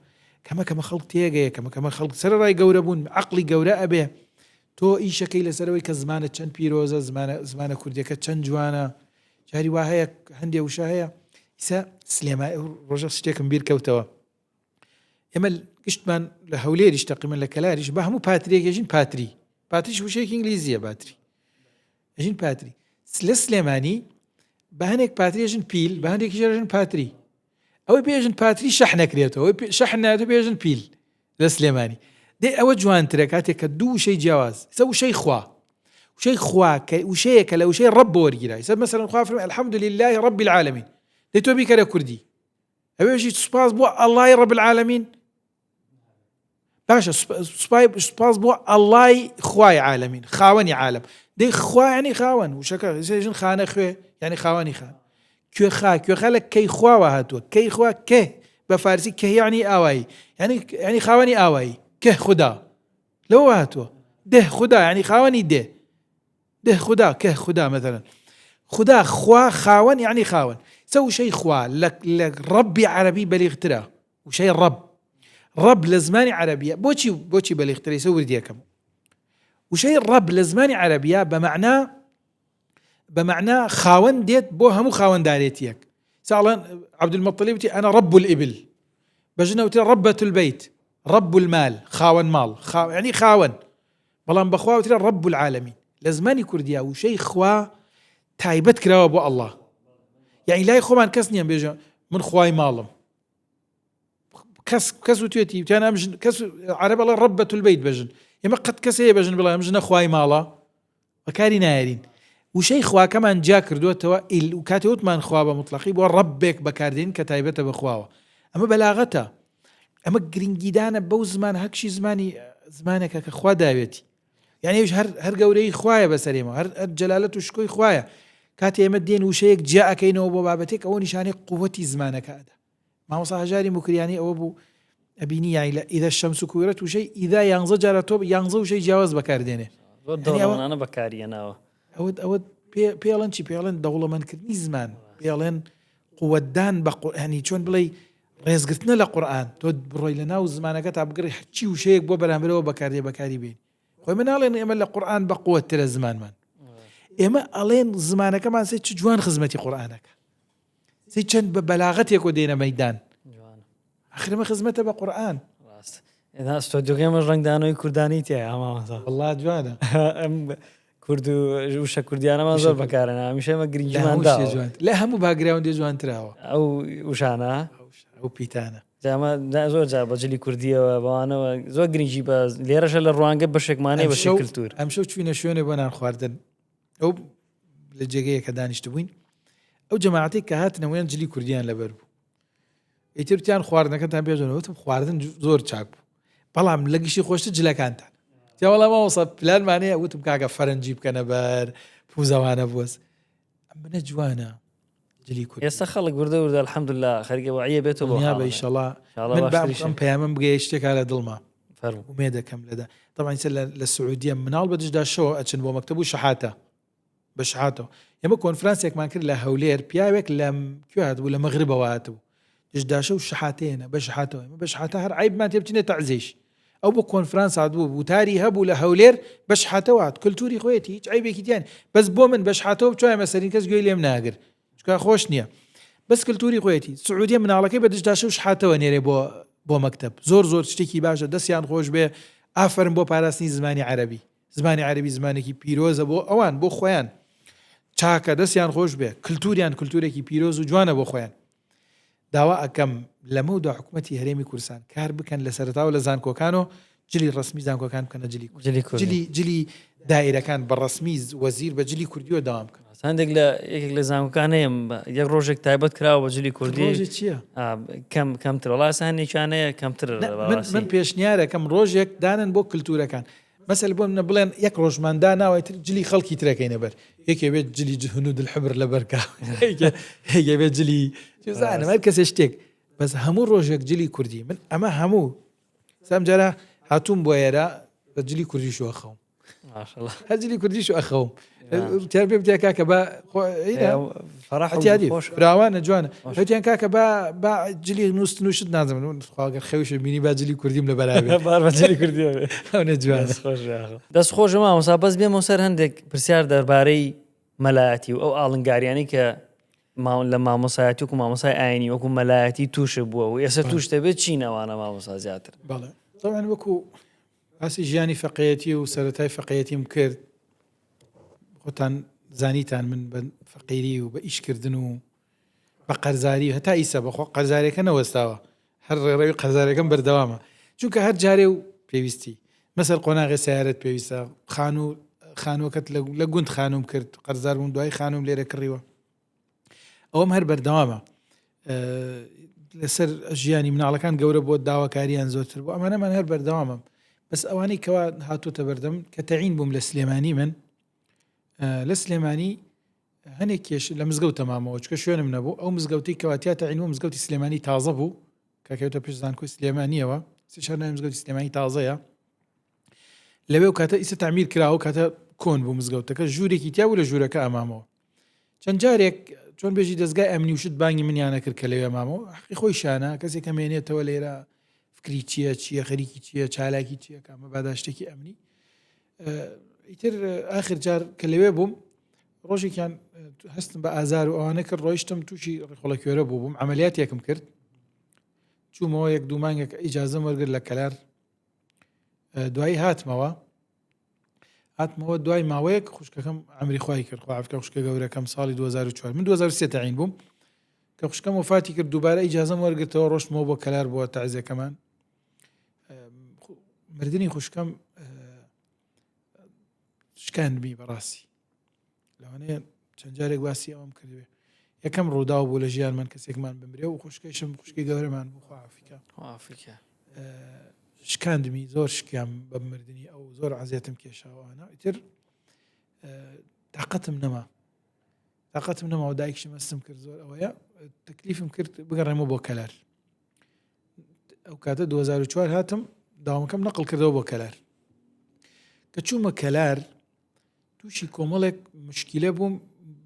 کەمە کەمە خەڵک تێگەیە کەمە کەمە خەڵک سەرەڕای گەورە بوون عەقڵی گەورە ئەبێ تۆ ئیشەکەی لەسەرەوەی کە زمانت چەند پیرۆزە زمانە زمانە کوردیەکە چەند جوانە جاری وا هەیە هەندێ وشە هەیە ئیسا سلێمانی ڕۆژە شتێکم بیر کەوتەوە ئێمە گشتمان لە هەولێریش تەقیمە لە کەلاریش بە هەموو پاتریەک ێژین پاتری پاتریش وشەیەکی ئینگلیزیە باتری ێژین پاتری لە سلێمانی بە هەنێک پاتریێژن پیل بە هەندێکی ژێژن پاتری ئەوەی پێژن پاتری شەح نەکرێتەوە شەح ناتە پێژن پیل لە سلێمانی دێ ئەوە جوانترە کاتێک کە دوو وشەی جیاواز سە وشەی خوا وشەی خوا کە وشەیە کە لە وشەی ڕەب وەرگیرا سە مەسەلەن خوا فەرمی الحمد لله رب العالمین دەی تۆ بیکەرە کوردی ئەوێژی سوپاس بۆ ئەڵای رب العالمین باشە سوپای سوپاس بۆ ئەڵای خوای عالمین خاوەنی عالم دەی خوا ینی خاوەن وشەکە ژن خانە خوێ ینی خاوەنی خان کوێخا کوێخا لە کەی خواوە هاتووە کەی خوا کێ بە فارسی کە یعنی ئاوایی ینی ینی خاوەنی ئاوایی کە خودا لەوە هاتووە ده خودا ینی خاوەنی دێ ده خودا کە خودا مەثلا خودا خوا خاوەن یعنی خاوەن سە وشەی خوا لە ڕەبی عەرەبی بەلیغترە وشەی ڕەب ڕەب لە زمانی عەرەبیە بۆچی بۆچی بەلیغترە ئیسە وردیەکەم وشەی ڕەب لە زمانی عەرەبیە بە مەعنا بە مەعنا خاوەن دێت بۆ هەموو خاوەندارێتیەک ساڵان عەبدولمەتەلیب وتی ئەنا ڕەب الئبل بە ژنە وتی ڕەبەت البیت ڕەب المال خاوەن ماڵ ینی خاوەن بەڵام بەخوا وترە ڕەب العالمین لە زمانی کوردیا وشەی خوا تایبەت کراوە بۆ ئەڵڵا یعنی لای خۆمان کەس نییە بێژە من خوای ماڵم کەس کەس وتێتی وتیان ئەم ژن کەس عەرەب ئەڵێ ڕەبەت البیت بەژن ئێمە قەت کەس هەیە بەژن بڵێ ئەم ژنە خوای ماڵە بەکاری نایەرین وشەی خواکەمان جیا کردووەتەوە ئیل و کاتێ وتمان خوا بە مطلقی بۆ ڕەبێک بەکاردێن کە تایبەتە بە خواوە ئەمە بەلاغەتە ئەمە گرنگیدانە بەو زمان هەکشی زمانی زمانێکە کە خوا داوێتی یعنی ئەویش هەر هەر گەورەی خوایە بەسەر ئێمە هەر هەر جەلالەت و شکۆی خوایە کاتێ ئێمە دێن وشەیەک جیا ئەکەینەوە بۆ بابەتێک ئەوە نیشانەی قووەتی زمانەکە ئەدا مامۆستا هەژاری موکریانی ئەوە بوو ئەبینی یانی لە ئیذا الشمس کوورت وشەی ئیذا یانزە جارە تۆ یانزە وشەی جیاواز بەکاردێنێ زۆر دەوڵەمەندانە بەکاریەناوە ئەوە ئەوە پێڵەن چی پێڵێن دەوڵەمەندکردنی زمان پێڵێن قوتدان بە قورئانی چۆن بڵێ ڕێزگرتنە لە قورئان تۆ بڕۆی لە ناو زمانەکە تا بگڕی هەرچی وشەیەک بۆ بەرامبەرەوە بەکاردێ بەکاری بێنی خۆی من ناڵێن ئێمە لە قورئان بە قوتترە زمانمان ئێمە ئەڵێن زمانەکەمان سێ چ جوان خزمەتی قورئانەکە سێ چەند بە بەلاغەتێک و دێنە مەدان ئەخرمە خزمەتە بە قورئان ڕاست ئێنا ستۆدیۆکەی ئێمەش ڕەنگدانەوەی کوردانی تیایە مامۆستا. وەڵا جوانە. ئەم کورد و وشە کوردیانەمان زۆر بەکارێنە هەمیشە ئێمە لە گرنگیمان هەموو شتێ داوە جوان لە هەموو باگراوندێ جوانتراوە. ئەو وشانە. ئەو پیتانە. جا ئەمە زۆر جار بە جلی کوردیەوە بەوانەوە زۆر گرنگی بە لێرەشە لە ڕوانگە بەشێکمانەیە بەشی ئەمشەو کلتور. ئەمشەو چوینە شوێنێ بۆ نان خواردن ئەو لە جێگەیەکە دانیشتبووین ئەو جەماعەتێک کە هاتنەوەیان جلی کوردیان لەبەر بوو ئیتر وتیان خواردنەکەتان پێ جوانە وتم خواردن زۆر چاک بوو بەڵام لە گشتی خۆشتر جلەکانتان. تیا وەڵا مامۆستا پلانمان هەیە وتم کاکە فەرەنجی بکەنە بەر پوزەوانە بوەس ئەمنە جوانە جلی کوردی ئێستا خەڵک وردە وردە الحمدلله خەریکە وعیە بێتەوە بۆ دڵنیا بە حاڵەکە. ئیشەڵا ئینشاڵڵا من بام باشتریشە. ئەم پەیامەم بگەیە شتێکا لە دڵما فەرموو. ئومێدەکەم لەدا تەبعەن ئیستا لە سعودیە مناڵ بە دژدا شەوە ئەچن بۆ مەکتەب و شەحاتە بە شەحاتەوە ئێمە کۆنفرانسێکمان کرد لە هەولێر پیاوێک لە کوێ هاتبوو لە مەغربەوە هاتبوو دژداشە و شەحاتێنە بە شەحاتەوە ئێمە بە شەحاتە هەر عەیبمان تێ بچینە تەعزیش ئەو بۆ کۆنفرانس هاتبوو وتاری هەبوو لە هەولێر بە شەحاتەوە هات کلتوری خۆیەتی هیچ عەیبێکی تیا نیە بەس بۆ من بە شەحاتەوە بچوایمە سەرین کەس گوێی لێم ناگر چونکە خۆش نییە بەس کلتوری خۆیەتی سعودیە مناڵەکەی بە دژداشە و شحاتەوە نێرێ بۆ بۆ مەکتەب زۆر زۆر شتێکی باشە دەستیان خۆش بێ ئافەرم بۆ پاراستنی زمانی عەرەبی زمانی عەرەبی زمانێکی پیرۆزە بۆ ئەوان بۆ خۆیان چاکە دەستیان خۆش بێ کللتوریان کللتورێکی پیرۆز و جوانە بۆ خۆیان داوا ئەکەم لەمەودا حکومەتی هەرێمی کوردستان کار بکەن لە سەرەتاوە لە زانکۆکان و جلی ڕەسمی زانکۆکان بکەنە جلی کوردی. جلی کوردی. جلی جلی دایرەکان بە ڕەسمی وەزیر بە جلی کوردیەوە داوام بکەن. هەندێک لە یەکێک لە زانکۆکان هەیە یەک ڕۆژێک تایبەت کراوە بە جلی کوردی. ڕۆژی چییە؟ کەم کەمتر وەڵا ئێستا هەندێکیان هەیە کەمتر نە، من من پێشنیارەکەم ڕۆژێک دانن بۆ کلتورەکان. مەسەل بۆ منە بڵێن یەک ڕۆژمان داناوە ئیتر جلی خەڵکی ترەکەینە بەر یەکێ بێت جلی هنود الحبر لەبەر کا یەکێ بێت جلی چزانم هەر کەسێ شتێک بەس هەموو ڕۆژێک جلی کوردی من ئەمە هەموو سام جارە هاتووم بۆ ئێرە بە جلی کوردی شو ئەخەوم هەر جلی کوردی شو ئەخەوم تیار پێ بتیا کاکە بە فراوانە جوانە هەتیان کاکە با با جلی نووسن و شت نازم خواگەر خەویش بینی با جلی کوردیم لە بەرابێت جلی کوردی جوان دەست خۆش مامۆسا بەس بێمەوە سەر هەندێک پرسیار دەربارەی مەلایەتی و ئەو ئاڵنگاریانی کە لە مامۆسایەتی وەکو مامۆسای ئاینی وەکو مەلایەتی تووشە بووە و ئێستا توش دەبێت چین ئەوانە مامۆسا زیاتر بەڵێ طبعا وەکو باسی ژیانی فەقێیەتی و سەرەتای فەقێیەتیم کرد خۆتان زانیتان من بە فەقیری و بە ئیشکردن و بە قەرزاری هەتا ئیسە بەخۆ قەرزارەکە نەوەستاوە هەر ڕێڕەوی قەرزارەکەم بەردەوامە چونکە هەر جارێ و پێویستی مەسەر قۆناغی سیارەت پێویستە خانوو خانووەکەت لە گوند خانوم کرد قەرزار بووم دوای خانوم لێرە کڕیوە ئەوەم هەر بەردەوامە لەسەر ژیانی مناڵەکان گەورە بۆ داواکاریان زۆرتر بۆ ئەمانەمان هەر بەردەوامم بەس ئەوانەی کەوا هاتوتە بەردەم کە تەعین بووم لە سلێمانی من لە سلێمانی هەنێک کێش لە مزگەوت تەمامەوە چکە شوێنم نەبوو ئەو مزگەوتی کەواتیا تەعین بوو مزگەوتی سلێمانی تازە بوو کە کەوتە پشت زانکۆی سلێمانیەوە سێ ناوی مزگەوتی سلێمانی تازەیە لەوێ و کاتە ئیسە تعمیر کراوە کاتە کۆن بوو مزگەوتەکە ژوورێکی تیا بوو لە ژوورەکە ئەمامەوە چەند جارێک چۆن بێژی دەزگای ئەمنی و شت بانگی منیانە کرد کە لەوێ مامەوە حەقی خۆیشانە کەسێک کە مێنێتەوە لێرە فکری چییە چییە خەریکی چییە چالاکی چییە کامە بادا شتێکی ئەمنی ئیتر ئاخر جار کە لەوێ بووم ڕۆژێکیان هەستم بە ئازار و ئەوانە کرد ڕۆیشتم تووشی ڕێخۆڵە کوێرە بوو بووم عملیاتێکم کرد چوومەوە یەک دوو مانگێک ئیجازەم وەرگرت لە کەلار دوایی هاتمەوە هاتمەوە دوای ماوەیەک خوشکەکەم ئەمری خوای کرد خوا عەفکە خوشکە گەورەکەم ساڵی 2004 من 2003 تەعین بووم کە خوشکەم وفاتی کرد دووبارە ئیجازەم وەرگرتەوە ڕۆشتمەوە بۆ کەلار بۆ تەعزیەکەمان مردنی خوشکەم شکاندمی بەڕاستی لەوانەیە چەند جارێک باسی ئەوەم کردوێ یەکەم ڕووداو بوو لە ژیان من کەسێکمان بمرێ و خوشکەشم خوشکی گەورەمان بوو خوا عافیکە شکاندمی زۆر شکیام بە مردنی ئەو زۆر عزیەتم کێشاوانە ئیتر تاقەتم نەما تاقەتم نەما و دایکشم هەستم کرد زۆر ئەوەیە تەکلیفم کرد بگەڕێمەوە بۆ کەلار ئەو کاتە 2004 هاتم داوامەکەم نەقل کردەوە بۆ کەلار کە چوومە کەلار تووشی کۆمەڵێک مشکیلە بووم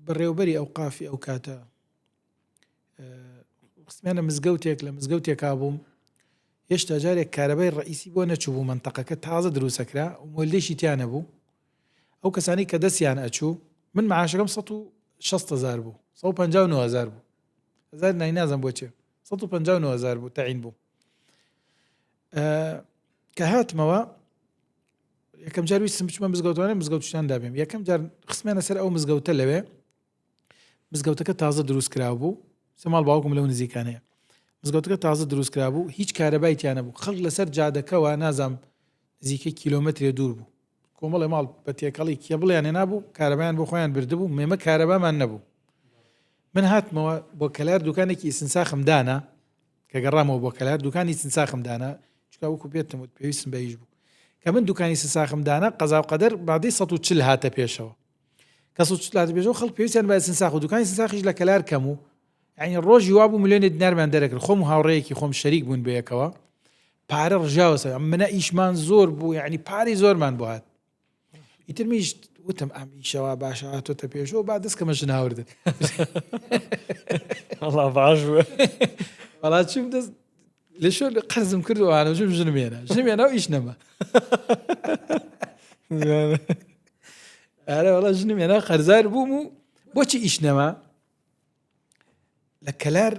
بەڕێوبەری ئەو قافی ئەو کاتە خستمیانە مزگەوتێک لە مزگەوتێکا بووم هێشتا جارێک کارەبای ڕئیسی بۆ نەچوو بوو منتەقەکە تازە دروستەکرا و مۆلدێکی تیا نەبوو ئەو کەسانی کە دەستیان ئەچوو من معاشەکەم 160 هزار بوو 159 هزار بوو هزار نای نازم بۆ چێ 159 هزار بوو تەعین بوو کە هاتمەوە یەکەم جار ویستم بچمە مزگەوتوانە مزگەوتشتان دابێم یەکەم جار خستمیانە سەر ئەو مزگەوتە لەوێ مزگەوتەکە تازە دروست کرا بوو سەماڵ باوکم لەو نزیکانەیە مزگەوتەکە تازە دروست کرا بوو هیچ کارەبای تیانە بوو خەڵک لەسەر جادەکەوە نازام نزیکەی کیلۆمەترێ دوور بوو کۆمەڵێ ماڵ بە تێکەڵی کێبڵیان هێنابوو کارەبایان بۆ خۆیان بردبوو مێمە کارەبامان نەبوو من هاتمەوە بۆ کەلار دوکانێکی ئیسنساخم دانا کە گەڕامەوە بۆ کەلار دوکانی سنساخم دانا چکا وەکو پێتم وت پێویستم بە ئیش بوو. کە من دوکانی سنساخم دانا قەزا و قەدەر مادەی 140 هاتە پێشەوە کە 140 هاتە پێشەوە خەڵک پێویستیان بە سنساخ و دوکانی سنساخیش لە کەلار کەم و یعنی ڕۆژی وابوو ملیۆنێ دینارمان دەرەکرد خۆم و هاوڕێیەکی خۆم شەریک بوون بەیەکەوە پارە ڕژاوە سەر منە ئیشمان زۆر بوو یعنی پارەی زۆرمان بۆ هات ئیتر میش وتم ئەم ئیشەوە باشە هاتۆتە پێشەوە با دەست کەمە ژن هاوردن وەڵا باش بوو وەڵا چوم دەست لە شۆ قەرزم کرد و ئانە چوم ژنم هێنا ژنم هێنا و ئیش نەما ئارە وەڵا ژنم هێنا قەرزار بووم و بۆچی ئیش نەما لە کەلار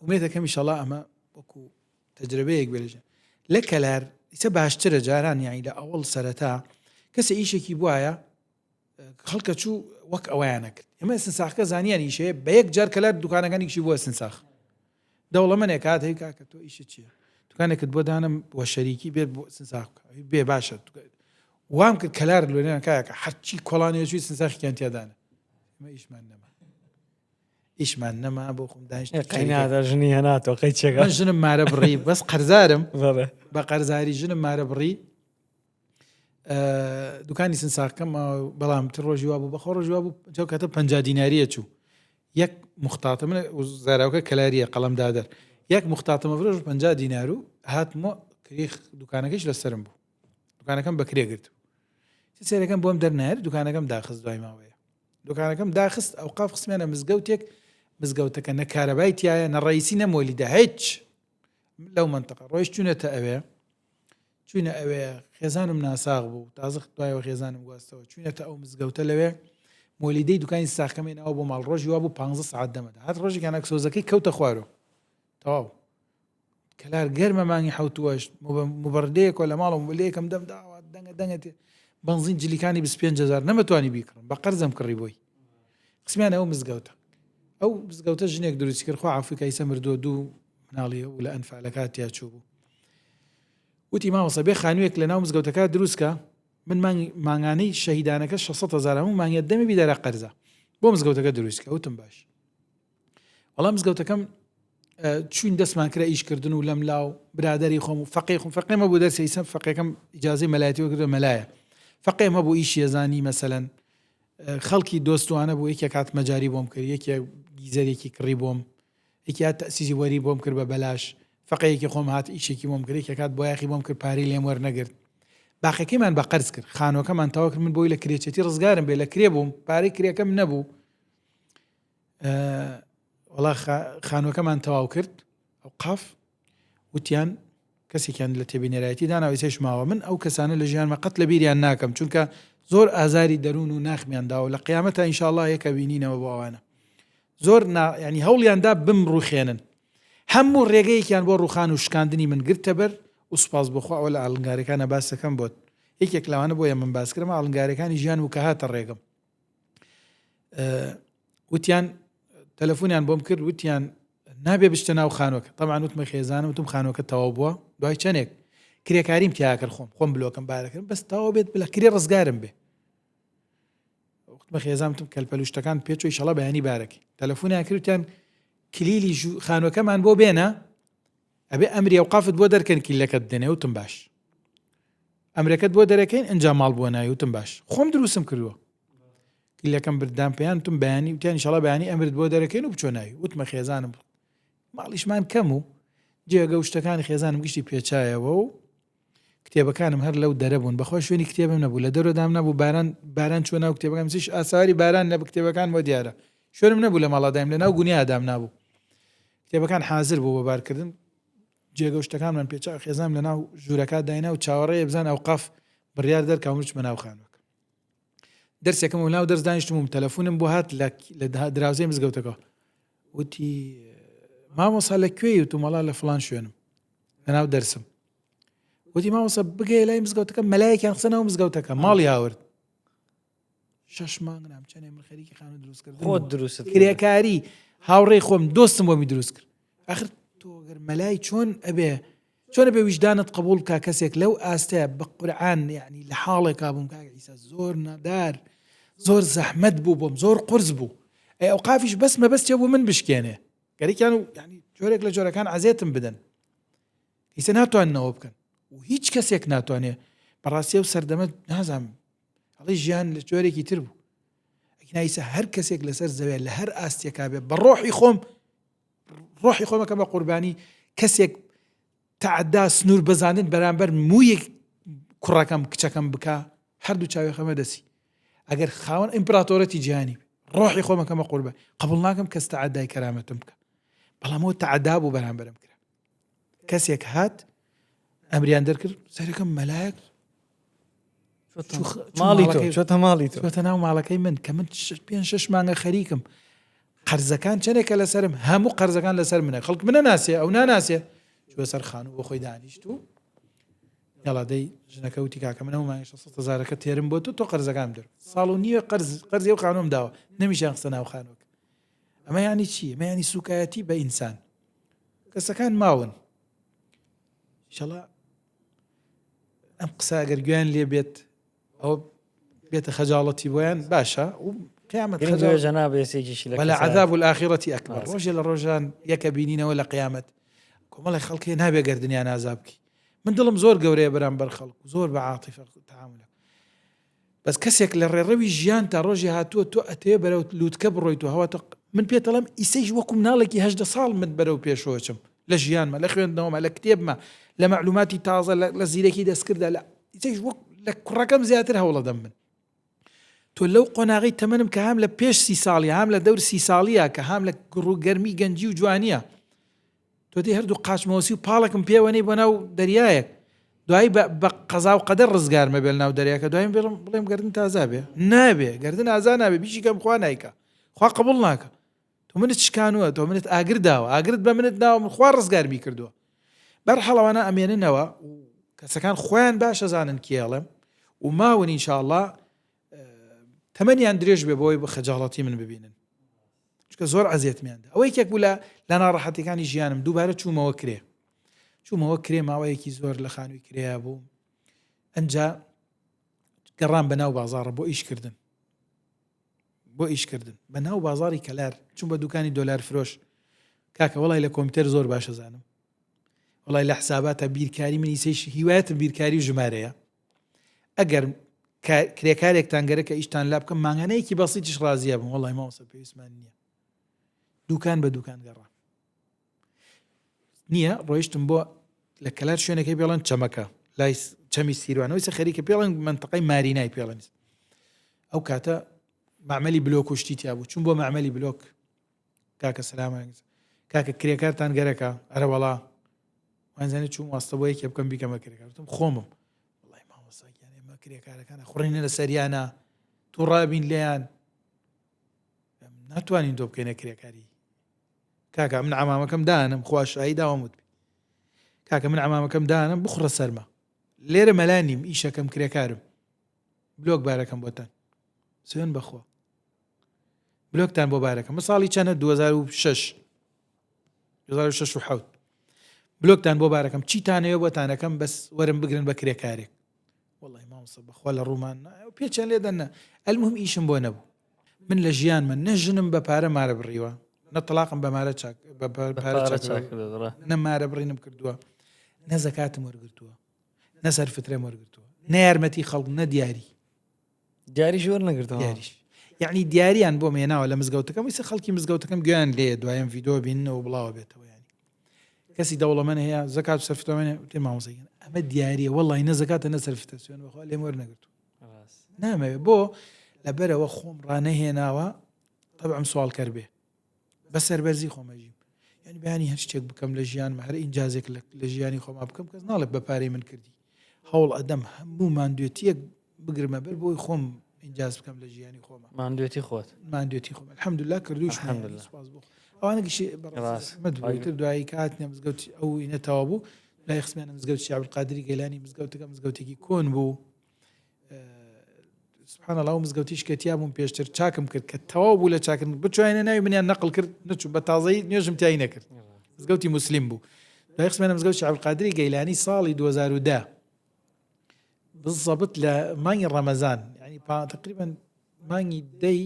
ئومێدەکەم ئیشەڵا ئەمە وەکو تەجربەیەک بێ لەژیان لە کەلار ئیسە باشترە جاران یانی لە ئەوەڵ سەرەتا کەسە ئیشێکی بواە خەڵکە چوو وەک ئەویان نەکرد ئێمە سنساخەکە زانیان ئیشەیە بە یەک جار کەلار دوکانەکانی کشی بووە سنساخ دەوڵەمەنێک هات هەی کاکە تۆ ئیشت چییە دوکانێکت بۆ دانم وە شەریکی بێت بۆ سنساخ بێ باشە وام کرد کەلار لۆێنیان کاکە هەرچی کۆڵانێ چووی سنساخیان تیادانە ئێمە ئیشمان نەما ئیشمان نەما بۆ خۆم دانیشت قەینادا ژنی هەناتەوە قەی چێکە من ژنم مارە بڕی بەس قەرزارم بە قەرزاری ژنم مارە بڕی دوکانی سنساقەکەم بەڵام تر ڕۆژی وا بوو بەخۆ ڕۆژی وا بوو جاو کاتە پ دیناریە چوو یەک مختاتە من زاراوکە کەلاریە قەڵم دادەر یەک مختاتەمە فرۆژ پ دینار و هاتمۆ کریخ دوکانەکەش لەسرم بوو دوکانەکەم بەکرێ گرت سێرەکەم بۆم دەرنایە دوکانەکەم داخست دوای ماوەیە دوکانەکەم داخست ئەوقاف خستمیانە مزگەوتێک مزگەوتەکە نە کارەبای تایە نە ڕئیسی نە مۆلیدە هیچ لەو منتەقە ڕۆیش چوونەتە ئەوێ چوینە ئەوێ خێزانم ناساغ بوو تازە دوایەوە خێزانم گواستەوە چوینەتە ئەو مزگەوتە لەوێ مۆلیدەی دوکانی ساخەکەم هێناوە بۆ ماڵ ڕۆژی وا بوو 15 سعات دەمەدا هات ڕۆژێکیان ئەکسۆزەکەی کەوتە خوارەوە تەواو کەلار گەرمە مانگی حوتوەش مبەردەیەکەوە لە ماڵم لەیەکەم دەم داوە دەنگە دەنگە تێ بەنزین جلیکانی 25هزار نەمەتوانی بیکڕم بە قەرزم کڕی بۆی قسمیان ئەو مزگەوتە ئەو مزگەوتە ژنێک دروستی کرد خوا عەفوی کە ئیسە مردووە دوو مناڵی و لە ئەنفالەکە تیا چوو بوو وتی مامۆستا بێ خانوویەک لە ناو مزگەوتەکە دروستکە من مانگانەی شەهیدانەکە 600 هزار هەموو مانگە دەمی بیدارە قەرزە بۆ مزگەوتەکە دروستکە وتم باش وەڵام مزگەوتەکەم چوین دەستمان کرا ئیشکردن و لەم لاو برادری خۆم و فەقێ خۆم فەقێمە بوو دەرسی ئیسەم فەقێکەم ئیجازەی مەلایەتی وەرگرتووە مەلایە فەقێم هەبوو ئیشی ئەزانی مەسەلەن خەڵکی دۆستوانە بوو یەکێک هات مەجاری بۆم کرد یەکێک گیزەرێکی کڕی بۆم یەکی هات تەسیزی وەری بۆم کرد بە بەلاش فەقەیەکی خۆم هات ئیشێکی بۆم کرد یەکێک هات بۆیاخی بۆم کرد پارەی لێم وەرنەگرت باقەکەیمان بە قەرز کرد خانوەکەمان تەواو کرد من بۆی لە کرێچێتی ڕزگارم بێ لە کرێ بووم پارەی کرێکەم نەبوو وەڵا خانوەکەمان تەواو کرد ئەو قاف وتیان کەسێکیان لە تێبینەرایەتی دانا ئیسەش ماوە من ئەو کەسانە لە ژیانمە قەت لە بیریان ناکەم چونکە زۆر ئازاری دەروون و ناخمیان داوە لە قیامەتە ئینشاءاللە یەکە بینینەوە بۆ ئەوانە زۆر نا ینی هەوڵیان دا بم ڕوخێنن هەموو ڕێگەیەکیان بۆ ڕوخان و شکاندنی من گرتە بەر و سوپاس بۆخوا ئەوە لە ئاڵنگارەکانە باسەکەم بۆت یەکێک لەوانە بۆیە من باس کردم ئاڵنگارەکانی ژیان و کە هاتە ڕێگەم وتیان تەلەفۆنیان بۆم کرد وتیان نابێ بچتە ناو خانوەکە تەمان وتمە خێزانم وتم خانوەکە تەواو بووە دوای چەندێک کرێکاریم تیاکرد خۆم خۆم بلۆکەم بارەکردم بەس تەواو بێت بلە کرێ ڕزگارم بێ وتمە خێزان وتم کەلپەلوشتەکان پێچۆی شەڵە بەیانی بارەکەی تەلەفۆنیان کردیان کلیلی خانوەکەمان بۆ بێنە ئەبێ ئەمری ئەوقافت بۆ دەرکەن کلیلەکەت بدەنێ وتم باش ئەمرەکەت بۆ دەرەکەین ئەجا ماڵ بۆ ناوی وتم باش خۆم دروستم کردووە کلیلەکەم بردام پێیان وتم بەیانی وتیان ئینشاڵڵا بەیانی ئەمرت بۆ دەرەکەین و بچۆ ناوی وتمە خێزانم ماڵیشمان کەم و جێگە و شتەکانی خێزانم گشتی پێچایەوە و کتێبەکانم هەر لەو دەرە بوون بەخوا شوێنی کتێبم نەبوو لە دەرەوە دام نەبوو باران باران چوە ناو کتێبەکان چیش ئاساری باران لە کتێبەکان بۆ دیارە شوێنم نەبوو لە ماڵادایم لە ناو گونیا دام نابوو کتێبەکان حاضر بوو بۆ بارکردن جێگە و شتەکانمان پێچا خێزانم لە ناو ژوورەکە داینا و چاوەڕێیە بزان ئەوقاف بڕیار دەرکا و من بچمە ناو خانووەکە دەرسێکم و ناو دەرس دانیشتم و تەلەفۆنم بۆ هات لە لە دراوسێی مزگەوتەکە وتی مامۆسا لە کوێی وتم وەڵا لە فڵان شوێنم لە ناو دەرسم وتی مامۆسا بگەیە لای مزگەوتەکە مەلایەکیان خستە ناو مزگەوتەکە ماڵی هاورد شش مانگ نام چەنێ من خەریکی خانوو دروستکردن خۆت دروست کرێکاری هاوڕێی خۆم دۆستم بۆمی دروست کرد ئەخر تۆ گەر مەلای چۆن ئەبێ چۆن ئەبێ ویژدانت قبوڵ بکا کەسێک لەو ئاستەیە بە قورعان یعنی لە حاڵێکا بووم کاک عیسا زۆر نادار زۆر زەحمەت بوو بۆم زۆر قورس بوو ئەی ئەوقافیش بەس مەبەستێ بوو من بشکێنێ گەرێکیان و یعنی جۆرێک لە جۆرەکان عەزێتم بدەن ئیسە ناتواننەوە بکەن. و هیچ کەسێک ناتوانێ بەڕاستی ئەو سەردەمە نازانم ئەڵێ ژیان لە جۆرێکی تر بوو ئەگینا ئیسا هەر کەسێک لەسەر زەوێ لە هەر ئاستێکا بێ بە ڕۆحی خۆم ڕۆحی خۆمەکە بە قوربانی کەسێک تەعدا سنوور بەزاندن بەرامبەر موویەک کوڕەکەم کچەکەم بکا هەردوو چاوی خەمە دەسی ئەگەر خاوەن ئیمپراتۆرەتی جیهانی ڕۆحی خۆمەکەمە قوربە قبول ناکەم کەس تەعدای کەرامەتم بکە بەڵام ئەوە تەعدا بوو بەرامبەرم کرا کەسێک هات ئەمریان دەرکرد سەرەکەم مەلایەک ماڵی تۆ ماڵی تۆ ناو ماڵەکەی من کە من پێ شش مانگە خەریکم قەرزەکان چەندێکە لەسرم هەموو قەرزەکان لەسەر منە خەڵک منە ناسێ ئەو ناناسێ چوە سەر خانوو بۆ خۆی دانیشت و یاڵا دەی ژنەکە وتی کاکە من ئەو مانگی 600 هەزارەکە تێرم بۆ تۆ تۆ قەرزەکان دەر ساڵ و نیوە قەرز قەرزی ئەو خانووم داوە نەمیشیان خستە ناو خانووەکە ئەمە یانی چی ئەمە یانی سوکایەتی بە ئینسان کەسەکان ماون ئینشەڵا ئەم قسە ئەگەر گوێیان لێ بێت ئەو بێتە خەجاڵەتی بۆیان باشە و قیامەت خەجاڵ جەناب ێسێکیشی لە ولا عذاب الآخرة أكبر ڕۆژێ لە ڕۆژان یەکە بینینەوە لە قیامەت کۆمەڵی خەڵکێ نابێ گردنیان ئازا بکەی من دڵم زۆر گەورەیە بەرامبەر خەڵک زۆر بە عاتیفە تعاملە بەس کەسێک لە ڕێڕەوی ژیان تا ڕۆژی هاتووە تۆ ئەتەوێ بەرەو لوتکە بڕۆیت و هەوا تۆ من پێت ئەڵێم ئیسەیش وەکو مناڵێکی 18 ساڵ من بەرەو پێشەوە چم لە ژیانمە لە خوێندنەوەمە لە کتێبمە لە مەعلوماتی تازە لە زیرەکی دەستکردا لە ئیسەیش وەک لە کوڕەکەم زیاتر هەوڵەدەم من تۆ لەو قۆناغی تەمەنم کە هەم لە پێش سی ساڵی هەم لە دەور سی ساڵیە کە هەم لە گڕ و گەرمی گەنجی و جوانیە تۆ دێی هەردوو قاچمەوەسی و پاڵێکم پێوەنەی بۆ ناو دەریایەک دوایی بە قەزا و قەدەر ڕزگارمە بێ ناو دەریاکە دوایی بڵم بڵێم گردن تازا بێ نابێ گردن ئازا نابێ بیشی کەم خوا نایکە خوا قبول ناکە تۆ منت شکانوە تۆ منت ئاگر داوە ئاگرت بە منت ناوە من خوا ڕزگارمی کردووە بەر حەڵەوانە ئەمێننەوە و کەسەکان خۆیان باشە زانن کێڵم و ماون ئینشاءاللە تەمەنیان درێژ بێ بۆی بە خەجاڵەتی من ببینن چونکە زۆر ئەزیەتمیان دا ئەوە یەکێک بوو لە لە ناڕەحەتیەکانی ژیانم دووبارە چوومەوە کرێ چوومەوە کرێ ماوەیەکی زۆر لە خانووی کرێیا بوو ئەجا گەڕام بە ناو بازاڕە بۆ ئیشکردن بۆ ئیشکردن بە ناو بازاری کەلار چون بە دوکانی دۆلار فرۆش کاکە وڵی لە کۆمپیوتەر زۆر باشە زانم وڵی لە حساباتە بیرکاری منی سێش هیوایەتم بیرکاری و ژمارەیە ئەگەر کرێکارێکتان گەرەکە ئیشتان لا بکەم مانگانەیەکی بەسیتیش ڕازیە بم وەڵی مامۆستا پێویستمان نییە دوکان بە دوکان گەڕا نییە ڕۆیشتم بۆ لە کەلار شوێنەکەی پێڵەن چەمەکە لای چەمی سیروانەوەی سە خەریکە پێڵەن منتەقەی مارینای پێڵێن ئەو کاتە معمەلی بلۆک و شتی تیا بوو چون بۆ معمەلی بلۆک کاکە سلام کاکە کرێکارتان گەرەکە ئەرە وەڵا وانزانێت چوم واستە بۆ یەکێ بکەم بیکەمە کرێکار وتم خۆمم وەڵای مامۆستا گیان ئێمە کرێکارەکانە خوڕینە لە سەریانە تووڕابین لێیان ناتوانین تۆ بکەینە کرێکاری کاکە من عمامەکەم دانم خوا شایی داوام وت کاکە من عمامەکەم دانم بخڕە سەرمە لێرە مەلا نیم ئیشەکەم کرێکارم بلۆک بارەکەم بۆتان سوێن بەخوا بلۆکتان بۆ بارەکەم من ساڵی چەنە 2006 2006 و حوت بلۆکتان بۆ بارەکەم چیتانەوە بۆتانەکەم بەس وەرم بگرن بە کرێکارێک وەڵی مامۆستا بەخوا لە ڕوومان پێچیان لێ دەنە ئەلمهم ئیشم بۆ نەبوو من لە ژیان من نە ژنم بە پارە مارە بڕیوە نە تەلاقم بە مارە چاک بە پارە چاک نە مارە بڕینم کردووە نە زەکاتم وەرگرتووە نە سەرفترەم وەرگرتووە نە یارمەتی خەڵک نە دیاری دیاریش وەرنەگرتەوە دیاریش یعنی دیاریان بۆم هێناوە لە مزگەوتەکەم ویسە خەڵکی مزگەوتەکەم گوێیان لێ دوایم ڤیدۆ بینەوە بڵاوە بێتەوە ینی کەسی دەوڵەمەن هەیە زەکات و سەرفتەوە تێ مامۆستا ئەمە دیاریە وەڵی نە زەکاتە نە سەرفتە سوێن بەخوا لێم وەرنەگرتو نامەوێ بۆ لەبەرەوە خۆم ڕانەهێناوە طبعم سواڵکەر بێ بە سەربەرزی خۆم ئەژیم یعنی بەیانی هەر شتێک بکەم لە ژیانم هەر ئینجازێک لە ژیانی خۆما بکەم کەس ناڵێ بە پارەی من کردی هەوڵ ئەدەم هەموو ماندوێتیەک بگرمە بەر بۆی خۆم ئینجاز بکەم لە ژیانی خۆمە ماندوێتی خۆت ماندوێتی خۆم الحمدلله کردوش سپاس بۆ ئەوانە گشتی بەڕاست دوایی کات نە مزگەوت ئەو ئینە تەوا بوو لای خسمیانە مزگەوت شێخ عەبدولقادری گەیلانی مزگەوتەکە مزگەوتێکی کۆن بوو سبحان الله مزگەوتیش کە تیا بووم پێشتر چاکم کرد کە تەواو بوو لە چاکردن بچوینە ناوی منیان نەقل کرد نەچوو بە تازەی نوێژم تای نەکرد مزگەوتی مسلیم بوو دوای خسمێنە مزگەوتی عەبدولقادری گەیلانی ساڵی 2010 بالضبط لە مانگی ڕەمەزان یعنی تقریبا مانگی دەی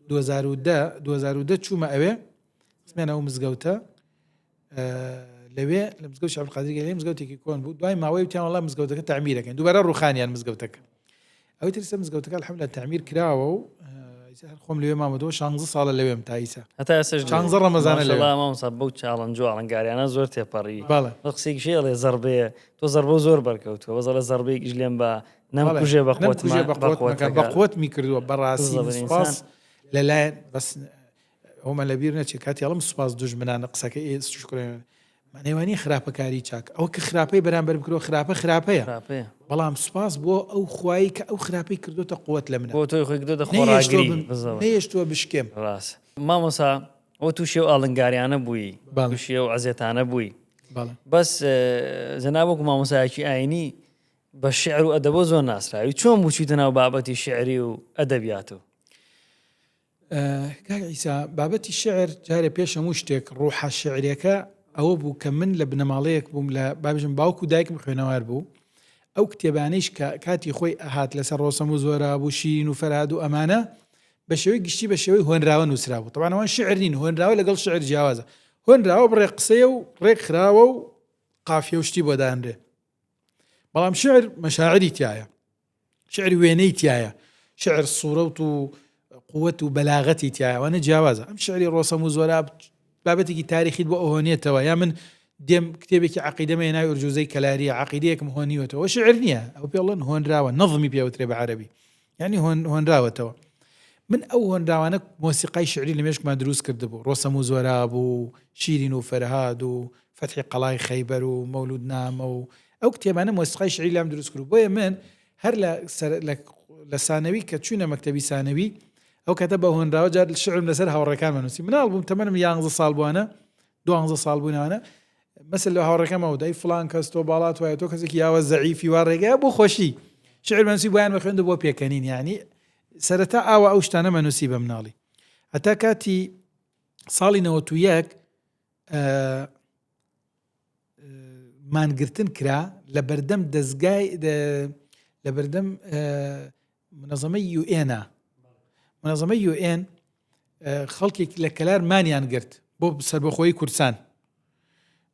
2010 2010 چوومە ئەوێ خسمێنە ئەو مزگەوتە. لەوێ لە مزگەوت شێخ عەبدولقادری گەیلانی مزگەوتێکی کۆن بوو دوای ماوەی وتیان وەڵا مزگەوتەکە تەعمیرەکەین دووبارە ڕووخانیان مزگەوتەکە ئەوی ترسە مزگەوتەکە الحمدلله تەعمیر کراوە و ئیسا هەر خۆم لەوێ مامەتەوە 16 ساڵە لەوێم تا ئیسا هەتا ئێستاش لەوێ. 16 ڕەمەزانە لەوێم. ماشەڵا مامۆستا بەو challenge و ئاڵنگاریانە زۆر تێپەڕی بەڵێ. بە قسەیەکیش هەیە ئەڵێ زەڕبەیە تۆ زەڕبە زۆر بەرکەوتووە بەس ئەڵێ زەڕبەیەکیش لێم بە بەڵێ نەمکوژێ بە نەمکوژێ قوتمە بە بە قوتمەکە بە قوتەکە قوتمی کردووە بەڕاستی بالضبط سوپاس ئینسان لەلایەن بەس ئەوەمان لەبیر نەچێت کاتی ئەڵم سوپاس دوژمنانە قسەکە ئێ شکرێن مانای وانیە خراپەکاری چاک ئەوە کە خراپەی بەرامبەر بکرەوە خراپە خراپەیە خراپەیە بەڵام سوپاس بۆ ئەو خوایی کە ئەو خراپەی کردوتە قوت لە منە بۆ تۆی خۆی کردۆتە نەیەشتووە خۆڕاگری بم بالضبط نەیەشتووە بشکێم ڕاست مامۆسا ئەوە تووشی ئەو ئاڵنگاریانە بووی بەڵێ تووشی ئەو عەزێتانە بووی بەڵێ بەس جەناب وەکو مامۆسایەکی ئاینی بە شعر و ئەدەبۆ زۆر ناسراوی چۆن بوو چوویتە ناو بابەتی شعری و ئەدەبیات و کاک عیسا بابەتی شعر جارێ پێش هەموو شتێک ڕوحە شعرەکە ئەوە بوو کە من لە بنەماڵەیەک بووم لە بابژم باوک و دایکم خوێنەوار بوو ئەو کتێبانەیش کە کاتی خۆی ئەهات لەسەر ڕۆسەم و زۆراب و شیرین و فەرهاد و ئەمانە بە شێوەی گشتی بە شێوەی هۆنراوە نووسرابوو تەبعەن ئەوان شعر نین هۆنراوە لەگەڵ شعر جیاوازە هۆنراوە بڕێ قسەیە و ڕێک خراوە و قافیە و شتی بۆ دانرێ بەڵام شعر مەشاعری تایە شعر وێنەی تایە شعر سوورەت و قوت و بەلاغەتی تایە وانە جیاوازە ئەم شعری ڕۆسەم و زۆراب بابەتێکی تاریخیت بۆ ئەوهۆنێتەوە یا من دێم کتێبێکی عقیدەمە ناوی ئورجوزەی کەلاریە عقیدەیەکم هۆنیوەتەوە شعر نییە ئەو پێڵەن هۆنراوە نەظمی پێوترێ بە عەربی یعنی هۆنراوەتەوە من ئەو هۆنراوانە مۆسیقای شعری لە مێشکمان دروست کردبوو ڕۆسەم و زۆراب و شیرین و فەرهاد و فەتحی قەڵای خەیبەر و مەولود نامە و ئەو کتێبانە مۆسیقای شعری لام دروست کرد بۆیە من هەر لە لە سانەوی کە چوینە مەکتەبی سانەوی ئەو کاتە بە هۆنراوە جار شعرم لەسەر هاوڕێکانمان نووسی مناڵ بووم تەمەنم یانزە ساڵ بووانە دوانزە ساڵ بوونانە مەسەل لە هاوڕێکەمەوە دای فلان کەس تۆ باڵات وایە تۆ کەسێکی یاوە زەعیفی وا ڕێگەیە بۆ خۆشی شعر مەنووسی بۆیان بەخوێند بۆ پێکەنین یعنی سەرەتا ئاوا ئەو شتانە مەنووسی بە مناڵی هەتا کاتی ساڵی 91 مانگرتن کرا لە بەردەم دەستگای لە بەردەم منەزەمەی یوئێنە منەزەمەی یوئێن خەڵکێک لە کەلار مانیان گرت بۆ سربەخۆی کوردستان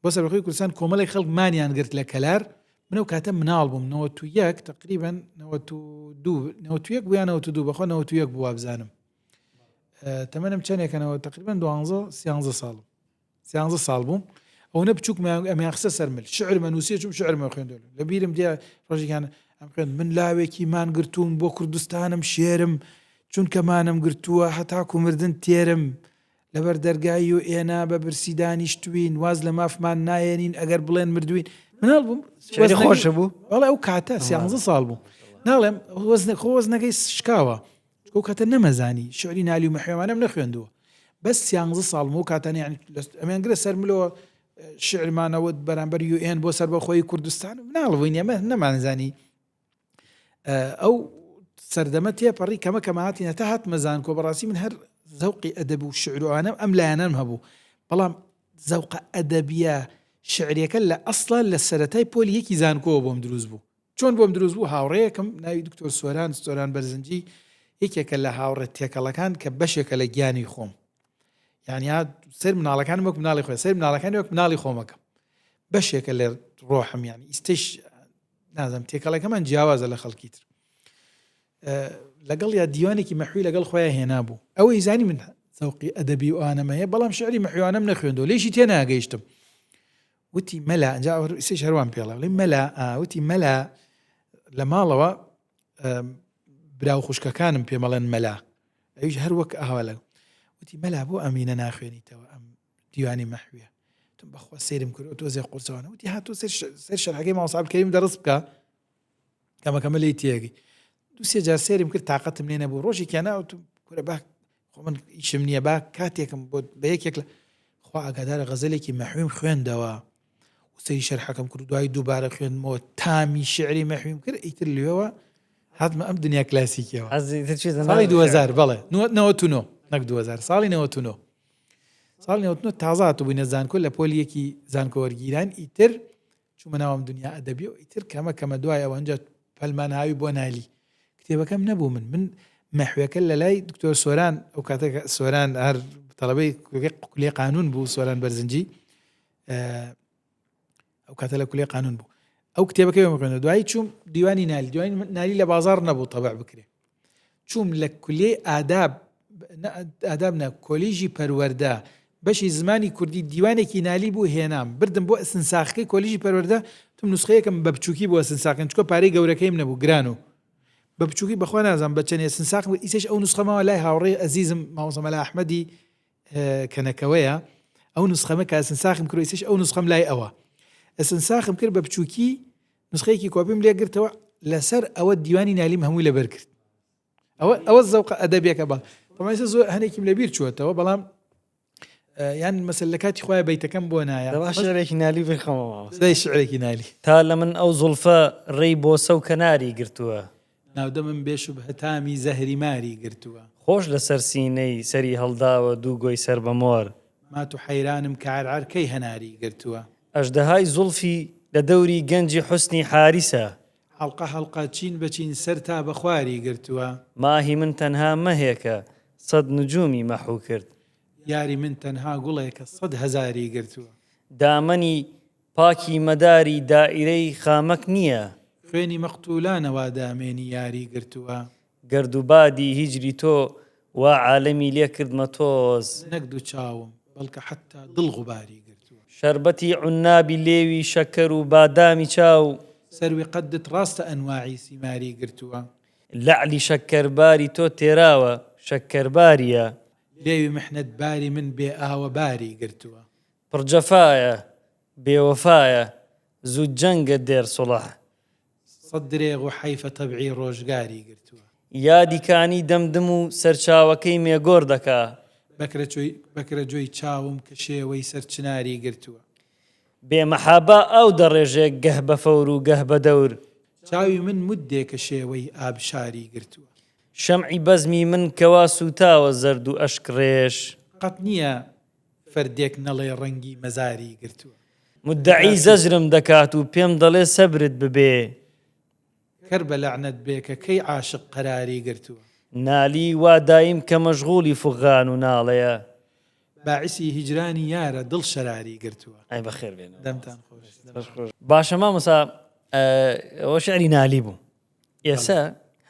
بۆ سەربەخۆی کوردستان کۆمەڵی خەڵک مانیان گرت لە کەلار منەو کاتە مناڵ بووم 91 تقریبا 92 بوویان 92 بەخۆ 91 بووە بزانم تەمەنم چەندێکەنەوە تقریبا 12 سیانزە ساڵم سیانزە ساڵ بووم ئەوەنە بچووک ئەمیان خستە سەر مل شعر مەنووسێ چوم شعر مە خوێندۆ لە بیرم دێ ڕۆژێکیان ئەم خوێند من لاوێکی مان گرتووم بۆ کوردستانم شێرم چونکە مانم گرتووە هەتاکو مردن تێرم لەبەر دەرگای و ئێنا بە برسی دانیشتوین واز لە مافمان نایەنین ئەگەر بڵێن مردوین مناڵ بووم خۆشە بوو بەڵێ ئەو کاتە سیانزە ساڵ بوو ناڵێم وەزنە خۆ وەزنەکەی شکاوە ئەو کاتە نەمەزانی شعری نالی و مەحوێمانەم نەخوێندووە بەس سیانزە ساڵم ئەو کاتانە یعنی ئەمیان گرە سەر ملەوە شعرمانەوە بەرامبەر یوئێن بۆ سەربەخۆی کوردستان مناڵ بووین ئێمە نەمانزانی ئەو سەردەمە تێپەڕی کەمە کەمە هاتینە تا هاتمە زانکۆ بەڕاستی من هەر زەوقی ئەدەب و شعروانەم ئەم لایەنەم هەبوو بەڵام زەوقە ئەدەبیە شعرەکە لە ئەسڵا لە سەرەتای پۆلی یەکی زانکۆوە بۆم دروست بوو چۆن بۆم دروست بوو هاوڕێیەکم ناوی دکتۆر سۆران سۆران بەرزنجی یەکێکە لە هاوڕێ تێکەڵەکان کە بەشێکە لە گیانی خۆم یعنی سەر مناڵەکان وەک مناڵی خۆی سەر مناڵەکانی وەک مناڵی خۆمەکەم بەشێکە لە ڕۆحم یعنی ئیستش نازم تێکەڵەکەمان جیاوازە لە خەڵکی تر لەگەڵ یا دیوانێکی مەحوی لەگەڵ خۆیان هێنا بوو ئەوە ئیزانی من زەوقی ئەدەبی و ئانەمە هەیە بەڵام شعری مەحوانم نەخوێندەوە لێشی تێناگەیشتم وتی مەلا ئەنجا ئیسەیش هەروام پێڵێ وڵی مەلا وتی مەلا لە ماڵەوە برا و خوشکەکانم پێمەڵێن مەلا ئەویش هەر وەک ئاوا لە وتی مەلا بۆ ئەمینە ناخوێنیتەوە ئەم دیوانی مەحویە تم بەخوا سەیرم کرد تۆزێ قورسەوانە وتی هاتۆ سەر شەرحەکەی مامۆستا عەبدولکەریم دەڕس بکە کەمە کەمە لێی تێگەی دوو سێ جار سێرم کرد تااقەتم لێ نەبوو ڕۆژێکیان ناوتم کورە با خۆ من ئیشم نییە با کاتێکم بۆ بە یەکێک لە خوا ئاگادارە غەزەلێکی مەحویم خوێندەوە و سەری شەرحەکەم کرد دوای دووبارە خوێندمەوە تامی شعری مەحویم کرد ئیتر لێوە هاتمە ئەم دنیا کلاسیکیەوە ساڵی 2000 بەڵێ 99 نەک 2000 ساڵی 99 ساڵی 99 تازە هاتبووینە زانکۆ لە پۆلی یەکی زانکۆ وەرگیران ئیتر چوومە ناو ئەم دنیا ئەدەبیە و ئیتر کەمە کەمە دوای ئەوە ئەنجا پەلمان هاوی بۆ نالی کتێبەکەم نەبوو من من مەحوێکە لە لای دکتۆر سۆران ئەو کاتە سۆران هەر تەڵەبەی کولیەی قانون بوو سۆران بەرزنجی. ئەو کاتە لە کولیە قانون بوو ئەو کتێبەکەی بۆم خوێندەوە دوایی چووم دیوانی نالی دیوانی نالی لە بازاڕ نەبوو تەبع بکرێ چووم لە کولیەی ئاداب ئاداب نا کۆلیژی پەروەردە بەشی زمانی کوردی دیوانێکی نالی بوو هێنام بردم بۆ ئەسنساخەکەی کۆلیژی پەروەردە تم نسخەیەکم بە بچووکی بۆ ئەسنساخن چکە پارەی گەورەکەیم نەبوو گران و بە بچووکی بەخوا نازانم بە چەندێ سنساخم ئیسەش ئەو نسخە ماوە لای هاوڕێی ئەزیزم مامۆستا مەلا ئەحمەدی کەنەکەوەیە ئەو نسخەمە کە ئەسنساخم کرد ئیسەش ئەو نسخەم لای ئەوە ئەسنساخم کرد بە بچووکی نسخەیەکی کۆپیم لێ گرتەوە لەسەر ئەوە دیوانی نالیم هەمووی لەبەر کرد ئەوە ئەوە زەوقە ئەدەبیەکە بە تەماشا زۆر هەنێکیم لەبیر چووەتەوە بەڵام یان مەسەل لە کاتی خۆی بەیتەکەم بۆ نایە دەبا شعرێکی نالی بخەمەوە مامۆستا. دەی شعرێکی نالی. تا لە من ئەو زوڵفە ڕێی بۆسە و کەناری گرتووە. ناودەمم بێ شوبهە تامی زەهری ماری گرتووە. خۆش لە سەر سینەی سەری هەڵداوە دوو گۆی سەر بە مۆر. مات و حەیرانم کە عەرعەر کەی هەناری گرتووە. ئەژدەهای زوڵفی لە دەوری گەنجی حوسنی حاریسە. حەڵقە حەڵقە چین بە چین سەر تا بە خواری گرتووە. ماهی من تەنها مەهێکە سەد نجوومی مەحو کرد. یاری من تەنها گوڵێکە سەدهەزاری گرتووە. دامەنی پاکی مەداری دائیرەی خامەک نییە. خوێنی مەقتوولانە وا دامێنی یاری گرتووە. گەرد و بادی هیجری تۆ وا عالەمی لێ کردمە تۆز. نەک دوو چاوم بەڵکە حەتتا دڵ غوباری گرتووە. شەربەتی عوننابی لێوی شەکەر و بادامی چاو. سەروی قەدت ڕاستە ئەنواعی سیماری گرتووە. لەعلی شەککەرباری تۆ تێراوە شەککەربارییە. لێوی محنەت باری من بێ ئاوە باری گرتووە. پڕ جەفایە بێ وەفایە زوو جەنگە دێر سوڵح. سەد درێغ و حەیفە تەبعی ڕۆژگاری گرتووە. یادی کانی دەمدم و سەرچاوەکەی مێگۆر دەکا. بەکرەجۆی چاوم کە شێوەی سەر چناری گرتووە. بێ مەحابا ئاو دەڕێژێ گەه بە فەور و گەه بە دەور. چاوی من مدێکە شێوەی ئابشاری گرتووە. شەمعی بەزمی من کەوا سووتاوە زەرد و ئەشک ڕێژ. قەت نییە فەردێک نەڵێ ڕەنگی مەزاری گرتووە. مودەعی زەجرم دەکات و پێم دەڵێ سەبرت ببێ. کەر بە لەعنەت بێ کە کەی عاشق قەراری گرتووە. نالی وا دایم کە مەشغووڵی فوغان و ناڵەیە. باعیسی هیجرانی یارە دڵ شەراری گرتووە. ئەی بەخێر بێنەوە. دەمتان خۆش. دەست خۆش. باشە مامۆستا ئەوە شعری نالی بوو. ئێسە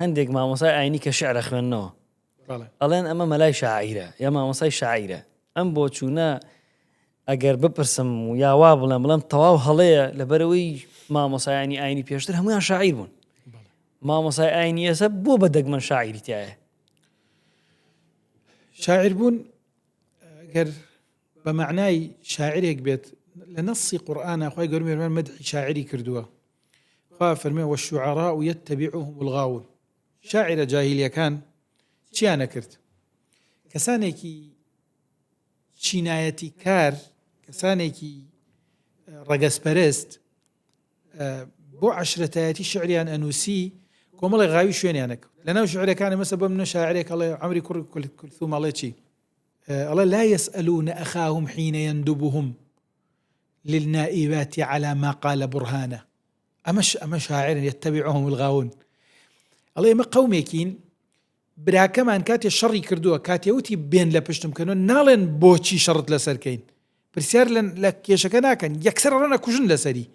هەندێک مامۆسای ئاینی کە شعر ئەخوێننەوە ئەڵێن ئەمە مەلای شاعیرە یا مامۆسای شاعیرە ئەم بۆچوونە ئەگەر بپرسم و یا وا بڵێم بڵێم تەواو هەڵەیە لەبەرەوەی مامۆسایانی ئاینی پێشتر هەمویان شاعیر بوون مامۆسای ئاینی ئێستا بۆ بە دەگمەن شاعیری تایە شاعیر بوون گەر بە معنای شاعرێک بێت لە نەسی قورآە خی گەورمێرمان مەدحی شاعری کردووە خوا فەرمێ والشعراء يتبعهم الغاوون شاعیرە جاهیلیەکان چیان ئەکرد؟ کەسانێکی چینایەتی کار، کەسانێکی ڕەگەزپەرست بۆ عەشرەتایەتی شعریان ئەنووسی، کۆمەڵێک غاوی شوێنیان ئەکەوت. لەناو شعرەکانی مەسە بۆ منە شاعرێک ئەڵێ عەمری کوڕی کولثوم ئەڵێ چی؟ ئەڵێ لا يسألون أخاهم حين يندبهم للنائبات على ما قال برهانە ئەمەش ئەمە شاعرن يتبعهم الغاوون ئەڵێ ئێمە قەومێکین براکەمان کاتێ شەڕی کردووە کاتێ وتی بێن لە پشتم کەنەوە ناڵێن بۆچی شەڕت لەسەر کەین پرسیار لە کێشەکە ناکەن یەکسەر ڕەنە کوژن لەسەری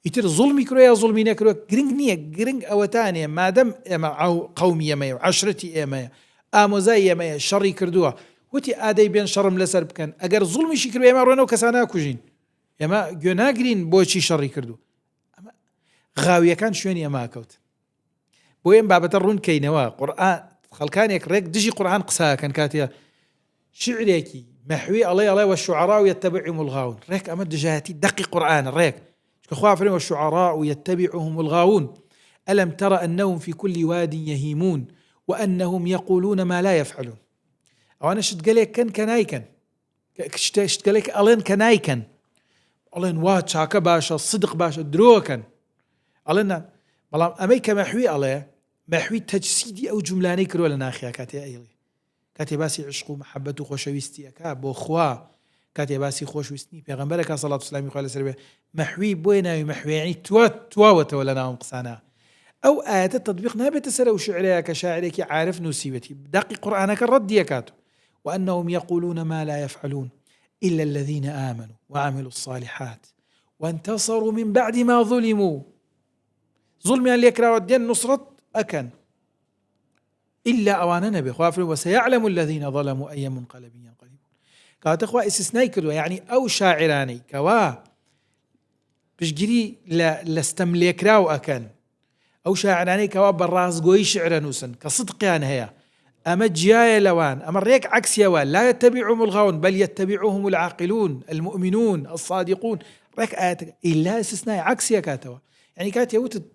ئیتر زوڵمی کرۆ یا زوڵمی نەکرۆ گرنگ نییە گرنگ ئەوەتانێ مادەم ئێمە ئەو قەومی ئێمەیە و عەشرەتی ئێمەیە ئامۆزای ئێمەیە شەڕی کردووە وتی ئادەی بێن شەڕم لەسەر بکەن ئەگەر زوڵمیشی کرد ئێمە ڕۆنەوە کەسانە کوژین ئێمە گوێ ناگرین بۆچی شەڕی کردو ئەمە غاویەکان شوێنی ئەمە کەوت بۆ ئەم بابەتە ڕوون کەینەوە قورئان خەڵکانێک ڕێک دژی قورئان قساکەن کاتێ شعرێکی مەحوی ئەڵێ ئەڵێ والشعراء يتبعهم الغاوون ڕێک ئەمە دژایەتی دەقی قورئانە ڕێک چونکە خوا فەرمی والشعراء يتبعهم الغاوون ألم تر أنهم في كل واد يهيمون وأنهم يقولون ما لا يفعلون ئەوانە شتگەلێک کەن کە نایکەن شتگەلێک ئەڵێن کە نایکەن ئەڵێن وا چاکە باشە سدق باشە درۆکەن ئەڵێن نا بەڵام ئەمەی کە مەحوی ئەڵێ مەحوی تەجسیدی ئەو جوملانەی کردوە لە ناخیا کاتێ ئەیڵێ کاتێ باسی عشق و محەبەت و خۆشەویستیەکە بۆ خوا کاتێ باسی خۆشویستنی پێغەمبەرەکە سەڵات و سلامی خوا لەسەر بێ مەحوی بۆیە ناوی مەحویانی توا تواوەتەوە لە ناوم قسانە ئەو ئاەتە تطبیق نابێتە سەر ئەو شعرەیە کە شاعرێکی عارف نووسیوەتی دەقی قورئانەکە ڕەدیەکات وأنهم يقولون ما لا يفعلون إلا الذين آمنوا وعملوا الصالحات. وانتصروا من بعد ما ظلموا زوڵمیان لێکراوە دێن نوسڕەت ئەکەن ئیلا ئەوانە نەبێ خوا فەرمووی وسيعلم الذين ظلموا أي منقلب ينقلبون کەواتە خوا ئیستثنای کردووە یعنی ئەو شاعرانەی کەوا پشتگیری لە لە ستەم لێکراو ئەکەن ئەو شاعرانەی کەوا بە ڕاستگۆیی شعرە نووسن کە صدقیان هەیە ئەمە جیایە لەوان ئەمە ڕێک عەکسیەوە لا يتبعهم الغاوون بل يتبعهم العاقلون المؤمنون الصادقون ڕێک ئاەتەکە ئیلا استثنای عەکسی ئەکاتەوە یعنی کاتێ وتت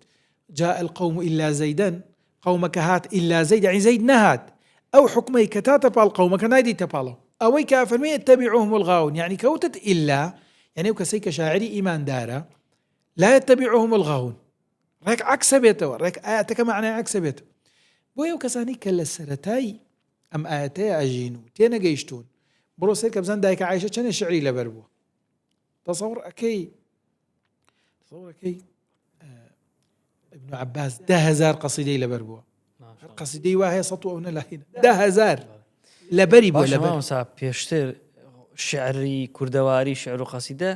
جاء القوم إلا زيدا قەومەکە هات إلا زيد یعنی زەید نەهات ئەو حوکمەی کە تاتە پاڵ قەومەکە نایدەیتە پاڵەوە ئەوەی کە ئەفەرمێ يتبعهم الغاوون یعنی کە وتت إلا یعنی ئەو کەسەی کە شاعری ئیماندارە لا يتبعهم الغاوون ڕێک عەکسە بێتەوە ڕێک ئاەتەکە معنای عەکسە بێت بۆیە ئەو کەسانی کە لە سەرەتای ئەم ئاەتەیە ئەژین و تێنەگەیشتون بڕۆ سەر کە بزان دایکە عیشە چەنێ شعری لەبەر بووە تەسەوڕ ئەکەی تەسەوڕ ئەکەی ابن عباس 10000 قەسیدەی لەبەر بووە هەر قەسیدەی وا هەیە سە و ئەو نەلاهینە 10000 لەبەری بووە لەبەر مامۆستا پێشتر شعری کوردەواری شعر و قەسیدە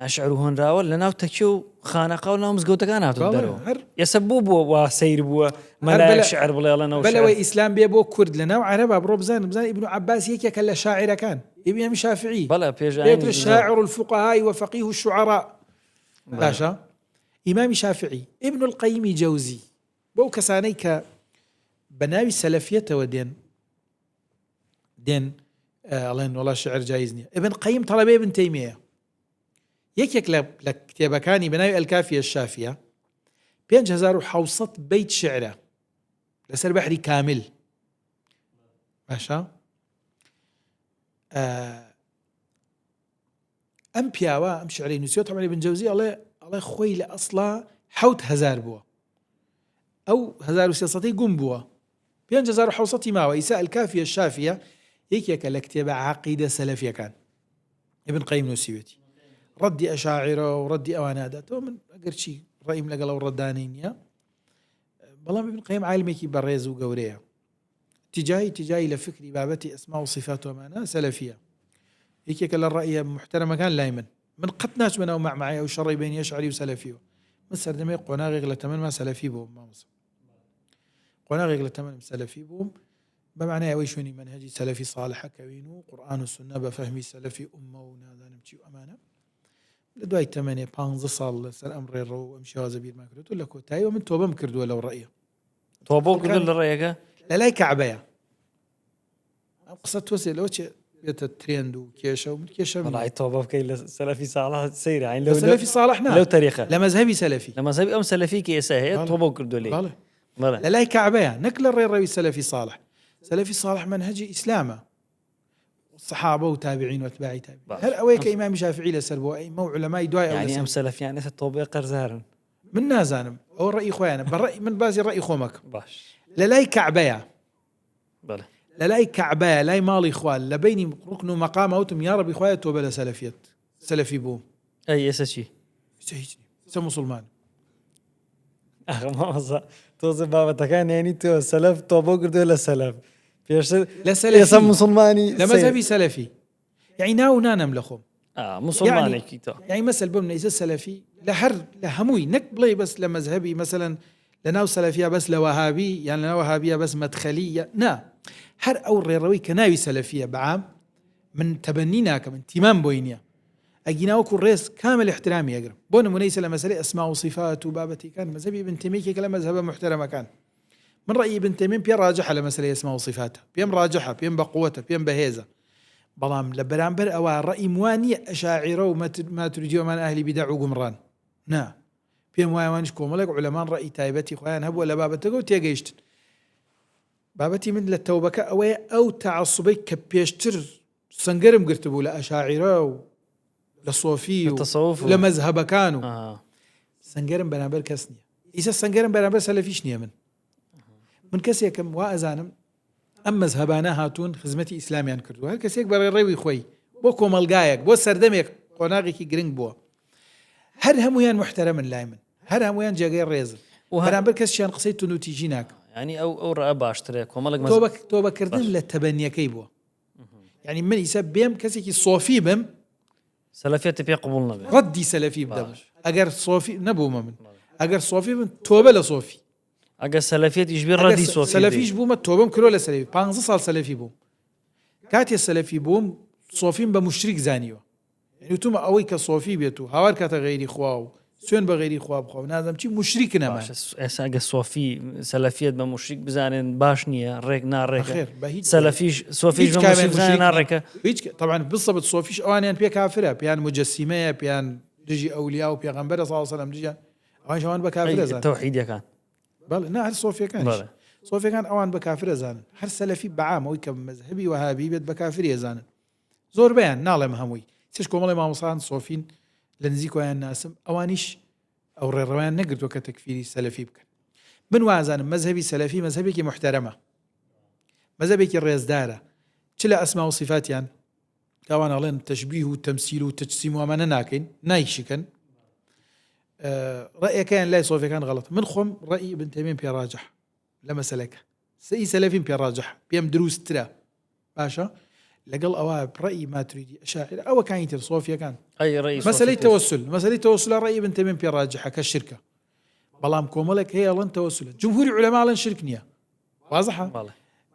یان شعر و هۆنراوە لە ناو تەکیە و خانەقا و ناو مزگەوتەکان هاتوون بەڵێ، دەرەوە هەر ئێستا بۆ بووە وا سەیر بووە هەر مەلایەک بەلە شعر بڵێ ئەڵێنەوە شعر بەلەوەی ئیسلام بێ بۆ کورد لە ناو عەرەبا بڕۆ بزانە بزانە ئیبن عەباس یەکێکە لە شاعیرەکان ئیمامی شافعی بەڵێ پێش پێتر ئاینی زۆر. شاعر الفقهاء وفقيه الشعراء بەڵێ. باشە ئیمامی شافعی ئیبن القەیمی جەوزی بەو کەسانەی کە بە ناوی سەلەفیەتەوە دێن دێن ئەڵێن وڵا شعر جایز نییە ئیبن قەیم تەڵەبەی ئیبن تەیمیەیە یەکێک لە لە کتێبەکانی بە ناوی الکافیە الشافیە 5700 بەیت شعرە لەسەر بەحری کامل باشە ئەم پیاوە ئەم شعری نووسیوە تەمەری بن جەوزی ئەڵێ ئەڵێ خۆی لە ئەسڵا 7000 بووە ئەو 1300 گوم بووە 5700 ماوە ئیسا الکافیە شافیە یەکێکە لە کتێبە عقیدە سەلەفیەکان ابن قەیم نووسیوێتی ڕەدی ئەشاعیرە و ڕەدی ئەوانە داتەوە من ئەگەرچی ڕێیم لەگەڵ ئەو ڕەدانەی نییە بەڵام ابن قەیم عالمێکی بەڕێز و گەورەیە تجاهی تجاهی لە فکری بابەتی ئەسما و صفات ومانە سەلەفیە یەکێکە لە ڕەئیە محتەرەمەکان لای من من قەت ناچمە ناو مەعمەعی ئەو شەڕی بین ئەشعری و سەلەفیەوە من سەردەمێک قۆناغێک لە تەمەنما سەلەفی بووم مامۆستا قۆناغێک لە تەمەنم سەلەفی بووم بە معنای ئەوەی شوێنی مەنهەجی سەلەفی صالحە کەوین و قورئان و سوننە بە فەهمی سەلەفی ئوممە و نازانم چی و ئەمانە لە دوای تەمەنێ پ ساڵ لەسەر ئەم ڕێڕە و ئەم شێوازە بیرمان کردو لە کۆتاییەوە من تۆبەم کردووە لەو ڕێیە تۆبە کردن لە ڕێیەکە لە لای کەعبەیە ئەم قسە تۆسێ لەوە چێ بێتە ترێند و کێشە و من کێشە وەڵی تۆبە بکەی لە سەلەفی ساڵح سەیرە عین لە سەلەفی ساڵح نا لەو تەریقە لە مەزهەبی سەلەفی لە مەزهەبی ئەم سەلەفی کە ئێستا هەیە تۆبە کردو لێ بەڵێ لە لای کەعبەیە نەک لە ڕێڕەوی سەلەفی ساڵح سەلەفی ساڵح مەنهەجی ئیسلامە صحابە و تابعین و اتباعی تابعین هەر ئەوەیە کە ئیمامی شافعی لەسەر بووە ئەئیمە و علەمای دوای ئەو یعنی لەسەر ئەم سەلەفیان ئێستا تۆبەی قەرزارن من نازانم ئەوە ڕەئی خۆیانە بە ڕەئی من باسی ڕەئی خۆمەکەم باش لە لای کەعبەیە بەڵێ لە لای کەعبەیە لای ماڵی خوا لە بینی ڕوکن و مەقامە وتم یا ڕەبی خوایە تۆبە لە سەلەفیەت سەلەفی بووم ئەی ئێستا چی ئێستا هیچ نیم ئێستا موسڵمان ئاخ مامۆستا تۆزە بابەتەکان یانی تۆ سەلەف تۆبە کردووە لە سەلەف پێشتر لە سەلەفی ئێستا موسڵمانی لە مەزهەبی سەلەفی یعنی ناو نانەم لە خۆم موسڵمانێکی تۆ یعنی مەسەل بم نەیسە سەلەفی لە هەر لە هەمووی نەک بڵێ بەس لە مەزهەبی مەسەلەن لە ناو سەلەفیا بەس لە وەهابی یان لە ناو وەهابیە بەس مەدخەلی نا هەر ئەو ڕێڕەوەی کە ناوی سەلەفیە بەعام من تەبەنی ناکەم من تیمام بۆی نییە ئەگینا وەکو ڕێز کامل احترامی ئەگرم بۆ نمونەی سە لە مەسەلەی ئەسما و صفات و بابەتیکان مەزهەبی ابن تەیمیە یەکێکە لە مەزهەبە محتەرەمەکان من ڕەئی ابن تەیمیەم پێ ڕاجحە لە مەسەلەی ئەسما و صفاتە پێم ڕاجحە پێم بە قوەتە پێم بەهێزە بەڵام لە بەرامبەر ئەوە ڕەئیم وا نییە ئەشاعیرە و ماتوریدی و ئەمان ئەهلی بیدەع و گومڕان نا پێم وایە وانیش کۆمەڵێک عولەمان ڕەئی تایبەتی خۆیان هەبووە لە بابەتەکە و تێگەیشتن بابەتی من لە تەوبەکە ئەوەیە ئەو تەعەسوبەی کە پێشتر سەنگەرم گرتبوو لە ئەشاعیرە و لە سۆفی و لە مەزهەبەکان و سەنگەرم بەرامبەر کەس نییە ئیسە سەنگەرم بەرامبەر سەلەفیش نییە من من کەسێکم وا ئەزانم ئەم مەزهەبانە هاتوون خزمەتی ئیسلامیان کردووە هەر کەسێک بە ڕێڕەوی خۆی بۆ کۆمەڵگایەک بۆ سەردەمێک قۆناغێکی گرنگ بووە هەر هەمویان محتەرەمن لای من هەر هەمویان جێگەی ڕێزن بەرامبەر کەسیان قسەی توندوتیژی ناکەم ینی ئەو ئەو ڕا باشترە کۆمەڵێک تۆبەکردن لە تەبەنیەکەی بووە یعنی من ئیسە بێم کەسێکی سۆفی بم. سەلەفیەتت پێ قبوڵ نەبێت. ڕەدی سەلەفی بدەم ئەگەر سۆفی نەبوومە من ئەگەر سۆفی بم تۆبە لە سۆفی. ئەگەر سەلەفیەتیش بی ڕەدی سۆفی سەلەفیش بوومە تۆبەم کرۆ لە سەلەفی 15 ساڵ سەلەفی بووم کاتێ سەلەفی بووم سۆفیم بە موشریک زانیوە یعنی وتومە ئەوەی کە سۆفی بێت و هاوار کاتە غەیری خوا و سوێن بە غەیری خوا بخوا و نازم چی موشریک نەما ئێستا ئەگە سۆفی سەلەفیەت بە موشریک بزانێن باش نییە ڕێک ناڕێک سەلەفیش سۆفیش بە موشریک بزانێن ناڕێکە هیچ طبعا بالضبط سۆفیش ئەوانیان پێ کافرە پێیان مجسمەیە پێیان دژی ئەولیا و پێغەمبەرە صلی الله علیه و سلم دژیان ئەوانیش ئەوان بە کافر ئەزانن. تەوحیدیەکان. بەڵێ نا هەر سۆفیەکانیش. سۆفیەکان ئەوان بە کافر ئەزانن. هەر سەلەفی بەعام ئەوەی کە مەزهەبی وەهابی بێت بە کافری ئەزانن. زۆربەیان ناڵێم هەمووی. چش کۆمەڵی مامۆستایان سۆفین لە نزیک وایان ناسم ئەوانیش ئەو ڕێڕەوەیان نەگرتووە کە تەکفیری سەلەفی بکەن. من وازانم مەزهەبی سەلەفی مەزهەبێکی موحتەرەمە. مەزهەبێکی ڕێزدارە. چ لە ئەسما و سیفاتیان کە ئەوان ئەڵێن تەشبیه و تەمسیل و تەجسیم و ئەمانە ناکەین نایشیکەن ڕەئیەکەیان لای سۆفیەکان غەڵەت من خۆم ڕەئی ابن تەیمیەم پێ ڕاجح لە مەسەلەکە سەئی سەلەفیم پێ ڕاجح پێم دروستترە باشە لەگەڵ ئەوە ڕەئی ماتریدی ئەشاعیرە ئەوەکانی تر سۆفیەکان مەسەلەی تەوەسل مەسەلەی تەوەسل ڕەئی ابن تەیمیەم پێ ڕاجحە کە شرکە بەڵام کۆمەڵێک هەیە ئەڵێن تەوەسلە جمهوری عولەما ئەڵێن شرک نییە وازحە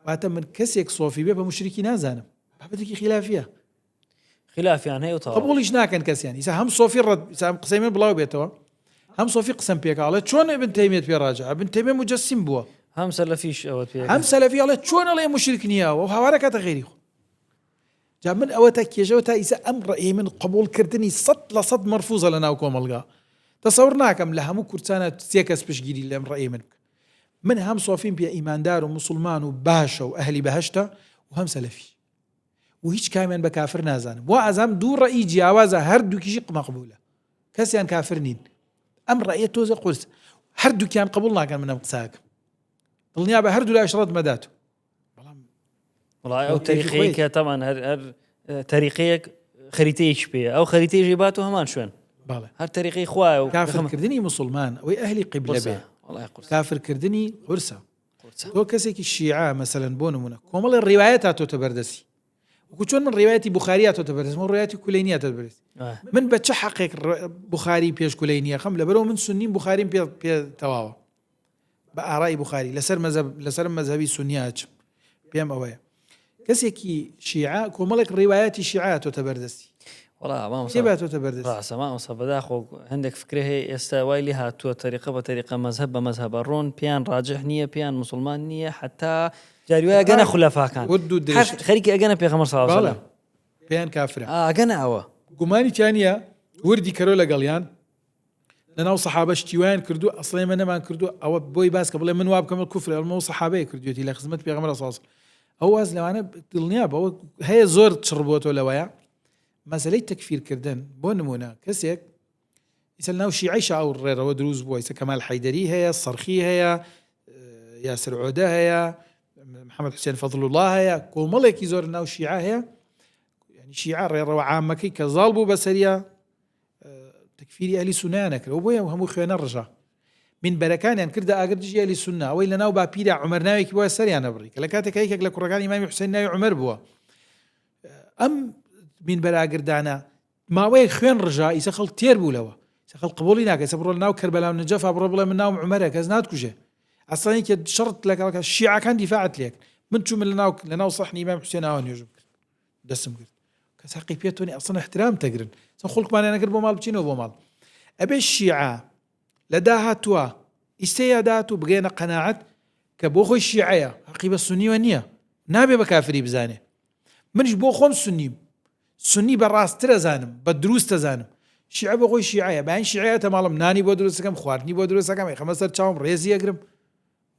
واتە من کەسێک سۆفی بێ بە مشرکی نازانم بابەتێکی خلافیە خلافیان هەیە و قبولیش ناکەن کەسیان ئیسا هەم سۆفی ڕەت ئیسا قسەی من بڵاو بێتەوە هەم سۆفی قسەم پێکاڵێ چۆن ابن تەیمیەت پێ ڕاجع ابن تەیمیە مجسم بووە هەم سەلەفیش ئەوە پێ هەم سەلەفی ئەڵێ چۆن ئەڵێ مشرک نییە و هاوارە کاتە غێری خۆ جا من ئەوە تا کێژەوە تا ئیسا ئەم ڕەئی من قبوڵکردنی 100% مەرفوزە لە ناو کۆمەڵگا تەسەور ناکەم لە هەموو کوردستانە سێ کەس پشتگیری لەم ڕەئی من بکە من هەم سۆفیم پێ ئیماندار و موسڵمان و باشە و ئەهلی بەهەشتە و هەم سەلەفی و هیچ کامیان بە کافر نازانم وا ئەزانم دوو ڕەئی جیاوازە هەردووکیشی مەقبولە کەسیان کافر نین ئەم ڕەئیە تۆزە قورس هەردووکیان قبول ناکەن من ئەم قساکەم دڵنیا بە هەردوو لایش ڕەت مەدات بەڵام وڵای ئەو تەریقەیە کە تەمان هەر هەر تەریقەیەک خەریتەیەکی پێیە ئەو خەریتەیەکی بات و هەمان شوێن هەر تەریقەی خوایە و کافرکردنی مسلمان ئەوەی ئەهلی قیبلە بێ کافرکردنی قورسە تۆ کەسێکی شیعە مەسەلەن بۆ نمونە کۆمەڵی ڕیوایەت هاتۆتە بەردەستی وەکو چۆن من ڕیوایەتی بخاری هاتۆتە بەردەستم و ڕیوایەتی کولەینی هاتۆتە بەردەستی من بە چ حەقێک بخاری پێش کولەینی ئەخەم لەبەرەوە من سنیم بخاریم پێ پێ تەواوە بە ئارای بخاری لەسەر مەزهەب لەسەر مەزهەبی سونیا ئەچم پێم ئەوەیە کەسێکی شیعە کۆمەڵێک ڕیوایەتی شیعە هاتۆتە بەردەستی وەڵا مامۆستا کێ باتۆتە بەردەستی ڕاستە مامۆستا بەداخەوە هەندێک فکرە هەیە ئێستا وای لێ هاتووە تەریقە بە تەریقە مەزهەب بە مەزهەبە ڕۆن پێیان ڕاجح نییە پێیان موسڵمان نییە حتا جاری وایە ئەگەنە خولەفاکان ورد و هەر درشت خەریکی ئەگەنە پێغەمبەر صلی الله علیه بەڵێ وسلم پێیان کافرە ئا ئەگەنە ئەوە گومانی تیا نییە وردی کەرۆ لەگەڵیان لەناو سەحابە شتی وایان کردووە ئەسڵەن ئێمە نەمان کردووە ئەوە بۆی باس کە بڵێ من وا بکەم کوفرە ئەڵمە و سەحابەیە کردوێتی لە خزمەت پێغەمبەر صلی الله ئەو واز لەوانە دڵنیا بەوە هەیە زۆر چڕ بۆتەوە لەوەیە مەسلەی تەکفیرکردن بۆ نمونە کەسێک ئیسە ناو شیعیشە ئەو ڕێڕەوە دروست بووە ئیسە کەمال حەیدەری هەیە سەرخی هەیە یاسر عۆدە هەیە محەممەد حوسێن فەضلوڵا هەیە کۆمەڵێکی زۆر ناو شیعە هەیە ینی شیعە ڕێڕەوە عامەکەی کە زاڵ بوو بەسەریە تەکفیری ئەهلی سوننەیان نەکرد بۆیە هەموو خوێنە ڕژا مینبەرەکانیان کردە ئاگر دژی ئەهلی سوننە ئەوەی لەناو باپیرا عومەر ناوێکی بووە سەریان نەبڕی کە لە کاتێک یەکێک لە کوڕەکانی ئیمامی حوسێن ناوی عومەر بووە ئەم مینبەر ئاگردانە ماوەیەک خوێن ڕژا ئیسە خەڵک تێر بوو لەوە ئیسە خەڵک قبوڵی ناکە ئیسە بڕۆ ناو کەربەلا و نەجەفا بڕۆ بڵێ من ناوم عومەرە کەس ناتکوژێ ئەسڵەن یەکێ شەڕت لەگەڵ شیعەکان دیفاعت لێک من چووم لەناو لەناو سەحنی ئیمام حوسێن ئاوا نوێژم کرد دەستم گرت کەس حەقی پێ تۆ نیە ئەسڵەن احترام تەگرن چەند خۆڵکمانیان نەکرد بۆ ماڵ بچینەوە بۆ ماڵ ئەبێ شیعە لە داهاتووە ئیستە یا داهاتوو بگەینە قەناعەت کە بۆ خۆی شیعەیە حەقی بە سونیوە نییە نابێ بە کافری بزانێ منیش بۆ خۆم سنیم سنی بە ڕاستترە زانم بە دروستە زانم شیعە بۆ خۆی شیعەیە باین شیعەیەتە ماڵم نانی بۆ دروستەکەم خواردنی بۆ دروستەکەم ئەیخەمە سەر چاوم ڕێزی ئەگرم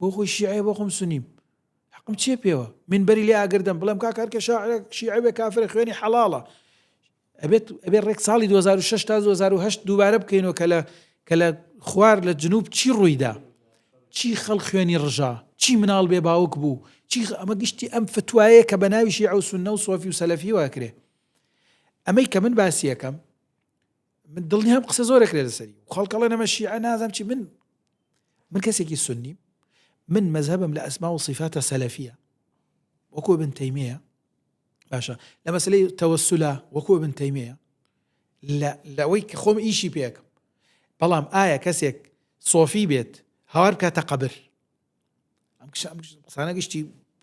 بۆ خۆی شیعەیە بۆ خۆم سنیم حەقم چیە پێوە مینبەری لێ ئاگردەم بڵێم کاکە هەرکە شاعرێک شیعە بێ کافرە خوێنی حەڵاڵە ئەبێت ئەبێت ڕێک ساڵی 2006 تا 2008 دووبارە بکەینەوە کە لە کە لە خوار لە جنوب چی ڕوویدا چی خەڵ خوێنی ڕژا چی مناڵ بێ باوک بوو چی ئەمە گشتی ئەم فتوایە کە بە ناوی شیعە و سوننە و سۆفی و سەلەفی واکرێ ئەمەی کە من باسی یەکەم من دڵنیام قسە زۆرێک لێ لەسەری خەڵکەڵێ نەمە شیعە نازم چی من من کەسێکی سنیم من مەزهەبم لە ئەسما و صیفاتە سەلەفیە وەکو ابن تەیمیە باشە لە مەسلەی تەوەسولە وەکو ابن تەیمیە. لە لەوەی کە خۆم ئیشی پێکم بەڵام ئایا کەسێک سۆفی بێت هاوار بکاتە قەبر ئەم قسانە گشتی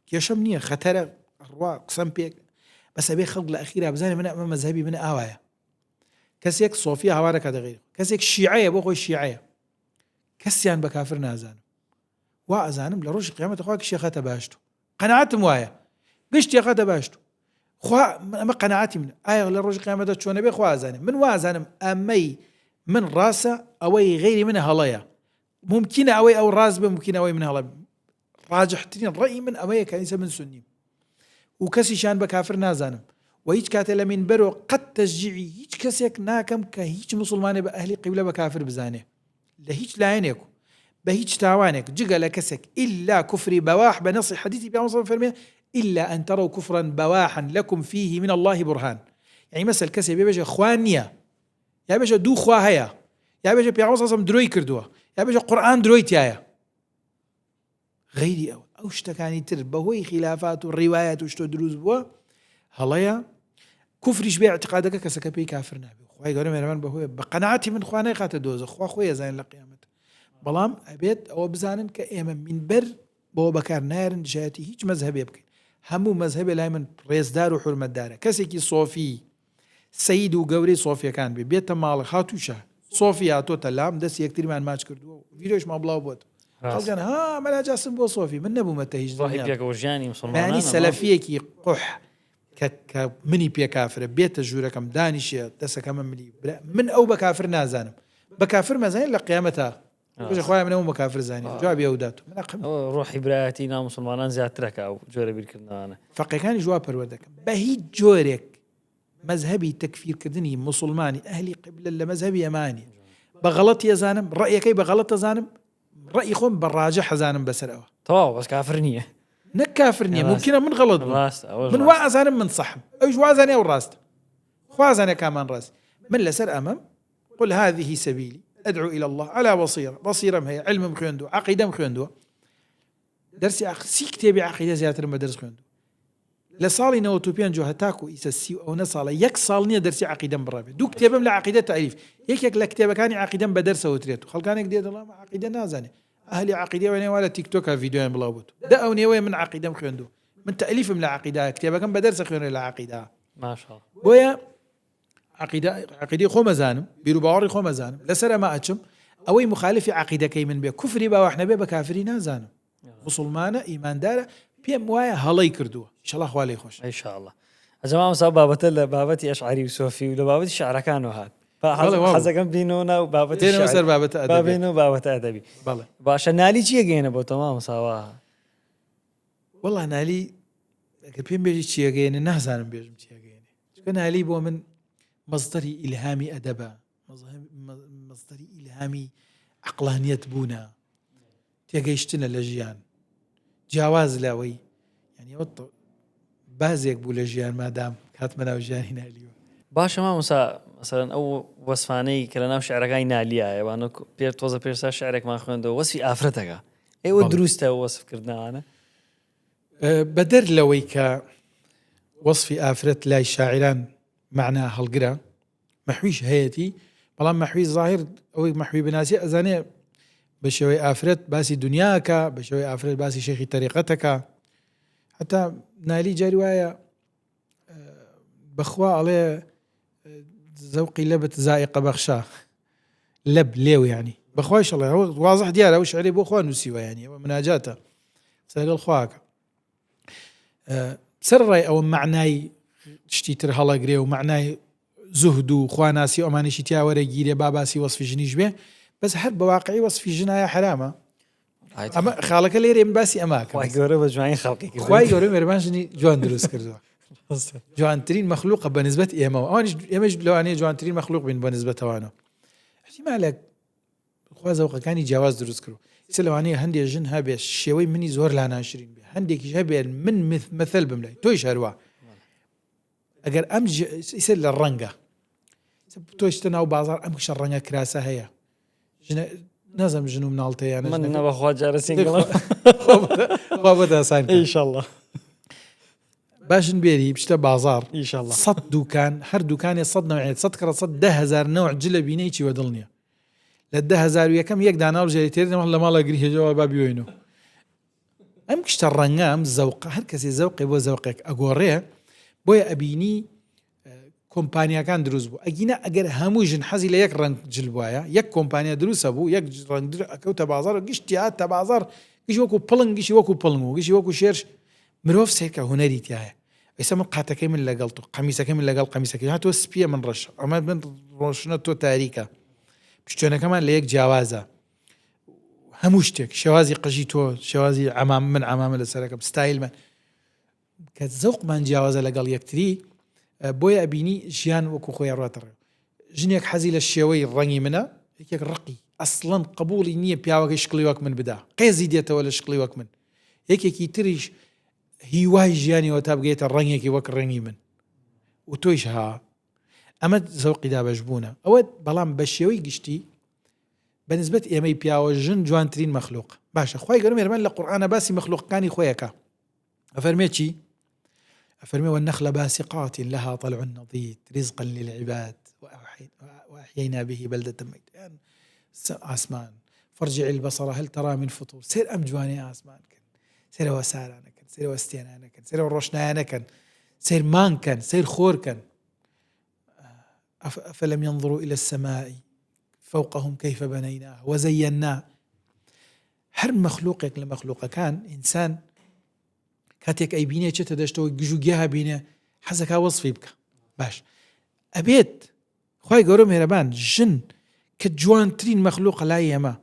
کێشەم نییە خەتەرە ڕوا قسەم پێک بەس ئەبێ خەڵک لە ئەخیرا بزانێ من ئەمە مەزهەبی من ئاوایە کەسێک سۆفی هاوارەکە دەغیر کەسێک شیعەیە بۆ خۆی شیعەیە کەسیان بە کافر نازانم وا ئەزانم لە ڕۆژی قیامەت خوا کشی خەتە باشت قەناعەتم وایە گشتی خەتە باشت خوا ئەمە قەناعەتی من ئایا لە ڕۆژی قیامەتدا چۆنە بێ خوا ئەزانێ من وا ئەزانم ئەمەی من ڕاستە ئەوەی غەیری منە هەڵەیە ممکنە ئەوەی ئەو ڕاست بێ ممکنە ئەوەی من هەڵە ڕاجحترین ڕەئی من ئەوەیە کە ئیسە من سونیم و کەسیشیان بە کافر نازانم و هیچ کاتێ لە مینبەرۆ قەت تەشجیعی هیچ کەسێک ناکەم کە هیچ مسلمانێ بە ئەهلی قیبلە بە کافر بزانێ لە هیچ لایەنێک و بە هیچ تاوانێک جگە لە کەسێک ئیلا کوفری بەواح بە نەسی حەدیثی پێغەمبەر صلی فەرمێ إلا أن تروا كفرا بواحا لكم فيه من الله برهان یعنی مەسەل کەسێ بێ بێژێ خوا نییە یا بێژە دوو خوا هەیە یا بێژە پێغەمبەر صلی الله درۆی کردووە یا بێژە قورئان درۆی تایە غەیری ئەوە ئەو شتەکانی تر بەهۆی خیلافات و ڕیوایەت و شتۆ دروست بووە هەڵەیە کوفریش بێ اعتقادەکە کەسەکە پێی کافر نابێ خوای گەورە مێرەبان بەهۆی بە قەناعەتی من خوا نایخاتە دۆزە خوا خۆی ئەزانێت لە قیامەت بەڵام ئەبێت ئەوە بزانن کە ئێمە مینبەر بۆ بەکار نایەرن دژایەتی هیچ مەزهەبێ بکەین هەموو مەزهەبێ لای من ڕێزدار و حورمەتدارە کەسێکی سۆفی سەید و گەورەی سۆفیەکان بێ بێتە ماڵ هاتووشە سۆفی هاتۆتە لام دەست یەکتریمان ماچ کردووە و ڤیدیۆشمان بڵاو بۆت خەڵکان ها مەلا جاسم بۆ سۆفی من نەبوومەتە هیچ ڕۆحی دڵنیام. پێکەوە ژیانی مسوڵمانانە بەیانی سەلەفیەکی قوح کە کە منی پێ کافرە بێتە ژوورەکەم دانیشێ دەسەکەمە ملی برا من ئەو بە کافر نازانم بە کافر مەزانین لە قیامەتا بژە خوایە من ئەوم بە کافر زانی جوابی ئەو دات من ئەقم ڕۆحی برایەتی ناو مسوڵمانان زیاترەکە ئەو جۆرە بیرکردنەوانە. فەقێکانیش وا پەروەردەکەم بە هیچ جۆرێک مەزهەبی تەکفیرکردنی موسڵمانی ئەهلی قیبلە لە مەزهەبی ئێمە نیە بە غەڵەتی ئەزانم ڕەئیەکەی بە غەڵەت ئەزانم ڕەئی خۆم بە ڕاجح ئەزانم بەسەر ئەوە. تەواو بەس کافر نییە. نەک کافر نییە مومکینە من غەڵەت بم من وا ئەزانم من سەحم ئەویش وا ئەزانێ ئەو ڕاستە خوا ئەزانێ کامان ڕاست من لەسەر ئەمەم قل هذه سبیلی ادعو الی اللە علی بصیرە بصیرەم هەیە علمم خوێندووە عەقیدەم خوێندووە دەرسی سی کتێبی عەقیدە زیاترم بە دەرس خوێندووە لە ساڵی 95 و هەتاکو ئیسە سی و ئەونە ساڵە یەک ساڵ نییە دەرسی عەقیدەم بڕابێ دوو کتێبم لە عەقیدە تەعریف یەکێک لە کتێبەکانی عەقیدەم بە دەرسەوە ترێت و خەڵکانێک دێ دەڵام عەقیدە نازانێ ئەهلی عەقیدە وێنێ وا لە تیکتۆکا ڤیدیۆیان بڵاو بوو دە ئەو نێوەیە من عەقیدەم خوێندوو من تەلیفم لە عەقیدە کتێبەکەم بە دەرسە خوێنێ لە عەقیدە ماشاءاللە بۆیە عەقیدە عەقیدەی خۆم ئەزانم بیروباوەڕی خۆم ئەزانم لەسەر ئەمە ئەچم ئەوەی مخالفی عەقیدەکەی من بێ کوفری باوەح نەبێ بە کافری نازانم مسلمانە ئیماندارە پێم وایە هەڵەی کردووە ئیشەڵا خوا لێی خۆش ئیشاڵڵا ئەجا مامۆستا ئەو بابەتە لە بابەتی ئەشعەری و سۆفی و لە بابەتی شعرەکانەوە هات حەزەکەم بینەوە ناو بابەتی دێنەوە سەر بابەتە ئەدەبی بابێنەوە بابەتە ئەدەبی بەڵێ باشە نالی چییە گەێنە بۆ تۆ مامۆستا وا وەڵا نالی ئەگەر پێم بێژی چیەگەێنێ نازانم بێژم چیەگەێنێ چونکە نالی بۆ من مەزدەری ئیلهامی ئەدەبە مەزدەری ئیلهامی عقلانیەت بوونە تێگەیشتنە لە ژیان جیاواز لەوەی یعنی بازێک بوو لە ژیان مادام هاتمە ناو ژیانی نالیوە باشە مامۆسا مەسەلەن ئەو وەسفانەی کە لە ناو شعرەکانی نالیایە وانە پێ تۆزە پێشتا شعرێکمان خوێندەوە وەسفی ئافرەتەکە ئێوە دروستە وەسفکردنەوانە بەدەر لەوەی کە وەسفی ئافرەت لای شاعیران مەعنا هەڵگرە، مەحویش هەیەتی، بەڵام مەحوی زاهیر ئەوەی مەحوی بناسی ئەزانێ بە شێوەی ئافرەت باسی دنیاکە، بە شێوەی ئافرەت باسی شێخی تەریقەتەکە. حتا نالی جاری وایە بەخوا ئەڵێ زەوقی لەبت زائقە بەخشا لەب لێو ینی بەخوای شڵێ وازح دیارە ئەو شعری بۆ خوا نووسیوە ینی ئەوە مناجاتە قسە لەگەڵ خواکە سەر ڕای ئەوە معنای شتی تر هەڵەگرێ و معنای زوهد و خواناسی و ئەمانیشی تیا وەرەگیرێ با باسی وەسفی ژنیش بێ بەس هەر بە واقعی وەسفی ژنایە حرامە ئەمە خاڵەکە لێرێ من باسی ئەمە خوای گەورە بە جوانی خەڵقی کردووە. خوای گەورە مێرەبان ژنی جوان دروست کردووە جوانترین مەخلوقە بە نسبەت ئێمەوە ئەوانیش ئێمەش لەوانەیە جوانترین مەخلوق بین بە نسبەتەوانەوە احتیمالە خوا زەوقەکانی جیاواز دروست کرد ئیسە لەوانەیە هەندێک ژن هەبێت شێوەی منی زۆر لا ناشرین بێ هەندێکیش هەبێت من مەثل بم لای تۆیش هەروە ئەگەر ئەم ئیسە لە ڕەنگە تۆ شتە ناو بازار ئەم کشە ڕەنگە کراسە هەیە ژنە نازم ژن و مناڵتە یان من نەبەخوا جارە سینگڵە خوا بۆ داسان ئینشاءاللە. باشن بێری بچتە بازاڕ ئیشەڵا. سەت دوکان هەر دوکانێ سەت نەوعێت سەت کڕە سەت 10,000 نەوع جلە بینێ هیچی وە دڵ نییە لە 10,001 یەک دانە هەڵبژێری تێر لە ماڵە گری هێجەوە با بیۆینەوە ئەم گشتە ڕەنگە ئەم زەوقە هەر کەسێ زەوقێ بۆ زەوقێک ئەگۆڕێ بۆیە ئەبینی کۆمپانیاکان دروست بوو ئەگینا ئەگەر هەموو ژن حەزی لە یەک ڕەنگ جل بوایە یەک کۆمپانیا دروستە بوو یەک ڕەنگ ئەکەوتە بازار و گشتی هاتە بازار گشت وەکو پڵنگ گشتی وەکو پڵنگ و گشتی وەکو شێرش مرۆڤ سێکە هونەری تایە ئێستا من قاتەکەی من لەگەڵ تۆ قەمیسەکەی من لەگەڵ قەمیسەکەی ها تۆ سپیە من ڕەش ئەمە من ڕۆشنە تۆ تاریکە پشتێنەکەمان لە یەک جیاوازە هەموو شتێک شێوازی قژی تۆ شێوازی عەمام من عەمامە لەسەرەکەم ستایل من کە زەوقمان جیاوازە لەگەڵ یەکتری بۆیە ئەبینی ژیان وەکو خۆی ڕاتە ڕێ ژنێک حەزی لە شێوەی ڕەنگی منە یەکێک ڕقی ئەسڵەن قبولی نییە پیاوەکەی شکڵی وەک من بدا قێزی دێتەوە لە شکڵی وەک من یەکێکی تریش هیوای ژیانیەوە تا بگەیتە ڕەنگێکی وەک ڕەنگی من و تۆیش ها ئەمە زەوقی دابەشبوونە ئەوە بەڵام بە شێوەی گشتی بە نسبەت ئێمەی پیاوە ژن جوانترین مەخلوق باشە خوای گەورە مێرمان لە قورئانە باسی مەخلوقەکانی خۆیەکە ئەفەرمێ چی ئەفەرمێ والنخل باسقات لها طلع نضيد رزقا للعباد وأحيينا به بلدة ميتا ئاسمان فارجع البصر هل ترى من فطور سێر ئەم جوانی ئاسمان کەن سێرەوە سارانەکەن سێرەوە ستێنانەکەن سێرەوە ڕۆشنایانەکەن سێر مانکەن سێر خۆرکەن أفلم ينظروا إلى السماء فوقهم كيف بنيناها وزيناها هەر مەخلوقێک لە مەخلوقەکان ئینسان کاتێک ئەیبینێ چێتە دەشتەوە گژ و گیا بینێ حەزەکا وەصفی بکە باش ئەبێت خی گەورە مێرەبان ژن کە جوانترین مەخلوقە لای ئێمە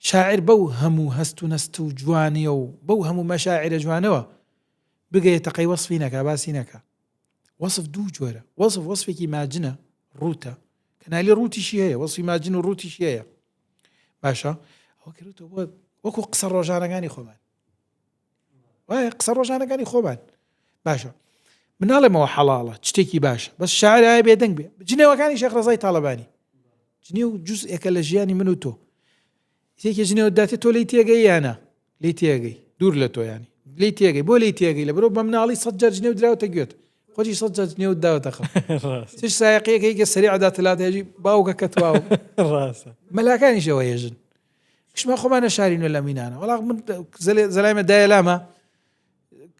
شاعر بەو هەموو هەست و نەست و جوانیە و بەو هەموو مەشاعرە جوانەوە بگەیە تەقەی وەصفی نەکا باسی نەکا وەسف دوو جۆرە وەسف وەسفێکی ماجنە ڕووتە کەنالی ڕووتیشی هەیە وەسفی ماجن و ڕووتیشی هەیە باشە ئەوە کردوتەوە بۆ وەکو قسە ڕۆژانەکانی خۆمان وایە قسە ڕۆژانەکانی خۆمان باشە مناڵێمەوە حەڵاڵە شتێکی باشە بەس شاعرایە بێدەنگ بێ جنێوەکانی شێخ ڕەزای تاڵەبانی جنێو جزئێکە لە ژیانی من و تۆ یەکێ جنێوت داتێ تۆ لێی تێگەی یانە لێی تێگەی دوور لە تۆ ینی لێی تێگەی بۆ لێی تێگەی لە برۆ بە مناڵی سە جار جنێو دراوتە گوێت خۆجی سە جار جنێوت داوەتە خەڵ چش سایەقەیەکەی کە سەریع داتلاتێژی باوکە کە تواو ڕاستە مەلاکانیشەوە هێژن کشما خۆمانە شارینە لە مینانە وەڵا من زەلایمە دایە لامە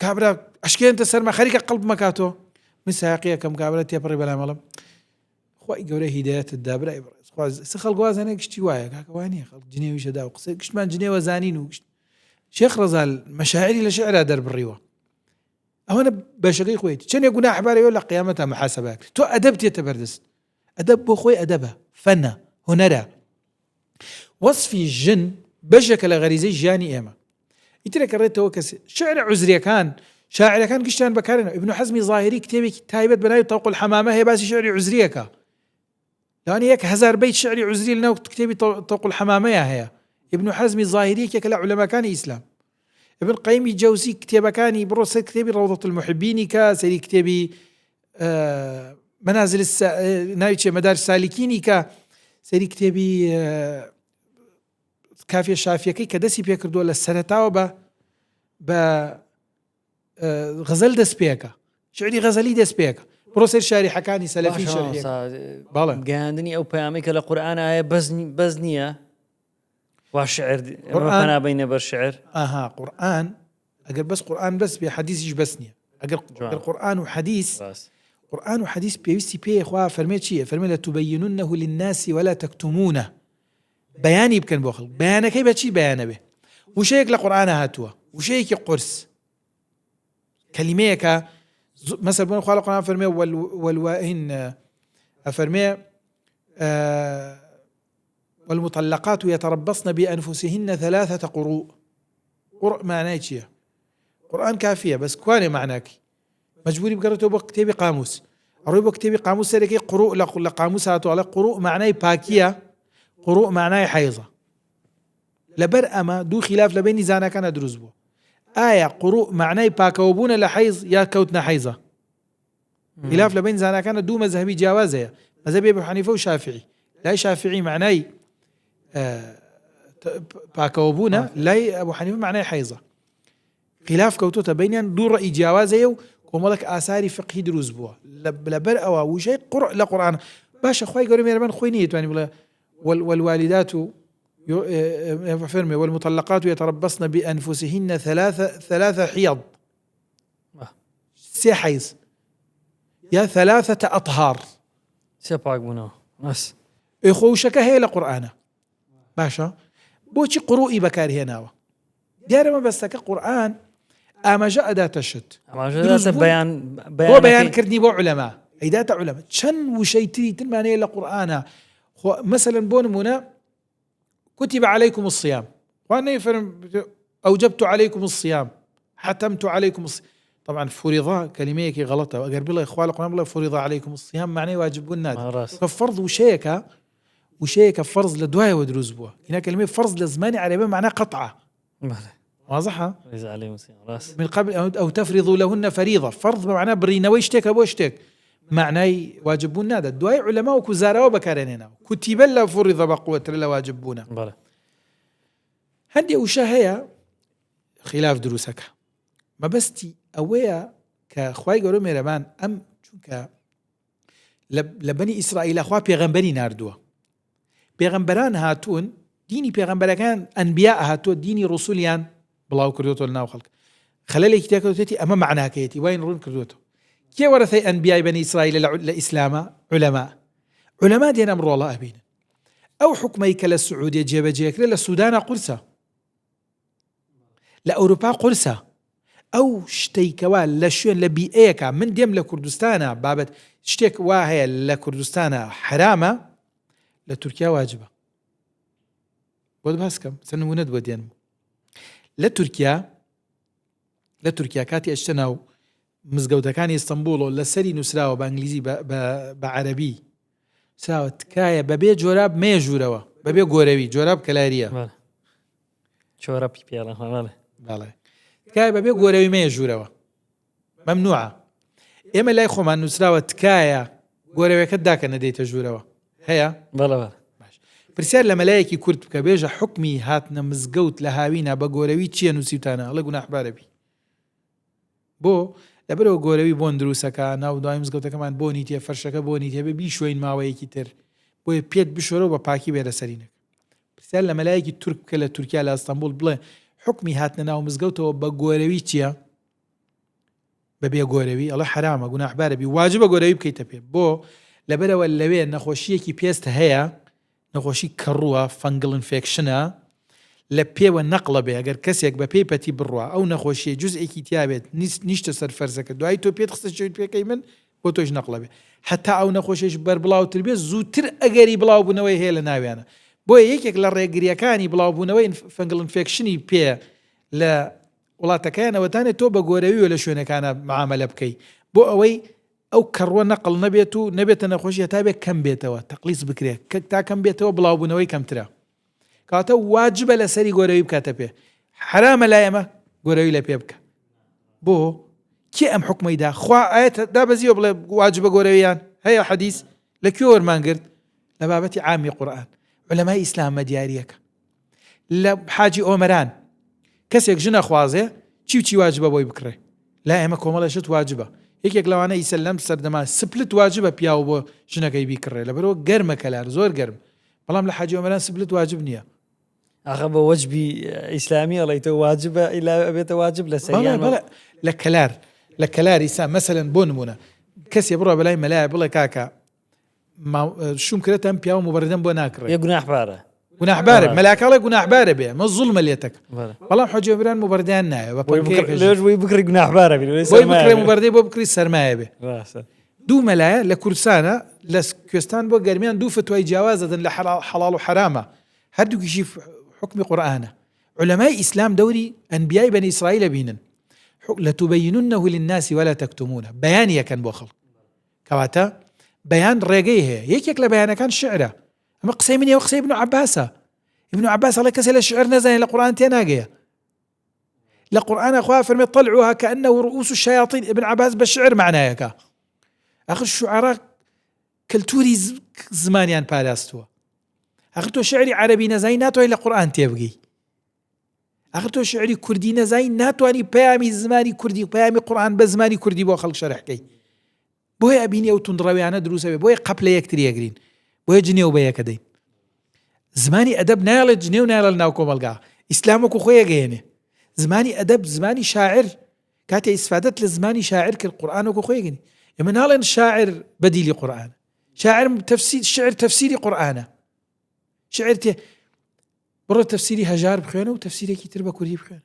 کابرا ئەشکێنتە سەرمە خەریکە قەڵب مەکاتۆ من سایەقیەکەم کابرا تێپەڕی بەلامەڵم خوای گەورە هیدایەتت دا برای بەڕێز خوا س خەڵک وازانێ گشتی وایە کاکە وا نییە خەڵک جنێویشە دا و قسە گشتمان جنێوە زانین و گشت شێخ ڕەزال مەشاعری لە شعرا دەربڕیوە ئەوەنە بەشەکەی خۆیەتی چەندێک گوناح بارەوە لە قیامەتا محاسبە کرد تۆ ئەدەب تێتە بەردەست ئەدەب بۆ خۆی ئەدەبە فەنە هونەرە وەصفی ژن بەشێکە لە غەریزەی ژیانی ئێمە ئیتر ئەگەڕێتەوە کەس شعر عوزریەکان شاعرەکان گشتیان بەکارێنەوە ئیبن حەزمی ظاهری کتێبێکی تایبەت بە ناوی طوق الحمامە هەیە باسی شعری عوزریەکە لەوانەیە 1000 بەیت شعری عوزری لەناو کتێبی طوق الحمامەیە هەیە ئیبن حەزمی ظاهری یەکێکە لە عولەماکانی ئیسلام ابن قەیمی جەوزی کتێبەکانی بڕۆ سەر کتێبی ڕەوضة المحبینی کە سەری کتێبی منازل ناوی چێ مەدار سالیکینی کە سەری کتێبی کافیە شافیەکەی کە دەستی پێکردووە لە سەرەتاوە بە بە غەزەل دەست پێەکە شعری غەزەلی دەست پێەکە بڕۆ سەر شاریحەکانی سەلەفی شەرحی بەڵێ گەیاندنی ئەو پەیامەی کە لە قورئان ئایا بەس بەس نییە وا شعر قورئان بینە بەر شعر ئاها قورئان ئەگەر بەس قورئان بەس بێ حەدیسیش بەس نییە ئەگەر قورئان و حەدیس قورئان و حەدیس پێویستی پێیە خوا فەرمێ چییە فەرمێ لە تبینونه للناس ولا تكتمونه بەیانی بکەن بۆ خەڵک بەیانەکەی بە چی بەیانە بێ وشەیەک لە قورئانە هاتووە وشەیەکی قورس کەلیمەیەکە مەسەر بۆ خوا لە قورئان فەرمێ والوائن ئەفەرمێ والمطلقات يتربصن بأنفسهن ثلاثة قروء قرء معنای چییە؟ قورآن کافیە بەس کوانێ معناکی مەجبوری بگەڕێتەوە بۆ کتێبی قاموس ئەڕۆی بۆ کتێبی قاموس سەرەکەی قروء لە لە قاموس هاتووە ئەڵێ قروء معنای پاکیە قروء معنای حەیزە لەبەر ئەمە دوو خلاف لە بینی زاناکانە دروست بووە ئایا قروء معنای پاکەوە بوونە لە حەیز یا کەوتنە حەیزە خلاف لە بین زاناکانە دوو مەزهەبی جیاواز هەیە مەزهەبی ئەبو حەنیفە و شافعی لای شافعی معنای پاکەوە بوونە لای ئەبو حەنیفە معنای حەیزە خلاف کەوتۆتە بینیان دوو ڕەئی جیاواز هەیە و کۆمەڵێک ئاساری فقهی دروست بووە لەبەر ئەوە وشەی قڕ لە قورآن باشە خوای گەورە مێرەبان خۆی نیتوانی بڵێ والوالدات فەرمێ والمطلقات يتربصن بأنفسهن ثلاثة ثلاثة حيض سێ حەیز یا ثلاثة أطهار سێ پاک بوونەوە بەس ئێ خۆ وشەکە هەیە لە قورئانە باشە بۆچی قوڕوئی بەکارهێناوە دیارە مەبەستەکە قورئان ئاماژە ئەداتە شت بەیان بۆ بەیانکردنی بۆ علەما ئەیداتە علەما چەند وشەی تری ترمان هەیە لە قورئانە خۆ مەسەلەن بۆ نمونە كتب عليكم الصيام خوا نەیفەرم أوجبت عليكم الصيام حتمت عليكم الصيام طبعا فرض کەلیمەیەکی غەڵەتە ئەگەر بڵێ خوا لە قورئان بڵێ فرض عليكم الصيام معنای واجب بوون نادات فەرض وشەیەکە وشەیەکە فەرز لە دوایەوە دروست بووە ئینا کەلیمەی فەرز لە زمانی عەرەبی معنای قطعە واضحە من قبل أو تفرضوا لهن فريضة فەرض بە معنای بڕینەوەی شتێکە بۆ شتێک معنای واجب بوون نادات دوای علەما وەکو زاراوە بەکارێنێنەوە كتب لە فرض بە قوتر لە واجب بوونە هەندێ وشە هەیە خلاف دروستەکە مەبەستی ئەوەیە کە خوای گەورە مێرەبان ئەم چونکە لە بەنی ئیسرائیلە خوا پێغەمبەری ناردووە پێغەمبەران هاتوون دینی پێغەمبەرەکان ئەنبیا هاتووە دینی ڕسولیان بڵاو کردوێتەوە لە ناو خەڵک خەلەلێکی تێکەوتێتی ئەمە معناکەیەتی واین ڕوون کردوێتەوە کێ وەرەثەی ئەنبیای بەنی ئیسرائیل لە ئیسلامە علەما علەما دێن ئەم ڕۆڵە ئەبینن ئەو حکومەی کە لە سعودیە جێبەجێکرێت لە سودانە قورسە لە ئەوروپا قورسە ئەو شتەی کەوا لە شوێن لە بیئەیەکە من دێم لە کوردستانە بابەت شتێک وا هەیە لە کوردستانە حرامە لە تورکیا واجبە بۆت باس کەم چەند نمونەت بۆ دێنم لە تورکیا لە تورکیا کاتی ئەشتە ناو مزگەوتەکانی ئیستەنبوڵ و لەسەری نووسراوە بە ئینگلیزی بە عەربی ساوە تکایە بەبێ جۆراب مێژوورەوە بەبێ گۆرەوی جۆراب کەلاریە چۆرەپی پێڵە بەڵێ تکایە بەبێ گۆرەوی مێژوورەوە مەمنوعە ئێمە لای خۆمان نووسراوە تکایە گۆرەوەکەت داکە نەدەیتە ژوورەوە هەیە بەڵێ پرسیار لە مەلایەکی کورد بکە بێژە حکمی هاتنە مزگەوت لە هاوینە بە گۆرەوی چییە نووسیوتانە ئەڵێ گوناحبارە بی بۆ؟ لەبەرئەوە گۆرەوی بۆن دروستەکا، ناو دوای مزگەوتەکەمان بۆنی تێ، فەرشەکە بۆنی تێ بێ بیشۆین ماوەیەکی تر، بۆیە پێت بشۆرەوە بە پاکی بێرە سەری نەک. پرسیار لە مەلایەکی تورک بکە لە تورکیا لە ئەستەنبوڵ بڵێ حوکمی هاتنە ناو مزگەوتەوە بە گۆرەوی چییە؟ بە بێ گۆرەوی ئەڵێ حەرامە گوناحبارە بی واجبە گۆرەوی بکەیتە پێ بۆ؟ لەبەرئەوە لەوێ نەخۆشییەکی پێست هەیە نەخۆشی کەڕووە، fungal infection، ە، لە پێوە نەقڵە بێ ئەگەر کەسێک بە پێی پەتی بڕوا ئەو نەخۆشیەی جوزئێکی تیا بێت نیشتە سەر فەرزەکە دوایی تۆ پێت خستە شوێن پێکەی من بۆ تۆش نەقڵە بێ هەتا ئەو نەخۆشیش بەربڵاوتر بێ زووتر ئەگەری بڵاوبوونەوەی هەیە لە ناویانە بۆیە یەکێک لە ڕێگریەکانی بڵاوبوونەوەی fungal infection ی پێ لە وڵاتەکەیان ئەوەتانێ تۆ بە گۆرەویوە لە شوێنەکانە معامەلە بکەی بۆ ئەوەی ئەو کەڕوە نەقڵ نەبێت و نەبێتە نەخۆشی هەتا بێت کەم بێتەوە تەقلیس بکرێت کە تا کەم بێتەوە بڵاوبوونەوەی کەمترە کەواتە واجبە لەسەری گۆرەوی بکاتە پێ حرامە لای ئەمە گۆرەوی لە پێ بکە بۆ کێ ئەم حکومەی دا خوا ئاەت دابەزیوە بڵێ واجبە گۆرەویان هەیە حەدیث لە کوێ وەرمان گرت لە بابەتی عامی قورئان علەمای ئیسلامە دیاریەکە لە حاجی ئۆمەران کەسێک ژنە خوازێ چی و چی واجبە بۆی بکڕێ لای ئێمە کۆمەڵێ شت واجبە یەکێک لەوانە ئیسە لەم سەردەما سپلت واجبە پیاو بۆ ژنەکەی بیکڕێ لەبەرەوە گەرمە کەلار زۆر گەرم بەڵام لە حاجی ئۆمەران سپلت واجب نییە ئاخە بە وەجبی ئیسلامی ئەڵێی تۆ واجبە ئیلا ئەبێتە واجب لەسەر بەڵێ بەڵێ لە کەلار لە کەلار ئیسا مەسەلەن بۆ نمونە کەسێ بڕە بەلای مەلایە بڵێ کاکە شوم کرێتە ئەم پیاوە موبەردەم بۆ ناکڕێ یە گوناحبارە گوناحبارە مەلاکەڵێ گوناحبارە بێ مە زوڵمە لێتەکە بەڵام حەجی بران موبەردەیان نایە بە لێش بۆی بکڕی گوناحبارە بێ بۆی بکڕێ موبەردەی بۆ بکڕی سەرمایە بێ دوو مەلایە لە کوردستانە لە کوێستان بۆ گەرمیان دوو فتوای جیاواز دەدەن لە حەڵاڵ و حەرامە هەردووکیشی حکمی قورئانە علەمای ئیسلام دەوری ئەنبیای بەنی ئیسرائیل بینن لتبیننه للناس ولا تكتمونه بەیانی یەکەن بۆ خەڵک کەواتە بەیان ڕێگەی هەیە یەکێک لە بەیانەکان شعرە ئەمە قسەی منی و قسەی ابن عباسە ابن عباس ئەڵێ کەسێ لە شعر نەزانێت لە قورآن تێناگەیە لە قورآن خوا فەرمێ طلعها كأنه رؤوس الشياطين ابن عباس بە شعر معنایەکە ئەخر شعراء کەلتوری زمانیان پاراستووە ئەخر تۆ شعری عەربی نەزانی ناتوانانی لە قورآن تێبگەی. ئاخر تۆ شعری کوردی نەزانی ناتوانانی پەیامی زمانی کوردی و پەیامی قورآن بە زمانی کوردی بۆ خەڵک شەرحکەی بۆیە ئەبینی ئەو توندڕەویانە دروست ئەبێ بۆیە قەپ لە یەکتری ئەگرین بۆیە جنێو بە یەکە دەین زمانی ئەدەب نایڵێت جنێو نایڵێت ناو کۆمەڵگا ئیسلام وەکو خۆی ئەگەیەنێ زمانی ئەدەب زمانی شاعر کاتێ ئیسفادەت لە زمانی شاعر کرد قورآن وەکو خۆی گەنی ئێمە ناڵێن شاعر بەدیلی قورآن شاعر تفسیر شعر تفسیری قورآنە شعر تێ بڕۆ تەفسیری هەژار بخوێنە و تەفسیرێکی تر بە کوردی بخوێنە.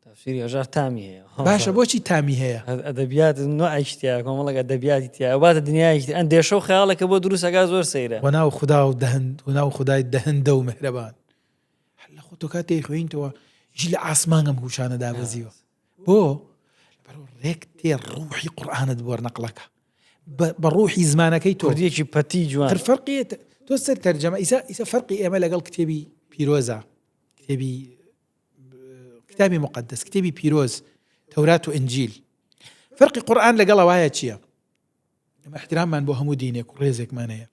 تەفسیری هەژار تامی هەیە. باشە بۆچی تامی هەیە؟ ئەدەبیات نوعێکی تیا کۆمەڵێک ئەدەبیاتی تیا باتە دنیایەکی تر ئەندێشە و خەیاڵێکە بۆ دروست ئەکا زۆر سەیرە. وەناو خودا و دەهند وەناو خودای دەهندە و مهرەبان. هەر لە خۆ تۆ کاتێ خوێنیتەوە ژی لە ئاسمان ئەم گوشانە دابەزیوە. بۆ؟ لەبەرئەوە ڕێک تێ ڕوحی قورئانت بۆ نەقڵەکە. بە ڕوحی زمانەکەی تۆ. کوردیەکی پەتی جوان. هەر فەرقی تۆ سەر تەرجەمە ئیسا ئیسا فەرقی ئێمە لەگەڵ کتێبی پیرۆزە کتێبی کتابی مقدس کتێبی پیرۆز تەورات و ئنجیل فەرقی قورئان لەگەڵ ئەوایە چییە؟ ئێمە احترامان بۆ هەموو دینێک و ڕێزێکمان هەیە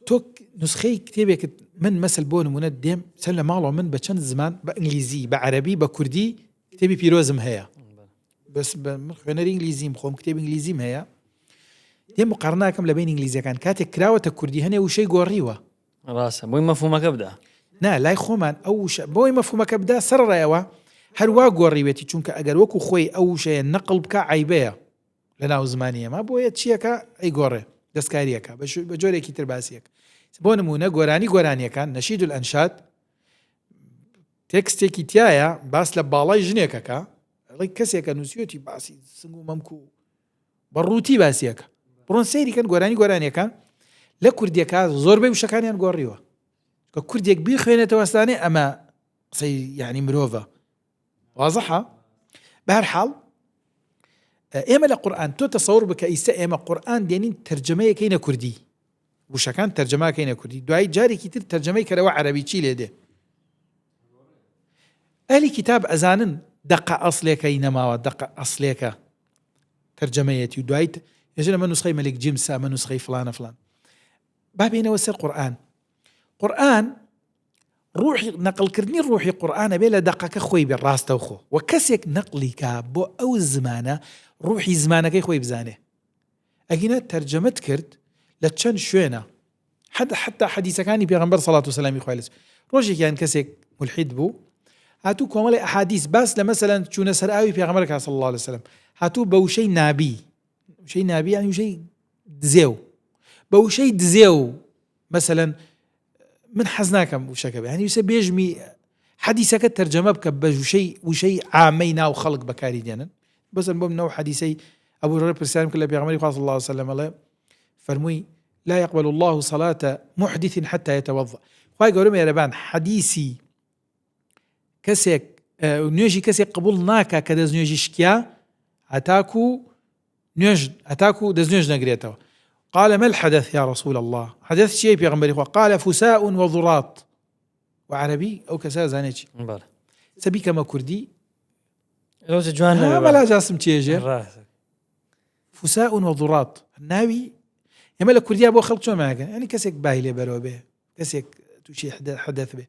تۆ نسخەی کتێبێکت من مەسل بۆ نمونە دێم چەند لە ماڵەوە من بە چەند زمان بە ئینگلیزی بە عەربی بە کوردی کتێبی پیرۆزم هەیە بەس من خوێنەری ئینگلیزیم خۆم کتێب ئینگلیزیم هەیە دێم مقارناکەم لە بین ئینگلیزیەکان کاتێک کراوەتە کوردی هەنێ وشەی گۆڕیوە ڕاستە بۆی مەفهومەکە بدا نا لای خۆمان ئەو وشە بۆی مەفهومەکە بدا سەرڕایەوە هەروا گۆڕیوێتی چونکە ئەگەر وەکو خۆی ئەو وشەیە نەقل بکە عیبەیە لە ناو زمانی ئێمە بۆیە چیەکە ئەیگۆڕێ دەستکاریەکە بە جۆرێکی تر باسیەک بۆ نمونە گۆرانی گۆرانیەکان نەشید الئەنشاد تێکستێکی تایە باس لە باڵای ژنێکەکە ئەڵێ کەسێکە نووسیوەتی باسی سنگ و مەمک و بە ڕووتی باسیەکە بڕۆن سەیری کەن گۆرانی گۆرانیەکان لە کوردیەکە زۆربەی وشەکانیان گۆڕیوە کە کوردێک بیخوێنێتەوە ئەستانێ ئەمە قسەی یعنی مرۆڤە وازحە بەهەر حاڵ ئێمە لە قورآن تۆ تەسەور بکە ئیستا ئێمە قورآن دێنین تەرجەمەیەکەینە کوردی وشەکان تەرجەماکەینە کوردی دوایی جارێکی تر تەرجەمەی کەرەوە عەربی چی لێ دێ ئەهلی کتاب ئەزانن دەقە ئەسلێکەی نەماوە دەقە ئەسلێکە تەرجەمەیەتی و دوایت ێژن ئەمە نوسخەی مەلیک جیمسە ئەمە نوسخەی فلانە فلان با بێنەوە سەر قورآن قورآن ڕوحی نەقڵکردنی ڕوحی قورئان ئەبێ لە دەقەکە خۆی بێ ڕاستەوخۆ وە کەسێک نەقڵی کا بۆ ئەو زمانە ڕوحی زمانەکەی خۆی بزانێ ئەگینا تەرجەمەت کرد لە چەند شوێنە حد حتا حەدیسەکانی پێغەمبەر سەڵات و سەلامی خوای لەسەر ڕۆژێکیان کەسێک ملحید بوو هاتوو کۆمەڵی ئەحادیث باس لە مەسەلەن چوونە سەر ئاوی پێغەمبەر کا صلی الله علیه وسلم هاتوو بە وشەی نابی وشەی نابی یانی وشەی دزێو بە وشەی دزێو مەسەلەن من حەز ناکەم وشەکە بێ هەنی وسە بێژمی حەدیسەکە تەرجەمە بکە بە وشەی وشەی عامەی ناو خەڵک بەکاری دێنن بەسەن بۆم نەو حەدیسەی ئەبوو هورەیرە پرسیارم کرد لە پێغەمبەری خوا صلی الله علیه وسلم ئەڵێ فەرمووی لا يقبل الله صلاة محدث حتى يتوضأ خوای گەورە مێرەبان حەدیسی کەسێک نوێژی کەسێک قبول ناکا کە دەست نوێژی شکیا هەتاکو نوێژ هەتاکو دەست نوێژ نەگرێتەوە قال ما الحدث يا رسول الله حدث چیە پێغەمبەری خوا قال فساء وضراط وعربی ئەو کەسە زانێ چی بەڵێ سەبی کەمە کوردی لەوە جوان ها مەلا جاسم چێژێ فساء وضراط ناوی ئێمە لە کوردیا بۆ خەڵک چۆن ماگەن ینی کەسێک بای لێ بەرەوە بێ کەسێک تووشی حدەث بێ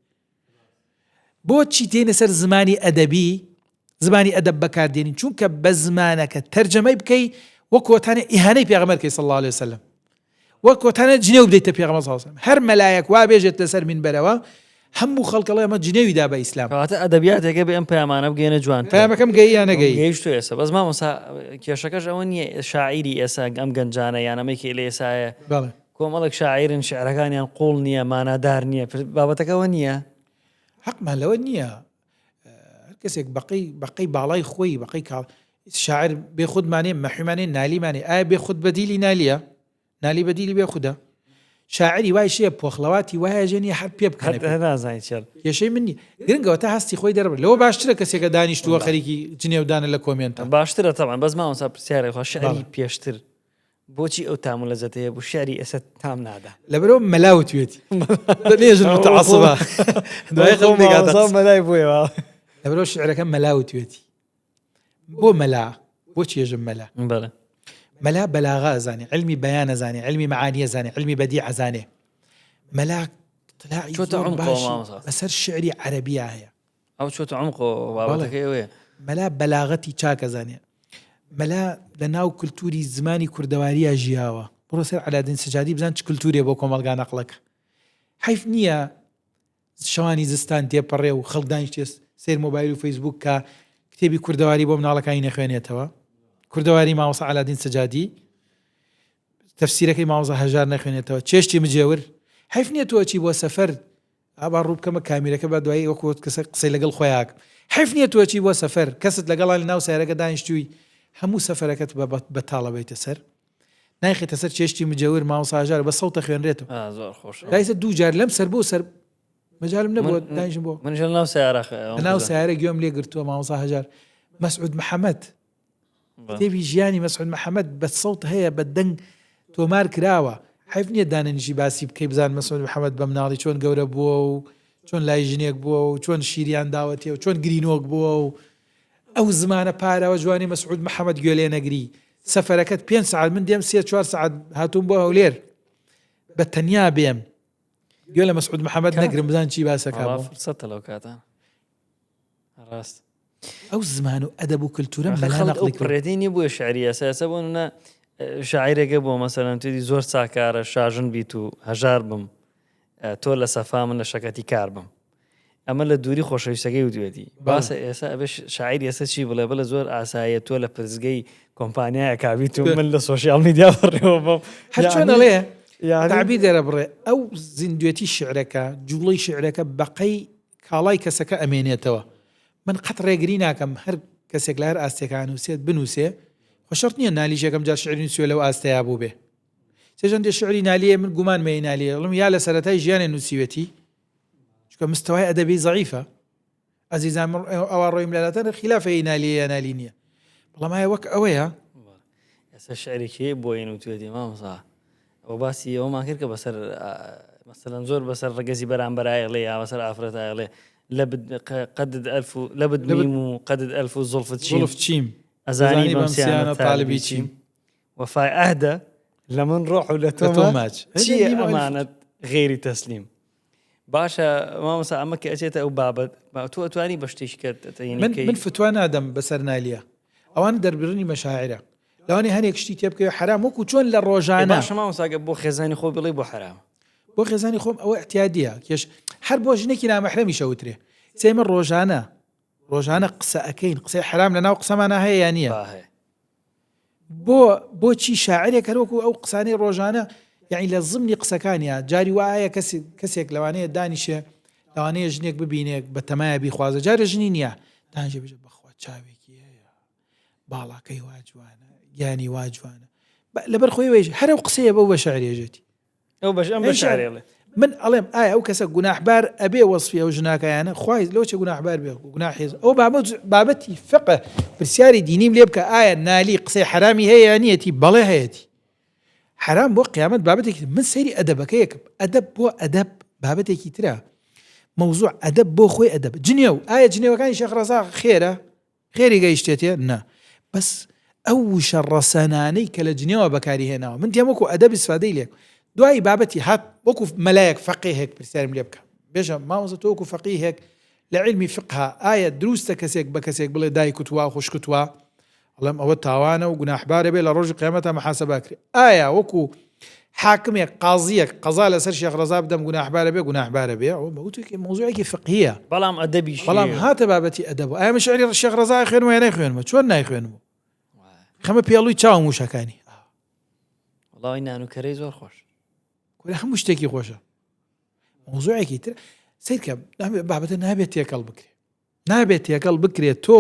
بۆچی تێنە سەر زمانی ئەدەبی زمانی ئەدەب بەکاردێنین چونکە بە زمانەکە تەرجەمەی بکەی وەک کۆتانە ئیهانەی پێغەمبەر کەی صلی الله علیه وسلم وەک کۆتانە جنێو بدەیتە پێغەمبەر صلی الله علیه وسلم هەر مەلایەک وا بێژێت لەسەر مینبەرەوە هەموو خەڵک ئەڵێ ئەمە جنێوی دا بە ئیسلام کەواتە ئەدەبیاتێکە بێ ئەم پەیامانە بگەێنە جوان پەیامەکەم گەی یا نەگەی گەیشتو ئێستا بەس مامۆستا کێشەکەش ئەوە نییە شاعیری ئێستا ئەم گەنجانە یان ئەمەی کە لە ئێسایە بەڵێ کۆمەڵێک شاعیرن شعرەکانیان قوڵ نییە مانادار نییە بابەتەکە ئەوە نییە؟ حەقمان لەوە نییە هەر کەسێک بەقەی بەقەی باڵای خۆی بەقەی کاڵ شاعر بێ خودمانێ مەحویمانێ نالیمانێ ئایا بێ خود بەدیلی نالیە نالی بەدیلی بێ خودە شاعری وای شێ پۆخڵەواتی وایە ژێنی هەر پێ بکەنە نازانین چێ کێشەی من نییە گرنگەوە تا هەستی خۆی دەربڕ لەوە باشترە کەسێکە دانیشتووە خەریکی جنێودانە لە کۆمێنتە باشترە تەبعەن بەس مامۆستا پرسیارێک خوا شعری پێشتر بۆچی ئەو تام و لەزەتە هەیە بۆ شعری ئێستا تام نادا؟ لەبەرئەوە مەلا وتوێتی نێژن متعصبە دوای خەڵک نەگاتە قسە. مەلای بۆیەوە لەبەرئەوە شعرەکە مەلا وتوێتی بۆ مەلا بۆ چێژم مەلا بەڵێ مەلا بەلاغە ئەزانێ علمی بەیان ئەزانێ علمی معانی ئەزانێ علمی بەدیع ئەزانێ مەلا ئیتلاعی چۆتە زۆر عمقەوە باشی مامۆستا. بەسەر شعری عەرەبیا هەیە. ئەو چۆتە عمقەوە بەڵێ. بابەتەکەی ئەوەیە. مەلا بەلاغەتی چاک ئەزانێ. مەلا لە ناو کولتووری زمانی کوردەواریا ژیاوە. بڕۆ سەر عەلادین سەجادی بزان چ کولتوورێ بۆ کۆمەڵگا نەقڵەکە. حەیف نییە شەوانی زستان تێپەڕێ و خەڵک دانیشتێ سەیر مۆبایل و فەیسبووک کا کتێبی کوردەواری بۆ مناڵەکانی نەخوێنێتەوە. کوردەواری مامۆستا عەلادین سەجادی تەفسیرەکەی مامۆستا هەژار نەخوێنێتەوە. چێشتی مجێور. حەیف نییە تۆ ئەچی بۆ سەفەر ئا با ڕوو بکەمە کامیرەکە با دوایی وەکو کەسە قسەی لەگەڵ خۆیان بکەم. حەیف نییە تۆ ئەچی بۆ سەفەر کەست لەگەڵا لە ناو سەیارەکە دانیشتووی هەموو سەفەرەکەت بە بەتاڵە بەیتە سەر نایخەیتە سەر چێشتی مجەور مامۆستا هەژار بە سەوتە خوێنرێتەوە. ئا زۆر خۆشە. دایسە دوو جار لەم سەر بۆ سەر مەجالم نەبووە دانیشم بۆ منیش لە ناو سەیارە لە ناو سەیارە گوێم لێ گرتووە مامۆستا هەژار مەسعود محەمەد کتێبی ژیانی مەسعود محەمەد بە سەوت هەیە بە دەنگ تۆمار کراوە حەیف نییە دانەنیشی باسی بکەی بزان مەسعود محەمەد بە مناڵی چۆن گەورە بووە و چۆن لای ژنێک بووە و چۆن شیریان داوەتێ و چۆن گرینۆک بووە و ئەو زمانە پاراوە جوانی مەسعود محەمەد گوێ لێ نەگری سەفەرەکەت پێنج سەعات من دێم سێ چوار سەعات هاتووم بۆ هەولێر بە تەنیا بێم گوێ لە مەسعود محەمەد نەگرم بزان چی باسەکە بۆ فرسەتە لەو کاتە ڕاست ئەو زمان و ئەدەب و کللتورە پرێتی نیە بۆ شعری ئێستا ئێستا بۆ منە شاعرێکە بۆ مەسەلەن توی زۆر چاکارە شاژن بیت و هەژار بم تۆ لە سەفا من لە شەکەتی کار بم ئەمە لە دووری خۆشەویستەکەی وتوێتی باسە ئێستا ئەبێ شاعیر ئێستا چی بڵێ بڵێ زۆر ئاساییە تۆ لە پرسگەی کۆمپانیایە کابیت و من لە social media بەڕێوە بم هەرچۆن ئەڵێ تعبیر دەرەبڕێ ئەو زیندوێتی شعرەکە جوڵەی شعرەکە بەقەی کاڵای کەسەکە ئەمێنێتەوە من قەت ڕێگری ناکەم هەر کەسێک لە هەر ئاستێکا نووسێت بنووسێ خۆ شەرت نییە نالیش یەکەم جار شعری نووسیوە لەو ئاستەیا بووبێ سێژەن دێ شعری نالیە من گومان مەیە نالیە ئەڵێم یا لە سەرەتای ژیانێ نووسیوێتی چونکە مستەوای ئەدەبی زەعیفە ئەزیزان من ئەوە ڕۆیم لەلاتەن خلافەی نالیە یا نالی نییە بەڵام ئایا وەک ئەوەیە ئێستا شعرێکی بۆ یە نووتوێتی مامۆستا ئەوە باسی ئەوەمان کرد کە بەسەر مەسەلەن زۆر بەسەر ڕگەزی بەرامبەر ئایڵێ یا بەسەر ئافرەت ئایڵێ لەبد قەدد ئەلف و لەبد میم و قەدد ئەلف و زوڵفت چیم زوڵف چیم ئەزانی بەم سیانە تاالبی چیم وەفای عەهدە لە من ڕۆح و لە تۆ ماچ چییە ئەمانەت غێری تەسلیم باشە مامۆستا ئەمە کە ئەچێتە ئەو بابەت تۆ ئەتوانی بە شتێکی کە من فتوا نادەم بەسەر نالیە ئەوان دەربڕینی مەشاعرە لەوانی هەنێک شتی تێ بکەوێ حەرام وەکو چۆن لە ڕۆژانە باشە مامۆستا گەر بۆ خێزانی خۆ بڵێ بۆ حەرامە بۆ خێزانی خۆم ئەوە اعتیادیە کێش هەر بۆ ژنێکی نامەحرەمیش ئەوترێ سێمە ڕۆژانە ڕۆژانە قسە ئەکەین قسەی حەرام لە ناو قسەمانە هەیە یان نییە بۆ بۆچی شاعرێک هەروەکو ئەو قسانەی ڕۆژانە یعنی لە زمنی قسەکانیا جاری وایە کەسی کەسێک لەوانەیە دانیشێ لەوانەیە ژنێک ببینێک بە تەمایە بیخوازە جارە ژنی نییە دانیشێ بێژە بەخوا چاوێکی هەیە باڵاکەی وا جوانە گیانی وا جوانە لەبەر خۆی وێژ هەر ئەو قسەیە بەو بە شعرێژێتی ئەو بەش ئەم بە شعرێڵێ من ئەڵێم ئایا ئەو کەسە گوناحبار ئەبێ وەصفی ئەو ژناکایانە خوای لەو چه گوناحبار بێ گوناحی ئەو بابەت بابەتی فقه پرسیاری دینیم لێ بکە ئایا نالی قسەی حرامی هەیە یان نیەتی بەڵێ هەیەتی حرام بۆ قیامەت بابەتێکی من سەیری ئەدەبەکەیەکم ئەدەب بۆ ئەدەب بابەتێکی ترە مەوزوع ئەدەب بۆ خۆی ئەدەب جنێو ئایا جنێوەکانی شێخ ڕەزا خێرە خێری گەیشتێتێ؟ نا. بەس ئەو وشە ڕەسەنانەی کە لە جنێوە بەکاری هێناوە من تێم وەکو ئەدەب ئیسفادەی لێ دوایی بابەتی هات وەکو مەلایەک فەقێهێک پرسیارم لێ بکە بێژە مامۆستا تۆ وەکو فەقیهێک لە عیلمی فقها ئایا دروستە کەسێک بە کەسێک بڵێ دایکت وا خوشکت وا ئەڵێم ئەوە تاوانە و گوناحبارە بێ لە ڕۆژی قیامەتا محاسبە ئەکرێ ئایا وەکو حاکمێک قازیەک قەزا لەسەر شێخ ڕەزا بدەم گوناحبارە بێ گوناحبارە بێ ئەوە مەوتێکی مەوزوعێکی فقهیە بەڵام ئەدەبیش بەڵام هاتە بابەتی ئەدەب ئایا من شعری شێخ ڕەزا خوێنمەوە یا نایخوێنمەوە چۆن نایخوێنمەوە خەمە پێڵوی چاوم وشەکانی وەڵی نان و کەرەی زۆر خۆش کورە هەموو شتێکی خۆشە مەوزوعێکی تر سیرکە بابەتە نابێت تێکەڵ بکرێت نابێت تێکەڵ بکرێت تۆ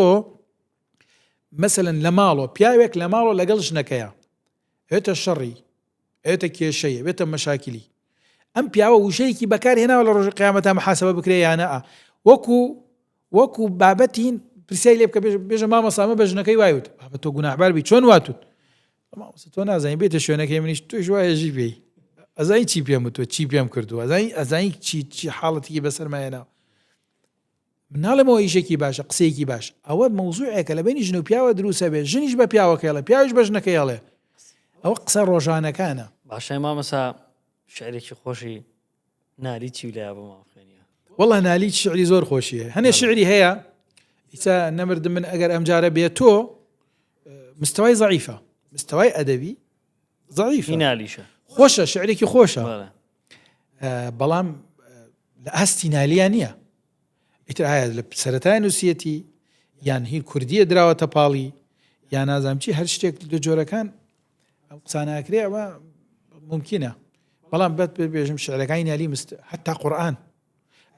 مەسەلەن لە ماڵەوە پیاوێک لە ماڵەوە لەگەڵ ژنەکەیە ئێتە شەڕی ئێتە کێشەیە بێتە مەشاکلی ئەم پیاوە وشەیەکی بەکار هێناوە لە ڕۆژی قیامەتا محاسبە بکرێ یانە وەکو وەکو بابەتین پرسیای لێ بکە بێژە مامۆستا بە ژنەکەی وایوت بابە تۆ گوناحبار بی چۆن واتوت مامۆستا تۆ نازانی بێتە شوێنەکەی منیش تۆش وایە ژی بێی ئەزانی چی پێم وتوە چی پێم کردووە ئەزانی ئەزانی چی چی حاڵەتێکی بەسەرمایەناوە ناڵێم ئەوە ئیشێکی باشە قسەیەکی باش ئەوە مەوزوعێکە لە بینی ژن و پیاوە دروستە بێ ژنیش بە پیاوەکەی ئەڵێ پیاویش بە ژنەکەی ئەڵێ ئەوە قسە ڕۆژانەکانە. باشە مامۆستا شعرێکی خۆشی نالی چی لایە بۆ مام خوێنیە؟ وەڵا نالی شعری زۆر خۆشی هەیە هەنێ شعری هەیە ئیسا نەمردم من ئەگەر ئەمجارە بێ تۆ مستەوای زەعیفە مستەوای ئەدەبی زەعیفە نالیشە خۆشە شعرێکی خۆشە بەڵام لە ئاستی نالیا نییە ئیتر ئایا لە سەرەتای نووسیەتی یان هی کوردیە دراوەتە پاڵی یان نازانم چی هەر شتێک لە جۆرەکان ئەو قساناکرێ ئەوە ممکنە بەڵام بەت بێژم شعرەکانی نالی مست حتا قورآن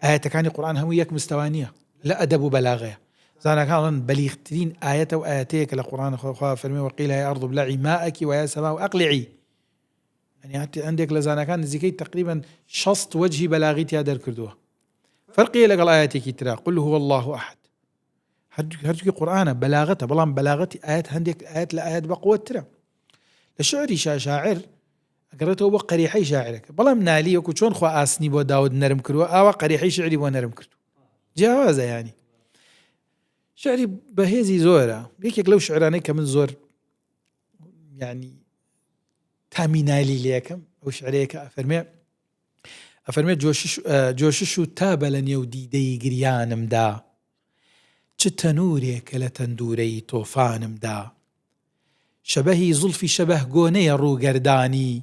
ئاەتەکانی قورآن هەموو یەک مستەوا نییە لە ئەدەب و بەلاغەیە زانەکانڵن بەلیغترین ئاەتە و ئاەتەیە کە لە قورآن خوا فەرمی وقیل یا ئەرض ابلعی ماءک ویا سماء اقلعی یعنی هەندێک هەندێک لە زانەکان نزیکەی تقریبا 60 وەجهی بەلاغی تیا دەرکردووە فەرقی لەگەڵ ئاەتێکی ترا قل هو الله احد هەردووکی قورئانە بەلاغەتە بەڵام بەلاغەتی ئاەت هەندێک ئاەت لە ئاەت بەقوەترە لە شعری شاعر ئەگەڕێتەوە بۆ قەریحەی شاعرەکە بەڵام نالی وەکو چۆن خوا ئاسنی بۆ داود نەرم کردووە ئاوا قەریحەی شعری بۆ نەرم کرد جیاوازە ینی شعری بەهێزی زۆرە یەکێک لەو شعرانەی کە من زۆر ینی تامی نالی لەکەم ئەو شعرەیە کە ئەفەرمێ ئەفەرمێ جۆشش و تابە لە نێو دیدەی گریانمدا، چ تەنوورێکە لە تەندوورەی تۆفانمدا. شەبەهی زوڵفی شەبەه گۆنەیە ڕووگەردانی،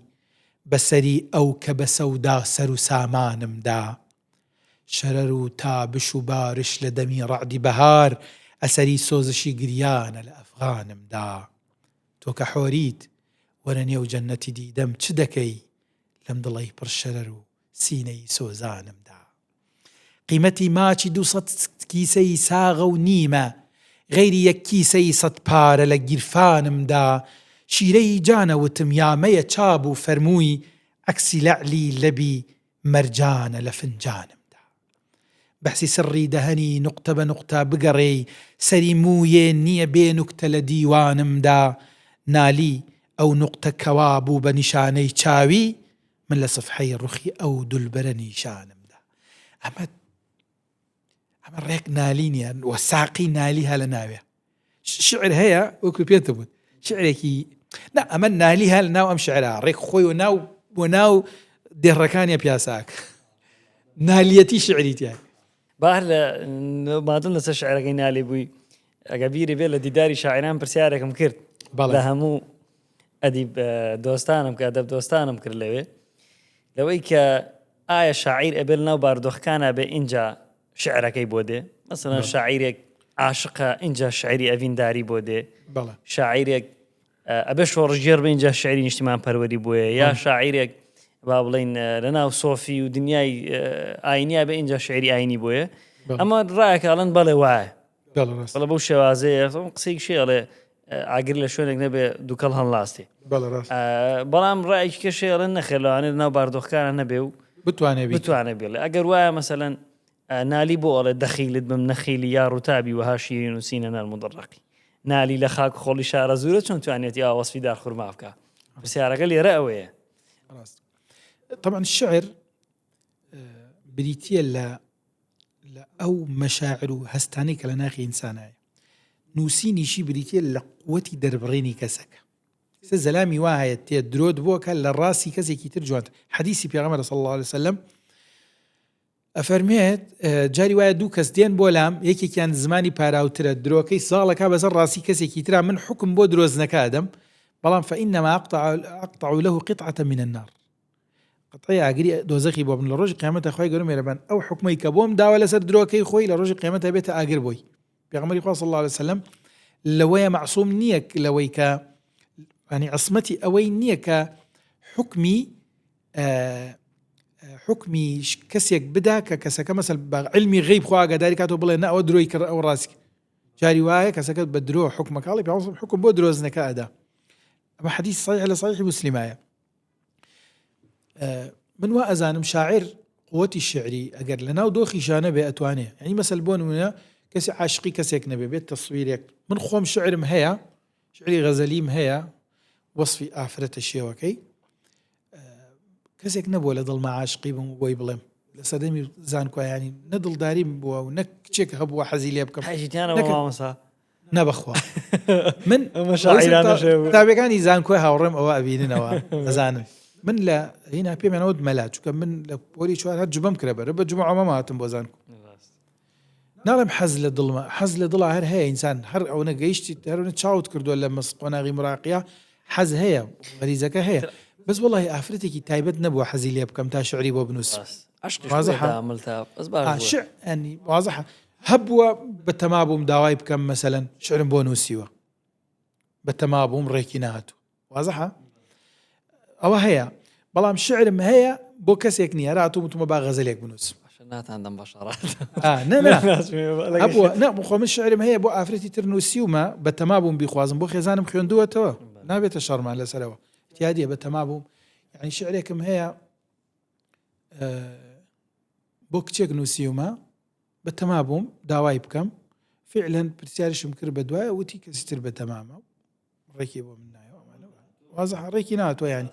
بە سەری ئەو کە بە سەودا سەر و سامانم دا. شەرەر و تابش و بارش لە دەمی ڕەعدی بەهار، ئەسەری سۆزشی گریانە لە ئەفغانمدا. تۆ کە حۆریت، وەرە نێو جەننەتی دیدەم چ دەکەی؟ لەم دڵەی پڕ شەرەر و سینەی سۆزانمدا قیمەتی ماچی دووسەد کیسەی ساغە و نیمە غەیری یەک کیسەی سەد پارە لە گیرفانمدا شیرەی جانە وتم یا مەیە چا بوو فەرمووی عەکسی لەعلی لەبی مەرجانە لە فنجانمدا بەحسی سڕی دەهەنی نوقتە بە نوقتە بگەڕێی سەری موویێ نییە بێ نوکتە لە دیوانمدا نالی ئەو نوقتە کەوا بوو بە نیشانەی چاوی من لە سفحەی ڕوخی ئەو دولبەرە نیشانم دا ئەمە ئەمە ڕێک نالی نییە وە ساقی نالی هە لە ناوێ شعر هەیە وەکو پێتە بوت شعرێکی نا ئەمە نالی هەل ناو ئەم شعرا ڕێک خۆی و ناو بۆ ناو دێڕەکانیە پیاساک نالیەتی شعری تیا با هەر لە مادەم لەسەر شعرەکەی نالی بووی ئەگە بیری بێ لە دیداری شاعران پرسیارێکم کرد لە هەموو ئەدیب دۆستانم کە ئەدەب دۆستانم کرد لەوێ لەوەی کە ئایا شاعیر ئەبێت ناو باردۆخکانە بێ اینجا شعرەکەی بۆ دێ مەسەلەن شاعیرێک عاشقە اینجا شعری ئەڤینداری بۆ دێ شاعیرێک ئەبێ شۆڕشگێڕ بێ اینجا شعری نیشتیمان پەروەری بۆیە یا شاعیرێک با بڵین لە ناو سۆفی و دنیای ئاینیا بێ اینجا شعری ئاینی بۆیە ئەمە ڕایەکە ئەڵەن بەڵێ وایە بەڵێ بەو شێوازەیە قسەی شێڵێ ئاگر لە شوێنێک نەبێ دووکەڵ هەڵناستێ بەڵام ڕایەکی کەشێ ئەڵێن نەخێر لەوانەیە ناو باردۆخکانە نەبێ و بتوانێ بتوانێ بێڵێ ئەگەر وایە مەسەلەن نالی بۆ ئەڵێ دەخیلت بم نەخیلی یا ڕوتابی وەها شیرین و سینە نەرم و دڕەقی نالی لە خاک خۆڵی شارە زورە چۆن توانێتی ئاوا وەسفی دار خورما بکا پرسیارەکە لێرە ئەوەیە ڕاست طبعا شعر بریتە لە لە ئەو مەشاعر و هەستانەی کە لە ناخی ئینسانایە. نووسینیشی بریتییە لە قوتی دەربڕینی کەسەکە. ئێستا زەلامی وا هەیە تێ درۆت بۆکە لە ڕاستی کەسێکی تر جوانتر. حەدیسی پێغەمبەر صلی اللە علیه وسلم ئەفەرمێت جاری وایە دوو کەس دێن بۆ لام یەکێکیان زمانی پاراوترە درۆکەی ساڵەکە بەسەر ڕاستی کەسێکی ترا من حکم بۆ درۆزنەکە ئەدەم بەڵام فإنما أقطع أقطع له قطعة من النار قەتعی ئاگری دۆزەخی بۆ بن لە ڕۆژی قیامەتە خوای گەورە مێرەبان ئەو حکومەی کە بۆم داوە لەسەر درۆکەی خۆی لە ڕۆژی قیامەتە بێتە ئاگر بۆی پێغەمبەری خوا صلی الله علیه وسلم لەوەیە مەعسوم نییە لەوەی کە ینی عسمەتی ئەوەی نییە کە حکمی حکمی کەسێک بدا کە کەسەکە مەسەل بە علمی غیب خوا ئاگاداری کاتەوە بڵێ نە ئەوە درۆی کرد ئەو ڕاستی جاری وایە کەسەکە بە درۆ حکومەکەڵی پێ حکم بۆ درۆزنەکە ئەدا ئەمە حەدیث صحیح لە صحیح مسلمایە من وا ئەزانم شاعر قوتی شعری ئەگەر لە ناو دۆخی ژانە بێ ئەتوانێ ئەنی مەسەل بۆ نمونە کەسی عاشقی کەسێک نەبێ بێت تەسویرێک من خۆم شعرم هەیە شعری غەزەلیم هەیە وەصفی ئافرەتە شێوەکەی کەسێک نەبووە لە دڵما عاشقی بم و بۆی بڵێم لە سەردەمی زانکۆیانی نە دڵداریم بووە و نە کچێک هەبووە حەزی لێ بکەم مامۆستا نە بەخوا من تابەکانی زانکۆی هاوڕێم ئەوە ئەبیننەوە ئەزانن. من لە هینا پێمانەوت مەلا چونکە من لە پۆلی چوار هەر جوبەم کرە بەرە بە جمعە مەما هاتم بۆ زانکۆ. ناڵێم حەز لە دڵمە حەز لە دڵا هەر هەیە ئینسان هەر ئەوەنە گەیشتی هەرونە چاوت کردووە لە مەس قۆناغی مراقیە حەز هەیە غەریزەکە هەیە بەس وەڵی ئافرەتێکی تایبەت نەبووە حەزی لێ بکەم تا شعری بۆ بنووسم وازحە شع ئەنی وازحە هەبووە بەتەما بووم داوای بکەم مەسەلەن شعرم بۆ نووسیوە بەتەما بووم ڕێکی نەهاتوو وازحە ئەوە هەیە بەڵام شعرم هەیە بۆ کەسێک نییە راتوو وتمە با غەزەلێک بنووسم ناتان دەم بە شەڕات خۆ من شعرم هەیە بۆ ئافرەتی تر نووسیومە بە تەما بووم بیخوازم بۆ خێزانم خوێندووەتەوە نابێتە شەڕمان لەسەرەوە تیادیە بە تەما بووم یعنی شعرێکم هەیە بۆ کچێک نووسیومە بە تەما بووم داوای بکەم فعلەن پرسیارشم کرد بە دوایە وتی کەسی تر بە تەمامە ڕێکی بۆ من نایەوە ئەمانە وازح ڕێکی ناتوە ینی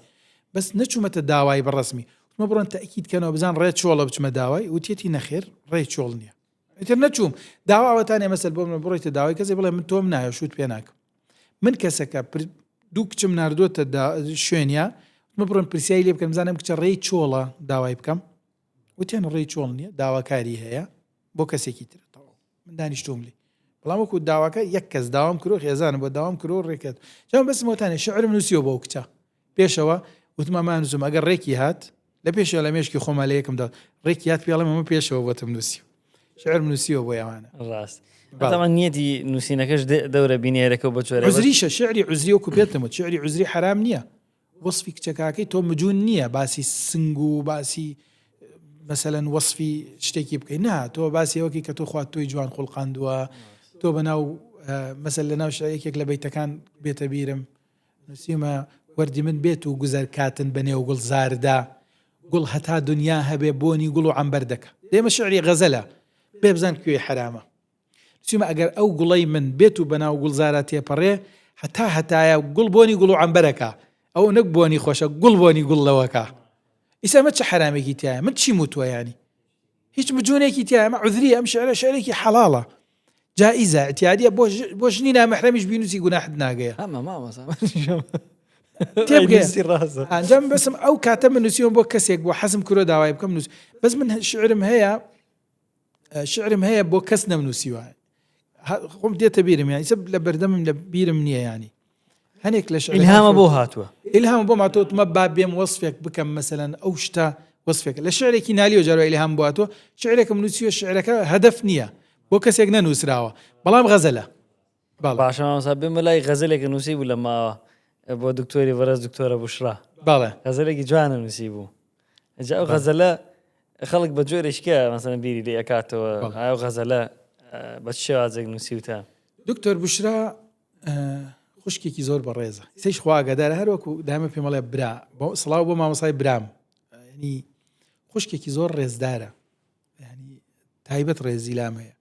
بەس نەچوومەتە داوای بە ڕسمی وتمە بڕۆن تەئکید کەنەوە بزان ڕێ چۆڵە بچمە داوای وتیەتی نەخێر ڕێ چۆڵ نییە ئیتر نەچووم داواوەتانێ مەسەل بۆ من بڕۆیتە داوای کەسێ بڵێ من تۆم نایە شوت پێ ناکەم من کەسەکە دوو کچم ناردووەتە شوێنیا من بڕۆن پرسیاری لێ بکەم بزانم کچە ڕێی چۆڵە داوای بکەم وتیان ڕێی چۆڵ نییە داواکاری هەیە بۆ کەسێکی تر تەواو من دانیشتوم لێ بەڵام وەکو داواکە یەک کەس داوام کرۆ خێزانم بۆ داوام کرۆ ڕێکرد جا بەسم وتانێ شعرم نووسیوە بۆ کچە پێشەوە وتمە ما نووسم ئەگەر ڕێکی هات لە پێشەوە لە مێشکی خۆما لە یەکمدا ڕێکی هات پێڵم ئەمە پێشەوە بۆتم نووسی شعرم نووسیوە بۆ ئەوانە ڕاست بەڵام نیەتی نووسینەکەش دەورە بینێرەکە بە جۆرە عوزریشە شعری عوزری وەکو پێتم وت شعری عوزری حرام نییە وەسفی کچەکاکەی تۆ مجون نییە باسی سنگ و باسی مەسەلەن وەسفی شتێکی بکەی نا تۆ باسی ئەوەکی کە تۆ خوا تۆی جوان خوڵقاندووە تۆ بەناو مەسەل لە ناو یەکێک لە بەیتەکان بێتە بیرم نووسیمە وەردی من بێت و گوزەر کاتن بە نێو گوڵزاردا گوڵ هەتا دنیا هەبێ بۆنی گوڵ و عەمبەر دەکا دێمە شعری غەزەلە بێ بزان کوێی حەرامە چیمە ئەگەر ئەو گوڵەی من بێت و بەناو گوڵزارا تێپەڕێ هەتا هەتایە گوڵ بۆنی گوڵ و عەمبەرەکا ئەو نەک بۆنی خۆشە گوڵ بۆنی گوڵ لەوەکا ئیسا ئەمە چ حەرامێکی تایە من چیم وتووە یانی هیچ مجونێکی تایە ئەمە عذریە ئەم شعرە شعرێکی حەڵاڵە جائزە اعتیادیە بۆ بۆ ژنی نامەحرەمیش بینوسی گوناحت ناگەیە ئەمە مامۆستا تێبگەیە ئەنجام بەسم ئەو کاتە من نووسیوم بۆ کەسێک بۆ حەزم کرۆ داوای بکەم نووس بەس من شعرم هەیە شعرم هەیە بۆ کەس نەمنووسیوە خۆم دێتە بیرم یانی لە بەردەمم لە بیرم نییە ینی هەنێک لە شعرهامە بۆ هاتووە ئیلهام بۆ ماتۆتمە با بێم وەصفێک بکەم مەسەەن ئەو شتە وەصفێک لە شعرێکی نالیەوە جارە ئیلهام بۆ هاتووە شعرێکم نووسیوە شعرەکە هەدەف نییە بۆ کەسێک نەنووسراوە بەڵام غەزەلە بەڵێ. باشە مامۆستا بێمە لای غەزەلێکە نووسی بوو لە ماوە بۆ دکتۆری بەڕێز دکتۆرە بوشرا بەڵێ. غەزەلێکی جوانە نووسی بوو جا ئەو غەزەلە خەڵک بە جۆرێکە مەسەلەن بیری لێ ئەکاتەوە ئەو غەزەلە بە چ شێوازێک نووسیوتە؟ دکتۆر بوشرا خوشکێکی زۆر بەڕێزە سیش خوا ئاگادارە هەر وەکو دامە پێمەڵێ برا سڵاو بۆ مامۆسای برام ینی خوشکێکی زۆر ڕێزدارە ینی تایبەت ڕێزی لام هەیە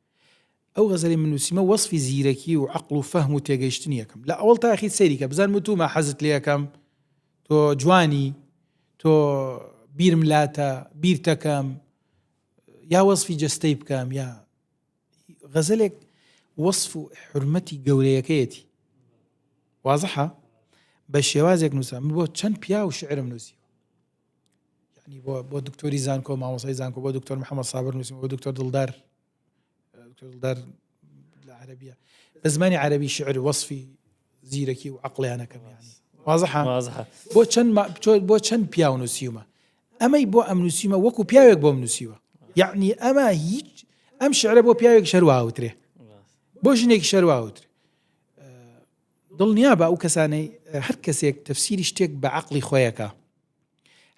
ئەو غەزەلەی من نووسیمە وەسفی زیرەکی و عەقڵ و فەهم و تێگەیشتنی یەکەم لە ئەوەڵ تا ئەخیر سەیری کە بزان وتومە حەزت لێ ئەکەم تۆ جوانی تۆ بیرم لاتە بیرتەکەم یا وەسفی جەستەی بکەم یا غەزەلێک وەصف و حرمەتی گەورەیەکەیەتی وازحە بە شێوازێک نووسرا من بۆ چەند پیا و شعرم نووسیوە یعنی بۆ بۆ دکتۆری زانکۆ مامۆسای زانکۆ بۆ دکتۆر محەممەد سابر نووسیم بۆ دکتۆر دڵدار دڵدار لە عەربیە بە زمانی عەربی شعر وەصفی زیرەکی و عقلیانەکەم یانی وازحە بۆ چەند بۆ چەند پیاو نووسیومە ئەمەی بۆ ئەم نووسیمە وەکو پیاوێک بۆم نووسیوە یعنی ئەمە هیچ ئەم شعرە بۆ پیاوێک شەرواوترێ بۆ ژنێکی شەرواوترێ دڵنیا بە ئەو کەسانەی هەر کەسێک تەفسیری شتێک بە عقلی خۆیەکە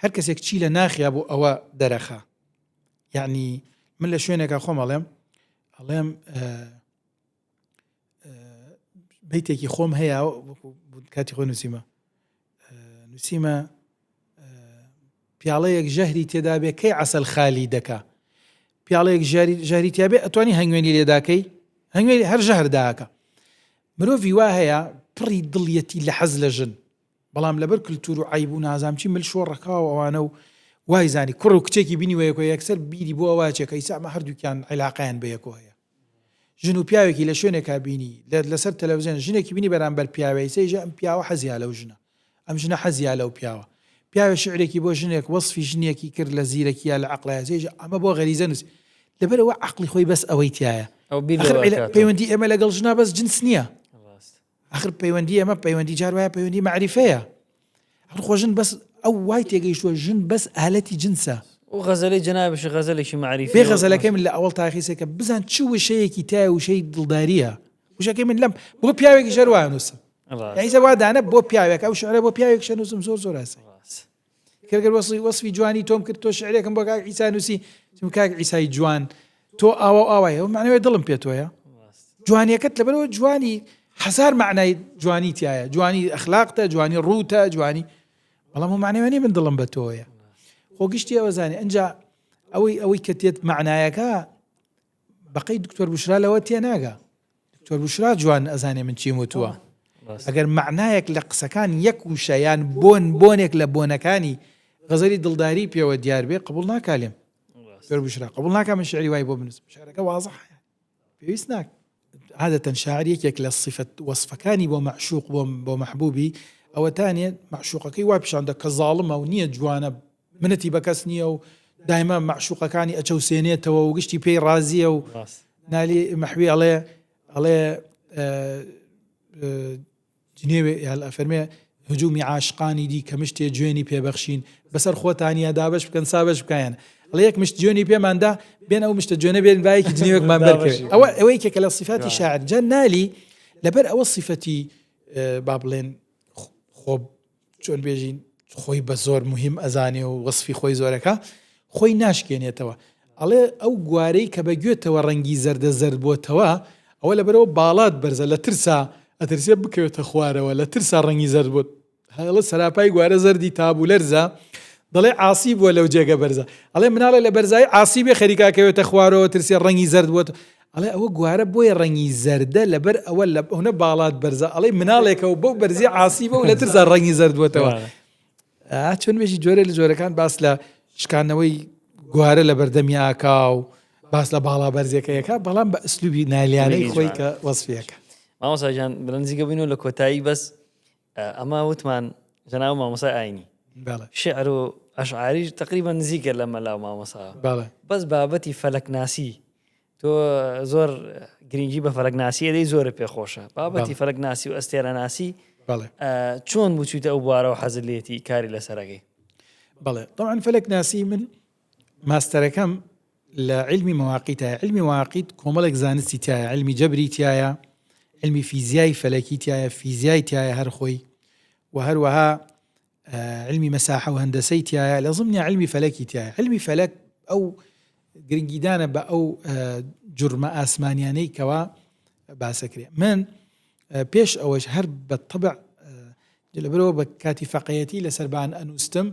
هەر کەسێک چی لە ناخیا بۆ ئەوە دەرەخە یعنی من لە شوێنێکا خۆم ئەڵێم ئەڵێم بیتێکی خۆم هەیە کاتی خۆ نووسیمە نووسیمە پیاڵەیەک ژەهری تێدا بێ کەی عسل خالی دەکا پیاڵەیەک ژەهری تیاابێ ئەتوانی هەنگوێنی لێداکەی هەنگوێنی هەر ژەهر داکە مرۆڤی وا هەیە پڕی دڵیەتی لە حەز لە ژن بەڵام لەبەر کلتور و عەیب و نازانم چی مل شۆڕەکا و ئەوانە و وای زانی کوڕ و کچێکی بینی وەیەکۆ یەکسەر بیری بۆ ئەوە ئەچێ کە ئیسا ئەمە هەردووکیان عیلاقەیان بەیەکۆ هەیە ژن و پیاوێکی لە شوێنێکا بینی لەسەر تەلەڤزیۆن ژنێکی بینی بەرامبەر پیاوێ ئیسە ئیژێ ئەم پیاوە حەزیا لەو ژنە ئەم ژنە حەزیا لەو پیاوە. پیاوێ شعرێکی بۆ ژنێک وەسفی ژنێکی کرد لە زیرەکیە لە عەقڵایە جێژە ئەمە بۆ غەریزە نووسی لەبەرەوە عەقڵی خۆی بەس ئەوەی تایە ئەو بیر ئەخر لەوە عیلا- ئەکاتەوە. پەیوەندی ئێمە لەگەڵ ژنا بەس جنس نییە ڕاست. ئەخر پەیوەندی ئێمە پەیوەندی جار وایە پەیوەندی مەعریفەیە ئەخر خۆ ژن بەس ئەو وای تێگەیشتووە ژن بەس ئالەتی جنسە و غەزەلەی جەنابیشی غەزەلێکی مەعریفی بێ و- غەزەلەکەی من لە ئەوەڵ تاخیسێکە بزان چ وشەیەکی تایە وشەی دڵداریە وشەکەی من لەم بۆ پیاوێکی شەر وایە نووسم ڕاست. یعنی وا دانە بۆ پیاوێک ئەو شعرە بۆ پیاوێک شەنووسم زۆر زۆر ئاسایی ڕاست. کەگەر وەسفی وەسفی جوانی تۆم کرد تۆ شعرێکم بۆ کاک عیسا نووسی وتم کاک عیسای جوان تۆ ئاوا و ئاوای ئەو معنەوەی دڵم پێ تۆیە جوانیەکەت لەبەرەوە جوانی هەزار معنای جوانی تایە جوانی ئەخلاقتە جوانی ڕووتە جوانی بەڵام ئەو معنەوە نیە من دڵم بە تۆیە خۆ گشتی ئەوە زانێ ئەنجا ئەوەی ئەوەی کە تێت معنایەکە بەقەی دکتۆر بشرا لەوە تێناگا دکتۆر بشرا جوان ئەزانێ من چیم وتووە ئەگەر معنایەک لە قسەکان یەک وشە یان بۆن بۆنێک لە بۆنەکانی غەزەلی دڵداری پێوە دیار بێ قبول ناکا لێم دکتۆر بشرا قبول ناکا من شعری وای بۆ بنووسم شعرەکە وازحە پێویست ناک عادەتەن شاعر یەکێک لە صفەت وەصفەکانی بۆ مەعشوق بۆ بۆ مەحبوبی ئەوەتانێ مەعشوقەکەی وا پیشاندە کە زاڵمە و نییە جوانە منەتی بە کەس نییە و دایمە مەعشوقەکانی ئەچەوسێنێتەوە و گشتی پێی ڕازیە و نالی مەحوی ئەڵێ ئەڵێ جنێوێ یال ئەفەرمێ هجومی عاشقانی دی کە مشتێ جوێنی پێبەخشین بەسەر خۆتانیا دابەش بکەن سابەش بکەیان ئەڵێ یەک مشت جوێنی پێماندا بێن ئەو مشتە جوێنە بێن باەکی جنێوێکمان بەرکەوێت ئەوە ئەوەی کە لە صفاتی شاعر جا نالی لەبەر ئەوە صفەتی با بڵێن خۆ چۆن بێژین خۆی بە زۆر مهم ئەزانێ و وەسفی خۆی زۆرەکە خۆی ناشکێنێتەوە ئەڵێ ئەو گوارەی کە بە گوێتەوە ڕەنگی زەردە زەرد بۆتەوە ئەوە لەبەرەوە باڵات بەرزە لە ترسا ئەترسێ بکەوێتە خوارەوە لە ترسا ڕەنگی زەرد بۆت هەڵە سەراپای گوارە زەردی تابوو لەرزە دەڵێ عاسی بووە لەو جێگە بەرزە ئەڵێ مناڵێ لە بەرزایی عاسی بێ خەریکاکەوێتە خوارەوە ترسێ ڕەنگی زەرد بۆت ئەڵێ ئەوە گوارە بۆیە ڕەنگی زەردە لەبەر ئەوە لە ئەونە باڵات بەرزە ئەڵێ مناڵێکە و بەو بەرزی عاسی بە و لە ترسا ڕەنگی زەرد بۆتەوە چۆن بێژی جۆرە لە جۆرەکان باس لە شکاندنەوەی گوارە لە بەردەمی ئاکا و باس لە باڵا بەرزەکەیەکە بەڵام بە ئەسلوبی نالیانەی خۆی کە وەسفیەکە. مامۆستا گیان بە نزیکە بووین و لە کۆتایی بەس ئەمە وتمان جەناب مامۆسای ئاینی شعر و ئەشعاریش تقریبا نزیکە لە مەلا و مامۆسا بەس بابەتی فەلەکناسی تۆ زۆر گرنگی بە فەلەکناسی ئەدەی زۆرە پێخۆشە بابەتی فەلەکناسی و ئەستێرەناسی چۆن بچیتە ئەو بوارەوە حەزت لێتی کاری لەسەرەکەی؟ بەڵێ طبعا فەلەکناسی من ماستەرەکەم لە علمی مواقیتە علمی مواقیت کۆمەڵێک زانستی تایە علمی جەبری تایە علمی فیزیای فەلەکی تایە فیزیای تایە هەر خۆی و هەروەها علمی مەساحە و هەندەسەی تایە لە زمنی علمی فەلەکی تایە علمی فەلەک ئەو گرنگیدانە بە ئەو جورمە ئاسمانیانەی کەوا باسەکرێ من پێش ئەوەش هەر بە طبع لەبەرەوە بە کاتی فەقەیەتی لەسەر بان ئەنووستم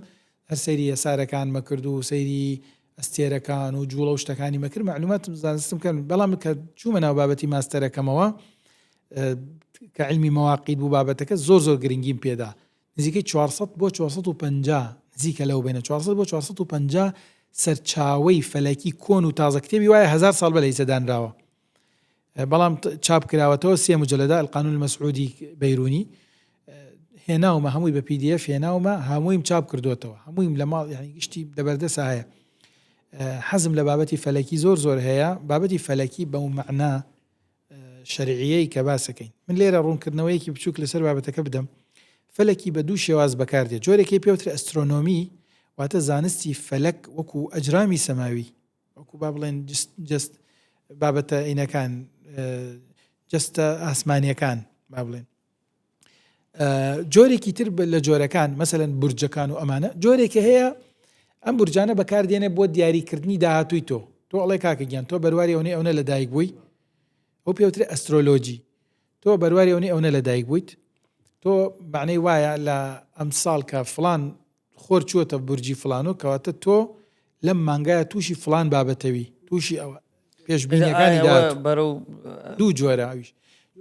هەر سەیری یەسارەکان مەکرد و سەیری ئەستێرەکان و جوڵە و شتەکانی مەکرد معلوماتم زانستم کەن بەڵام کە چوومە ناو بابەتی ماستەرەکەمەوە کە علمی مەواقیت بوو بابەتەکە زۆر زۆر گرنگیم پێدا نزیکەی 400 بۆ 450 نزیکە لەو بینە 400 بۆ 450 سەرچاوەی فەلەکی کۆن و تازە کتێبی وایە هزار ساڵ بە لە ئیسە دانراوە بەڵام چاپ کراوەتەوە سێ مجلدە القانون المسعودی بەیرونی هێناومە هەمووی بە PDF هێناومە هەموویم چاپ کردوێتەوە هەموویم لە ماڵ یعنی گشتی لەبەردەسا هەیە حەزم لە بابەتی فەلەکی زۆر زۆر هەیە بابەتی فەلەکی بەو مەعنا شەرعیەی کە باسەکەین من لێرە ڕوونکردنەوەیەکی بچووک لەسەر بابەتەکە بدەم فەلەکی بە دوو شێواز بەکاردێت جۆرێکی پێوترە ئەسترۆنۆمی واتە زانستی فەلەک وەکو ئەجرامی سەماوی وەکو با بڵێن جست بابەتە ئینەکان جستە ئاسمانیەکان با بڵێن جۆرێکی تر لە جۆرەکان مەسەن برجەکان و ئەمانە جۆرێکی هەیە ئەم برجانە بەکاردێنێ بۆ دیاریکردنی داهاتووی تۆ تۆ ئەڵێ کاکە گیان تۆ بەرواری ئەوەی ئەوە لە دایک بووی ئەو پێوترێ ئەسترۆلۆجی تۆ بەرواری ئەوەی ئەوە لە دایک بوویت تۆ معنەی وایە لە ئەمساڵ کە فلان خۆر چووەتە بورجی فڵان و کەواتە تۆ لەم مانگایە تووشی فڵان بابەتەوی تووشی ئەوە پێشبینیەکانی داهاتوو بەرەو دوو جۆرە ئەویش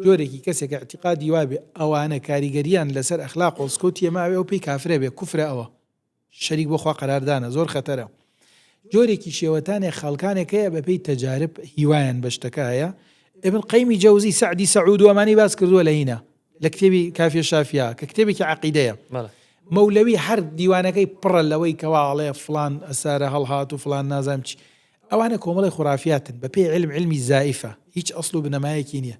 جۆرێکی کەسێک اعتقادی وابێ ئەوانە کاریگەریان لەسەر ئەخلاق و سکوت یەماوێ ئەو پێی کافرە بێ کوفرە ئەوە شەریک بۆ خوا قەراردانە زۆر خەتەرە جۆرێکی شێوەتانێ خەڵکانێک هەیە بەپێی تەجارب هیوایان بە شتەکە هەیە ابن قەیمی جەوزی سەعدی سەعود و ئەمانەی باس کردووە لە هینا لە کتێبی کافیە شافیا کە کتێبێکی عەقیدەیە. مەولەوی هەر دیوانەکەی پڕە لەوەی کەوا ئەڵێ فڵان ئەسارە هەڵهات و فڵان نازانم چی. ئەوانە کۆمەڵی خورافیاتن بە پێی عیلم عیلمی زائیفە هیچ ئەسڵ و بنەمایەکی نیە.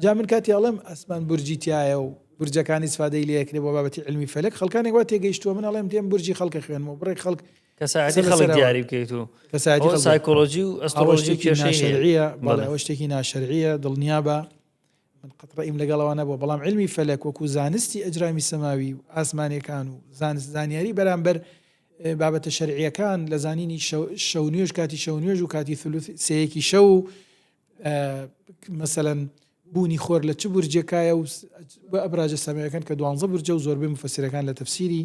جا من کاتی ئەڵێم ئەسمان بورجی تیایە و بورجەکان ئیسفادەی لێ ئەکرێ بۆ بابەتی عیلمی فەلەک خەڵکانێک وا تێگەیشتووە من ئەڵێم دێم بورجی خەڵک ئەخوێنمەوە بڕێک خەڵک کەسایەتی خەڵک دیاری بکەیت و کەسایەتی خەڵک سایکۆلۆژی و ئەسترۆلۆژی کێشەی هەیە. بەڵێ ئەوە شتێکی ناشەرعیە دڵنیابە من قەت ڕەئیم لەگەڵ ئەوە نەبووە، بەڵام عیلمی فەلەک وەکو زانستی ئەجرامی سەماوی و ئاسمانیەکان و زانست زانیاری بەرامبەر بابەتە شەرعیەکان لە زانینی شەو نوێژ کاتی شەو نوێژ و کاتی ثلث سێیەکی شەو و مەسەلەن بوونی خۆر لە چ بورجێکایە و ئەبراجە سەماویەکان کە دوانزە بورجە و زۆربەی مفەسیرەکان لە تەفسیری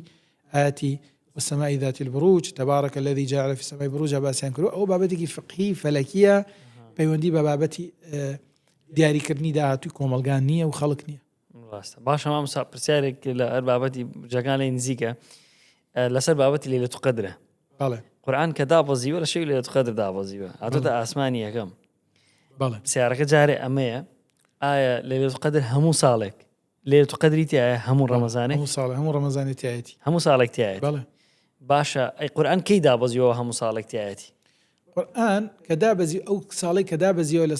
ئاتی والسماء ذات البروج تبارك الذي جعل في السماء بروجا باسیان کردووە ئەوە بابەتێکی فقهی فەلەکیە پەیوەندی بە بابەتی دیاریکردنی داهاتوی کۆمەڵگا نییە و خەڵک نییە. ڕاستە باشە مامۆستا پرسیارێک لە هەر بابەتی بورجەکان لێ نزیکە لەسەر بابەتی لەیلەت قەدرە بەڵێ قورئان کە دابەزیوە لە شەوی لەیلەت قەدر دابەزیوە هاتۆتە ئاسمانی یەکەم بەڵێ پرسیارەکە جارێ ئەمەیە ئایا لەیلەت قەدر هەموو ساڵێک لەیلەت قەدری تایە هەموو ڕەمەزانێک هەموو ساڵێ هەموو ڕەمەزانێ تایەتی هەموو ساڵێک تایەتی بەڵێ باشە ئەی قورئان کەی دابەزیوە هەموو ساڵێک تایەتی؟ قورئان کە دابەزی ئەو ساڵەی کە دابەزیوە لە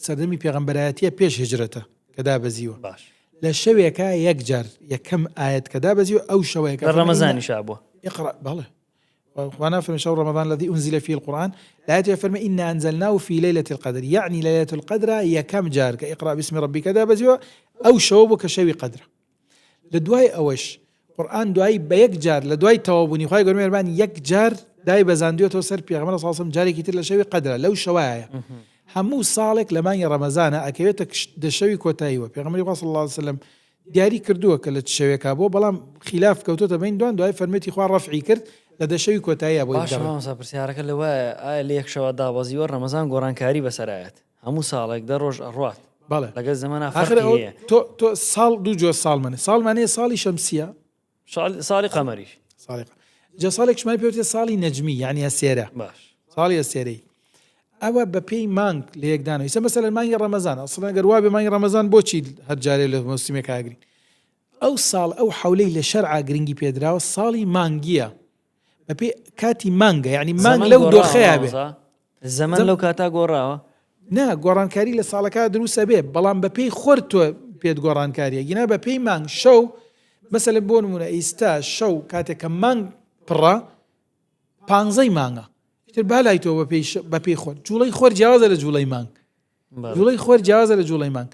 سەردەمی پێغەمبەرایەتیە پێش هجرەتە کە دابەزیوە باش لە شەوێکا یەک جار یەکەم ئاەت کە دابەزیوە ئەو شەوەیە کە ڕەمەزانیشا بووە اقرأ بەڵێ خوانا فەرمی شهر رمضان الذي أنزل فيه القرآن لا يتفرم إنا أنزلناه في ليلة القدر يعني ليلة القدر یەکەم جار کە اقرأ باسم ربك دابەزیوە ئەو شەوە بوو کە شەوی قەدرە لە دوای ئەوەش قورئان دوایی بە یەک جار لە دوای تەواو بوونی خوای گەورە میهرەبان یەک جار دای بەزاندوێتەوە سەر پێغەمبەر صلی اللە علیه و سلم جارێکی تر لە شەوی قەدرە لەو شەوایە هەموو ساڵێک لە مانگی ڕەمەزانە ئەکەوێتە دە شەوی کۆتاییوە پێغەمبەری خوا صلی اللە علیه و سلم دیاری کردووە کە لە چ شەوێکا بووە بەڵام خیلاف کەوتۆتە بەین دوان دوای فەرمێتی خوا ڕەفعی کرد لە دە شەوی کۆتاییە بۆی باشە مامۆستا پرسیارەکە لەوایە ئایا لە یەک شەوە دابەزیوە ڕەمەزان گۆڕانکاری بەسەرایەت هەموو ساڵێک دە ڕۆژ ئەڕوات بەڵێ لەگەل زەمەنا ئاخر فەرقی ئەوە هەیە. تۆ تۆ ساڵ دوو جۆر ساڵمان هەیە ساڵمان هەیە ساڵی شەمسیە ساڵی قەمەریش ساڵی قە- جا ساڵێکشمان پێ وترێ ساڵی نەجمی یعنی هەسێرە باش ساڵی هەسێرەی ئەوە بە پێی مانگ لە یەکدانەوە ئیسە مەسەلەن مانگی ڕەمەزان ئەسڵەن گەر وابێ مانگی ڕەمەزان بۆچی هەر جارێ لە مۆسیمێک ئاگرین ئەو ساڵ ئەو حەولەی لە شەرعا گرنگی پێدراوە ساڵی مانگیە بەپێی کاتی مانگە یعنی مانگ لەو دۆخەیە بێ زەمەن لەو کاتا گۆڕاوە؟ نا گۆڕانکاری لە ساڵەکە دروستە بێ بەڵام بەپێی خۆر تۆ پێت گۆڕانکاریە گینا بەپێی مانگ شەو مەسەلەن بۆ نمونە ئیستا شەو کاتێک کە مانگ پڕە پانزەی مانگە تر با لای تۆ بەپێی خۆر جوڵەی خۆر جیاوازە لە جوڵەی مانگ جوڵەی خۆر جیاوازە لە جوڵەی مانگ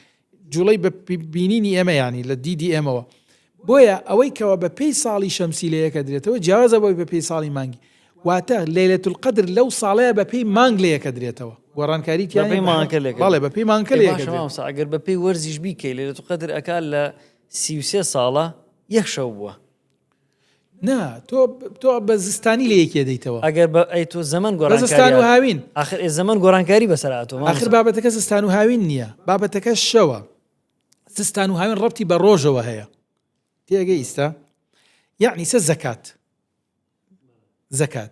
جوڵەی بە بینینی ئێمە یانی لە دیدی ئێمەوە بۆیە ئەوەی کەەوە بە پێی ساڵی شەمسی لە یەکە درێتەوە جیاوازە بۆی بە پێی ساڵی مانگی واتە لەیلەت القدر لەو ساڵەیە بە پێی مانگ لە یەکە درێتەوە گۆڕانکاری تیا بەپێی مانگەکە لێکە بەڵێ بە پێی مانگەکە لە یەکە مامۆستا ئەگەر بە پێی وەرزیش بیکەی لەیلەت القدر ئەکا لە 33 ساڵە یەک شەو بووە نا تۆ تۆ بە زستانی لە یەکێ دەیتەوە ئەگەر بە ئەی تۆ زەمەن بە زستان و گۆڕانکاری هاوین ئاخر ئێ زەمەن گۆڕانکاری بەسەر هاتووە ئاخر مامۆستا. بابەتەکە زستان و هاوین نییە بابەتەکە شەوە زستان و هاوین ڕەبتی بە ڕۆژەوە هەیە تێگەی ئیستا یعنی سە زەکات زەکات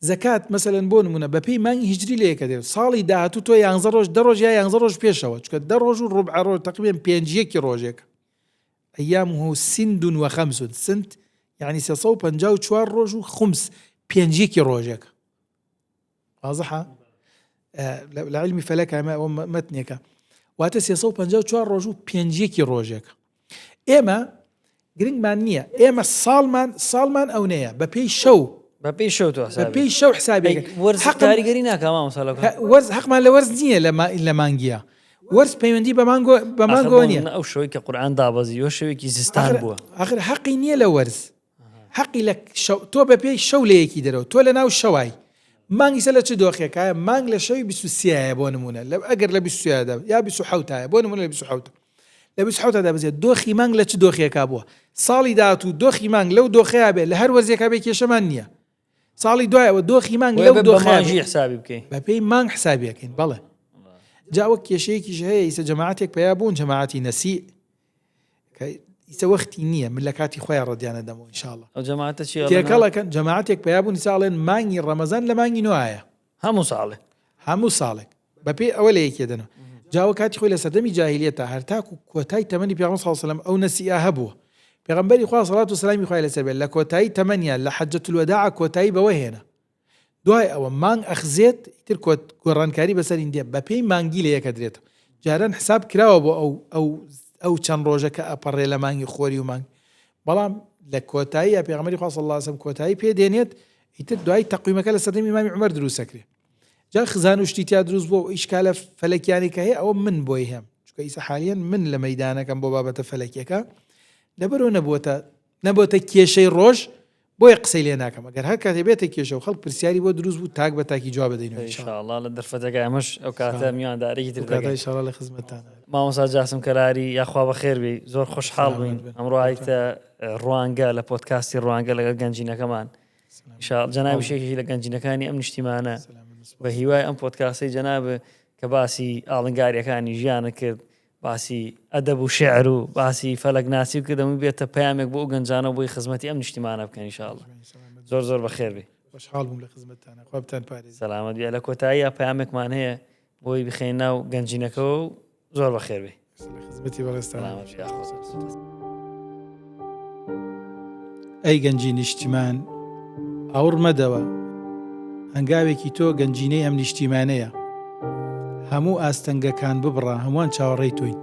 زەکات مەسەلەن بۆ نمونە بەپێی مانگی هیجری لە یەکە دێت ساڵی داهاتوو تۆ یانزە ڕۆژ دە ڕۆژ یا یانزە ڕۆژ پێشەوە چکە دە ڕۆژ و ڕبع ڕۆژ تقریبا پێنج یەکی ڕۆژێک ایامه سند و خمس سند یعنی 354 ڕۆژ و خمس پێنج یەکی ڕۆژێک واضحە لە علمی فەلەک ئەمە ئەوە مەتنێکە واتە 354 ڕۆژ و پێنج یەکی ڕۆژێک ئێمە گرنگمان نییە ئێمە ساڵمان ساڵمان ئەو نەیە بە پێی شەو بە پێی شەو تۆ بە پێی شەو حسابێک وەرز کاریگەری ناکا مامۆستا لەو وەرز حەقمان لە وەرز نییە لە مانگیە وەرز پەیوەندی بە مانگۆ بە مانگۆ نییە ئەو شەوەی کە قورئان دابەزیوە شەوێکی زستان بووە ئاخر حەقی نییە لە وەرز حەقی لە شەو تۆ بە پێی شەو لە یەکی دەرەوە تۆ لە ناو شەوای مانگ ئیسە لە چ دۆخێکایە مانگ لە شەوی 23 بۆ نمونە لە ئەگەر لە 23 یا 27 بۆ نمونە لە 27 لە 27 دا بزێت دۆخی مانگ لە چ دۆخێکا بووە ساڵی داهاتوو دۆخی مانگ لەو دۆخەیە بێ لە هەر وەرزێکا بێ کێشەمان نییە ساڵی دوایەوە دۆخی مانگ لەو دۆخە مانگی حسابی بکەین بەپێی مانگ حسابی ئەکەین بەڵێ جا وەک کێشەیەکیش هەیە ئیسە جەماعەتێک پەیا بوون جەماعەتی نەسی کە ئیسە وەختی نییە من لە کاتی خۆیان ڕەدیانە دەمەوە ئینشاءاللە ئەو جەماعەتە چی تێکەڵەکەن جەماعەتێک پەیا بوون ئیسا ئەڵێن مانگی ڕەمەزان لە مانگی نوایە هەموو ساڵێ هەموو ساڵێک بەپێی ئەوە لە یەکێ دەنەوە جاوە کاتی خۆی لە سەردەمی جاهیلیەتا هەر تاکو کۆتای تەمەنی پێغەمبەر صلی اللە علیه و سلم ئەو نەسیئە هەبووە. پێغەمبەری خوا سەڵات و سەلامی خوای لەسەر بێت لە کۆتایی تەمەنیا لە حەجەت الوداع کۆتایی بەوە هێنا. دوای ئەوە مانگ ئەخزێت ئیتر کۆت گۆڕانکاری بەسەر ئیندیا بەپێی مانگی لە یەکە درێتەوە جاران حساب کراوە بۆ ئەو ئەو ئەو چەند ڕۆژە کە ئەپەڕێ لە مانگی خۆری و مانگ بەڵام لە کۆتایی یا پێغەمبەری خوا صلی الله علیه و سلم کۆتایی پێ دێنێت ئیتر دوای تەقویمەکە لە سەردەمی ئیمامی عومەر دروست ئەکرێ جا خزان و شتی تیا دروست بووە و ئیشکالە فەلەکیانی کە هەیە ئەوە من بۆی هەم چونکە ئیسە حالیەن من لە مەیدانەکەم بۆ بابەتە فەلەکیەکە لەبەرەوە نەبووەتە نەبۆتە کێشەی ڕۆژ بۆیە قسەی لێ ناکەم ئەگەر هەر کاتێ بێتە کێشە و خەڵک پرسیاری بۆ دروست بوو تاک بە تاکی جواب دەینەوە ان شاء الله لە دەرفەتەکە ئەمەش ئەو کاتە میواندارێکی تر دەکەین ان شاء الله لە خزمەتتان مامۆستا جاسم کەلاری یاخوا بەخێر بی زۆر خۆشحاڵ بووین ئەمڕۆ هایتە ڕوانگە لە پۆدکاستی ڕوانگە لەگەڵ گەنجینەکەمان ان شاء الله جەنابیش یەکێکی لە گەنجینەکانی ئەم نیشتیمانە بە هیوای ئەم پۆدکاستەی جەناب کە باسی ئاڵنگاریەکانی ژیانە کرد باسی ئەدەب و شیعر و باسی فەلەکناسی و کردم و بێتە پەیامێک بۆ ئەو گەنجانە بۆی خزمەتی ئەم نیشتیمانە بکەن ان شاء الله زۆر زۆر بەخێر بی. خۆشحاڵ بووم لە خزمەتتانا خوا بتان پارێزێ. سەلامەت بی لە کۆتاییا پەیامێکمان هەیە بۆی بخەینە ناو گەنجینەکەوە و زۆر بەخێر بی. لە خزمەتی بەڕێزتان. سەلامەت بی یاخوا. ئەی گەنجی نیشتیمان ئاوڕ مەدەوە، هەنگاوێکی تۆ گەنجینەی ئەم نیشتیمانەیە. هەموو ئاستەنگەکان ببڕە هەمووان چاوەڕێی تۆین.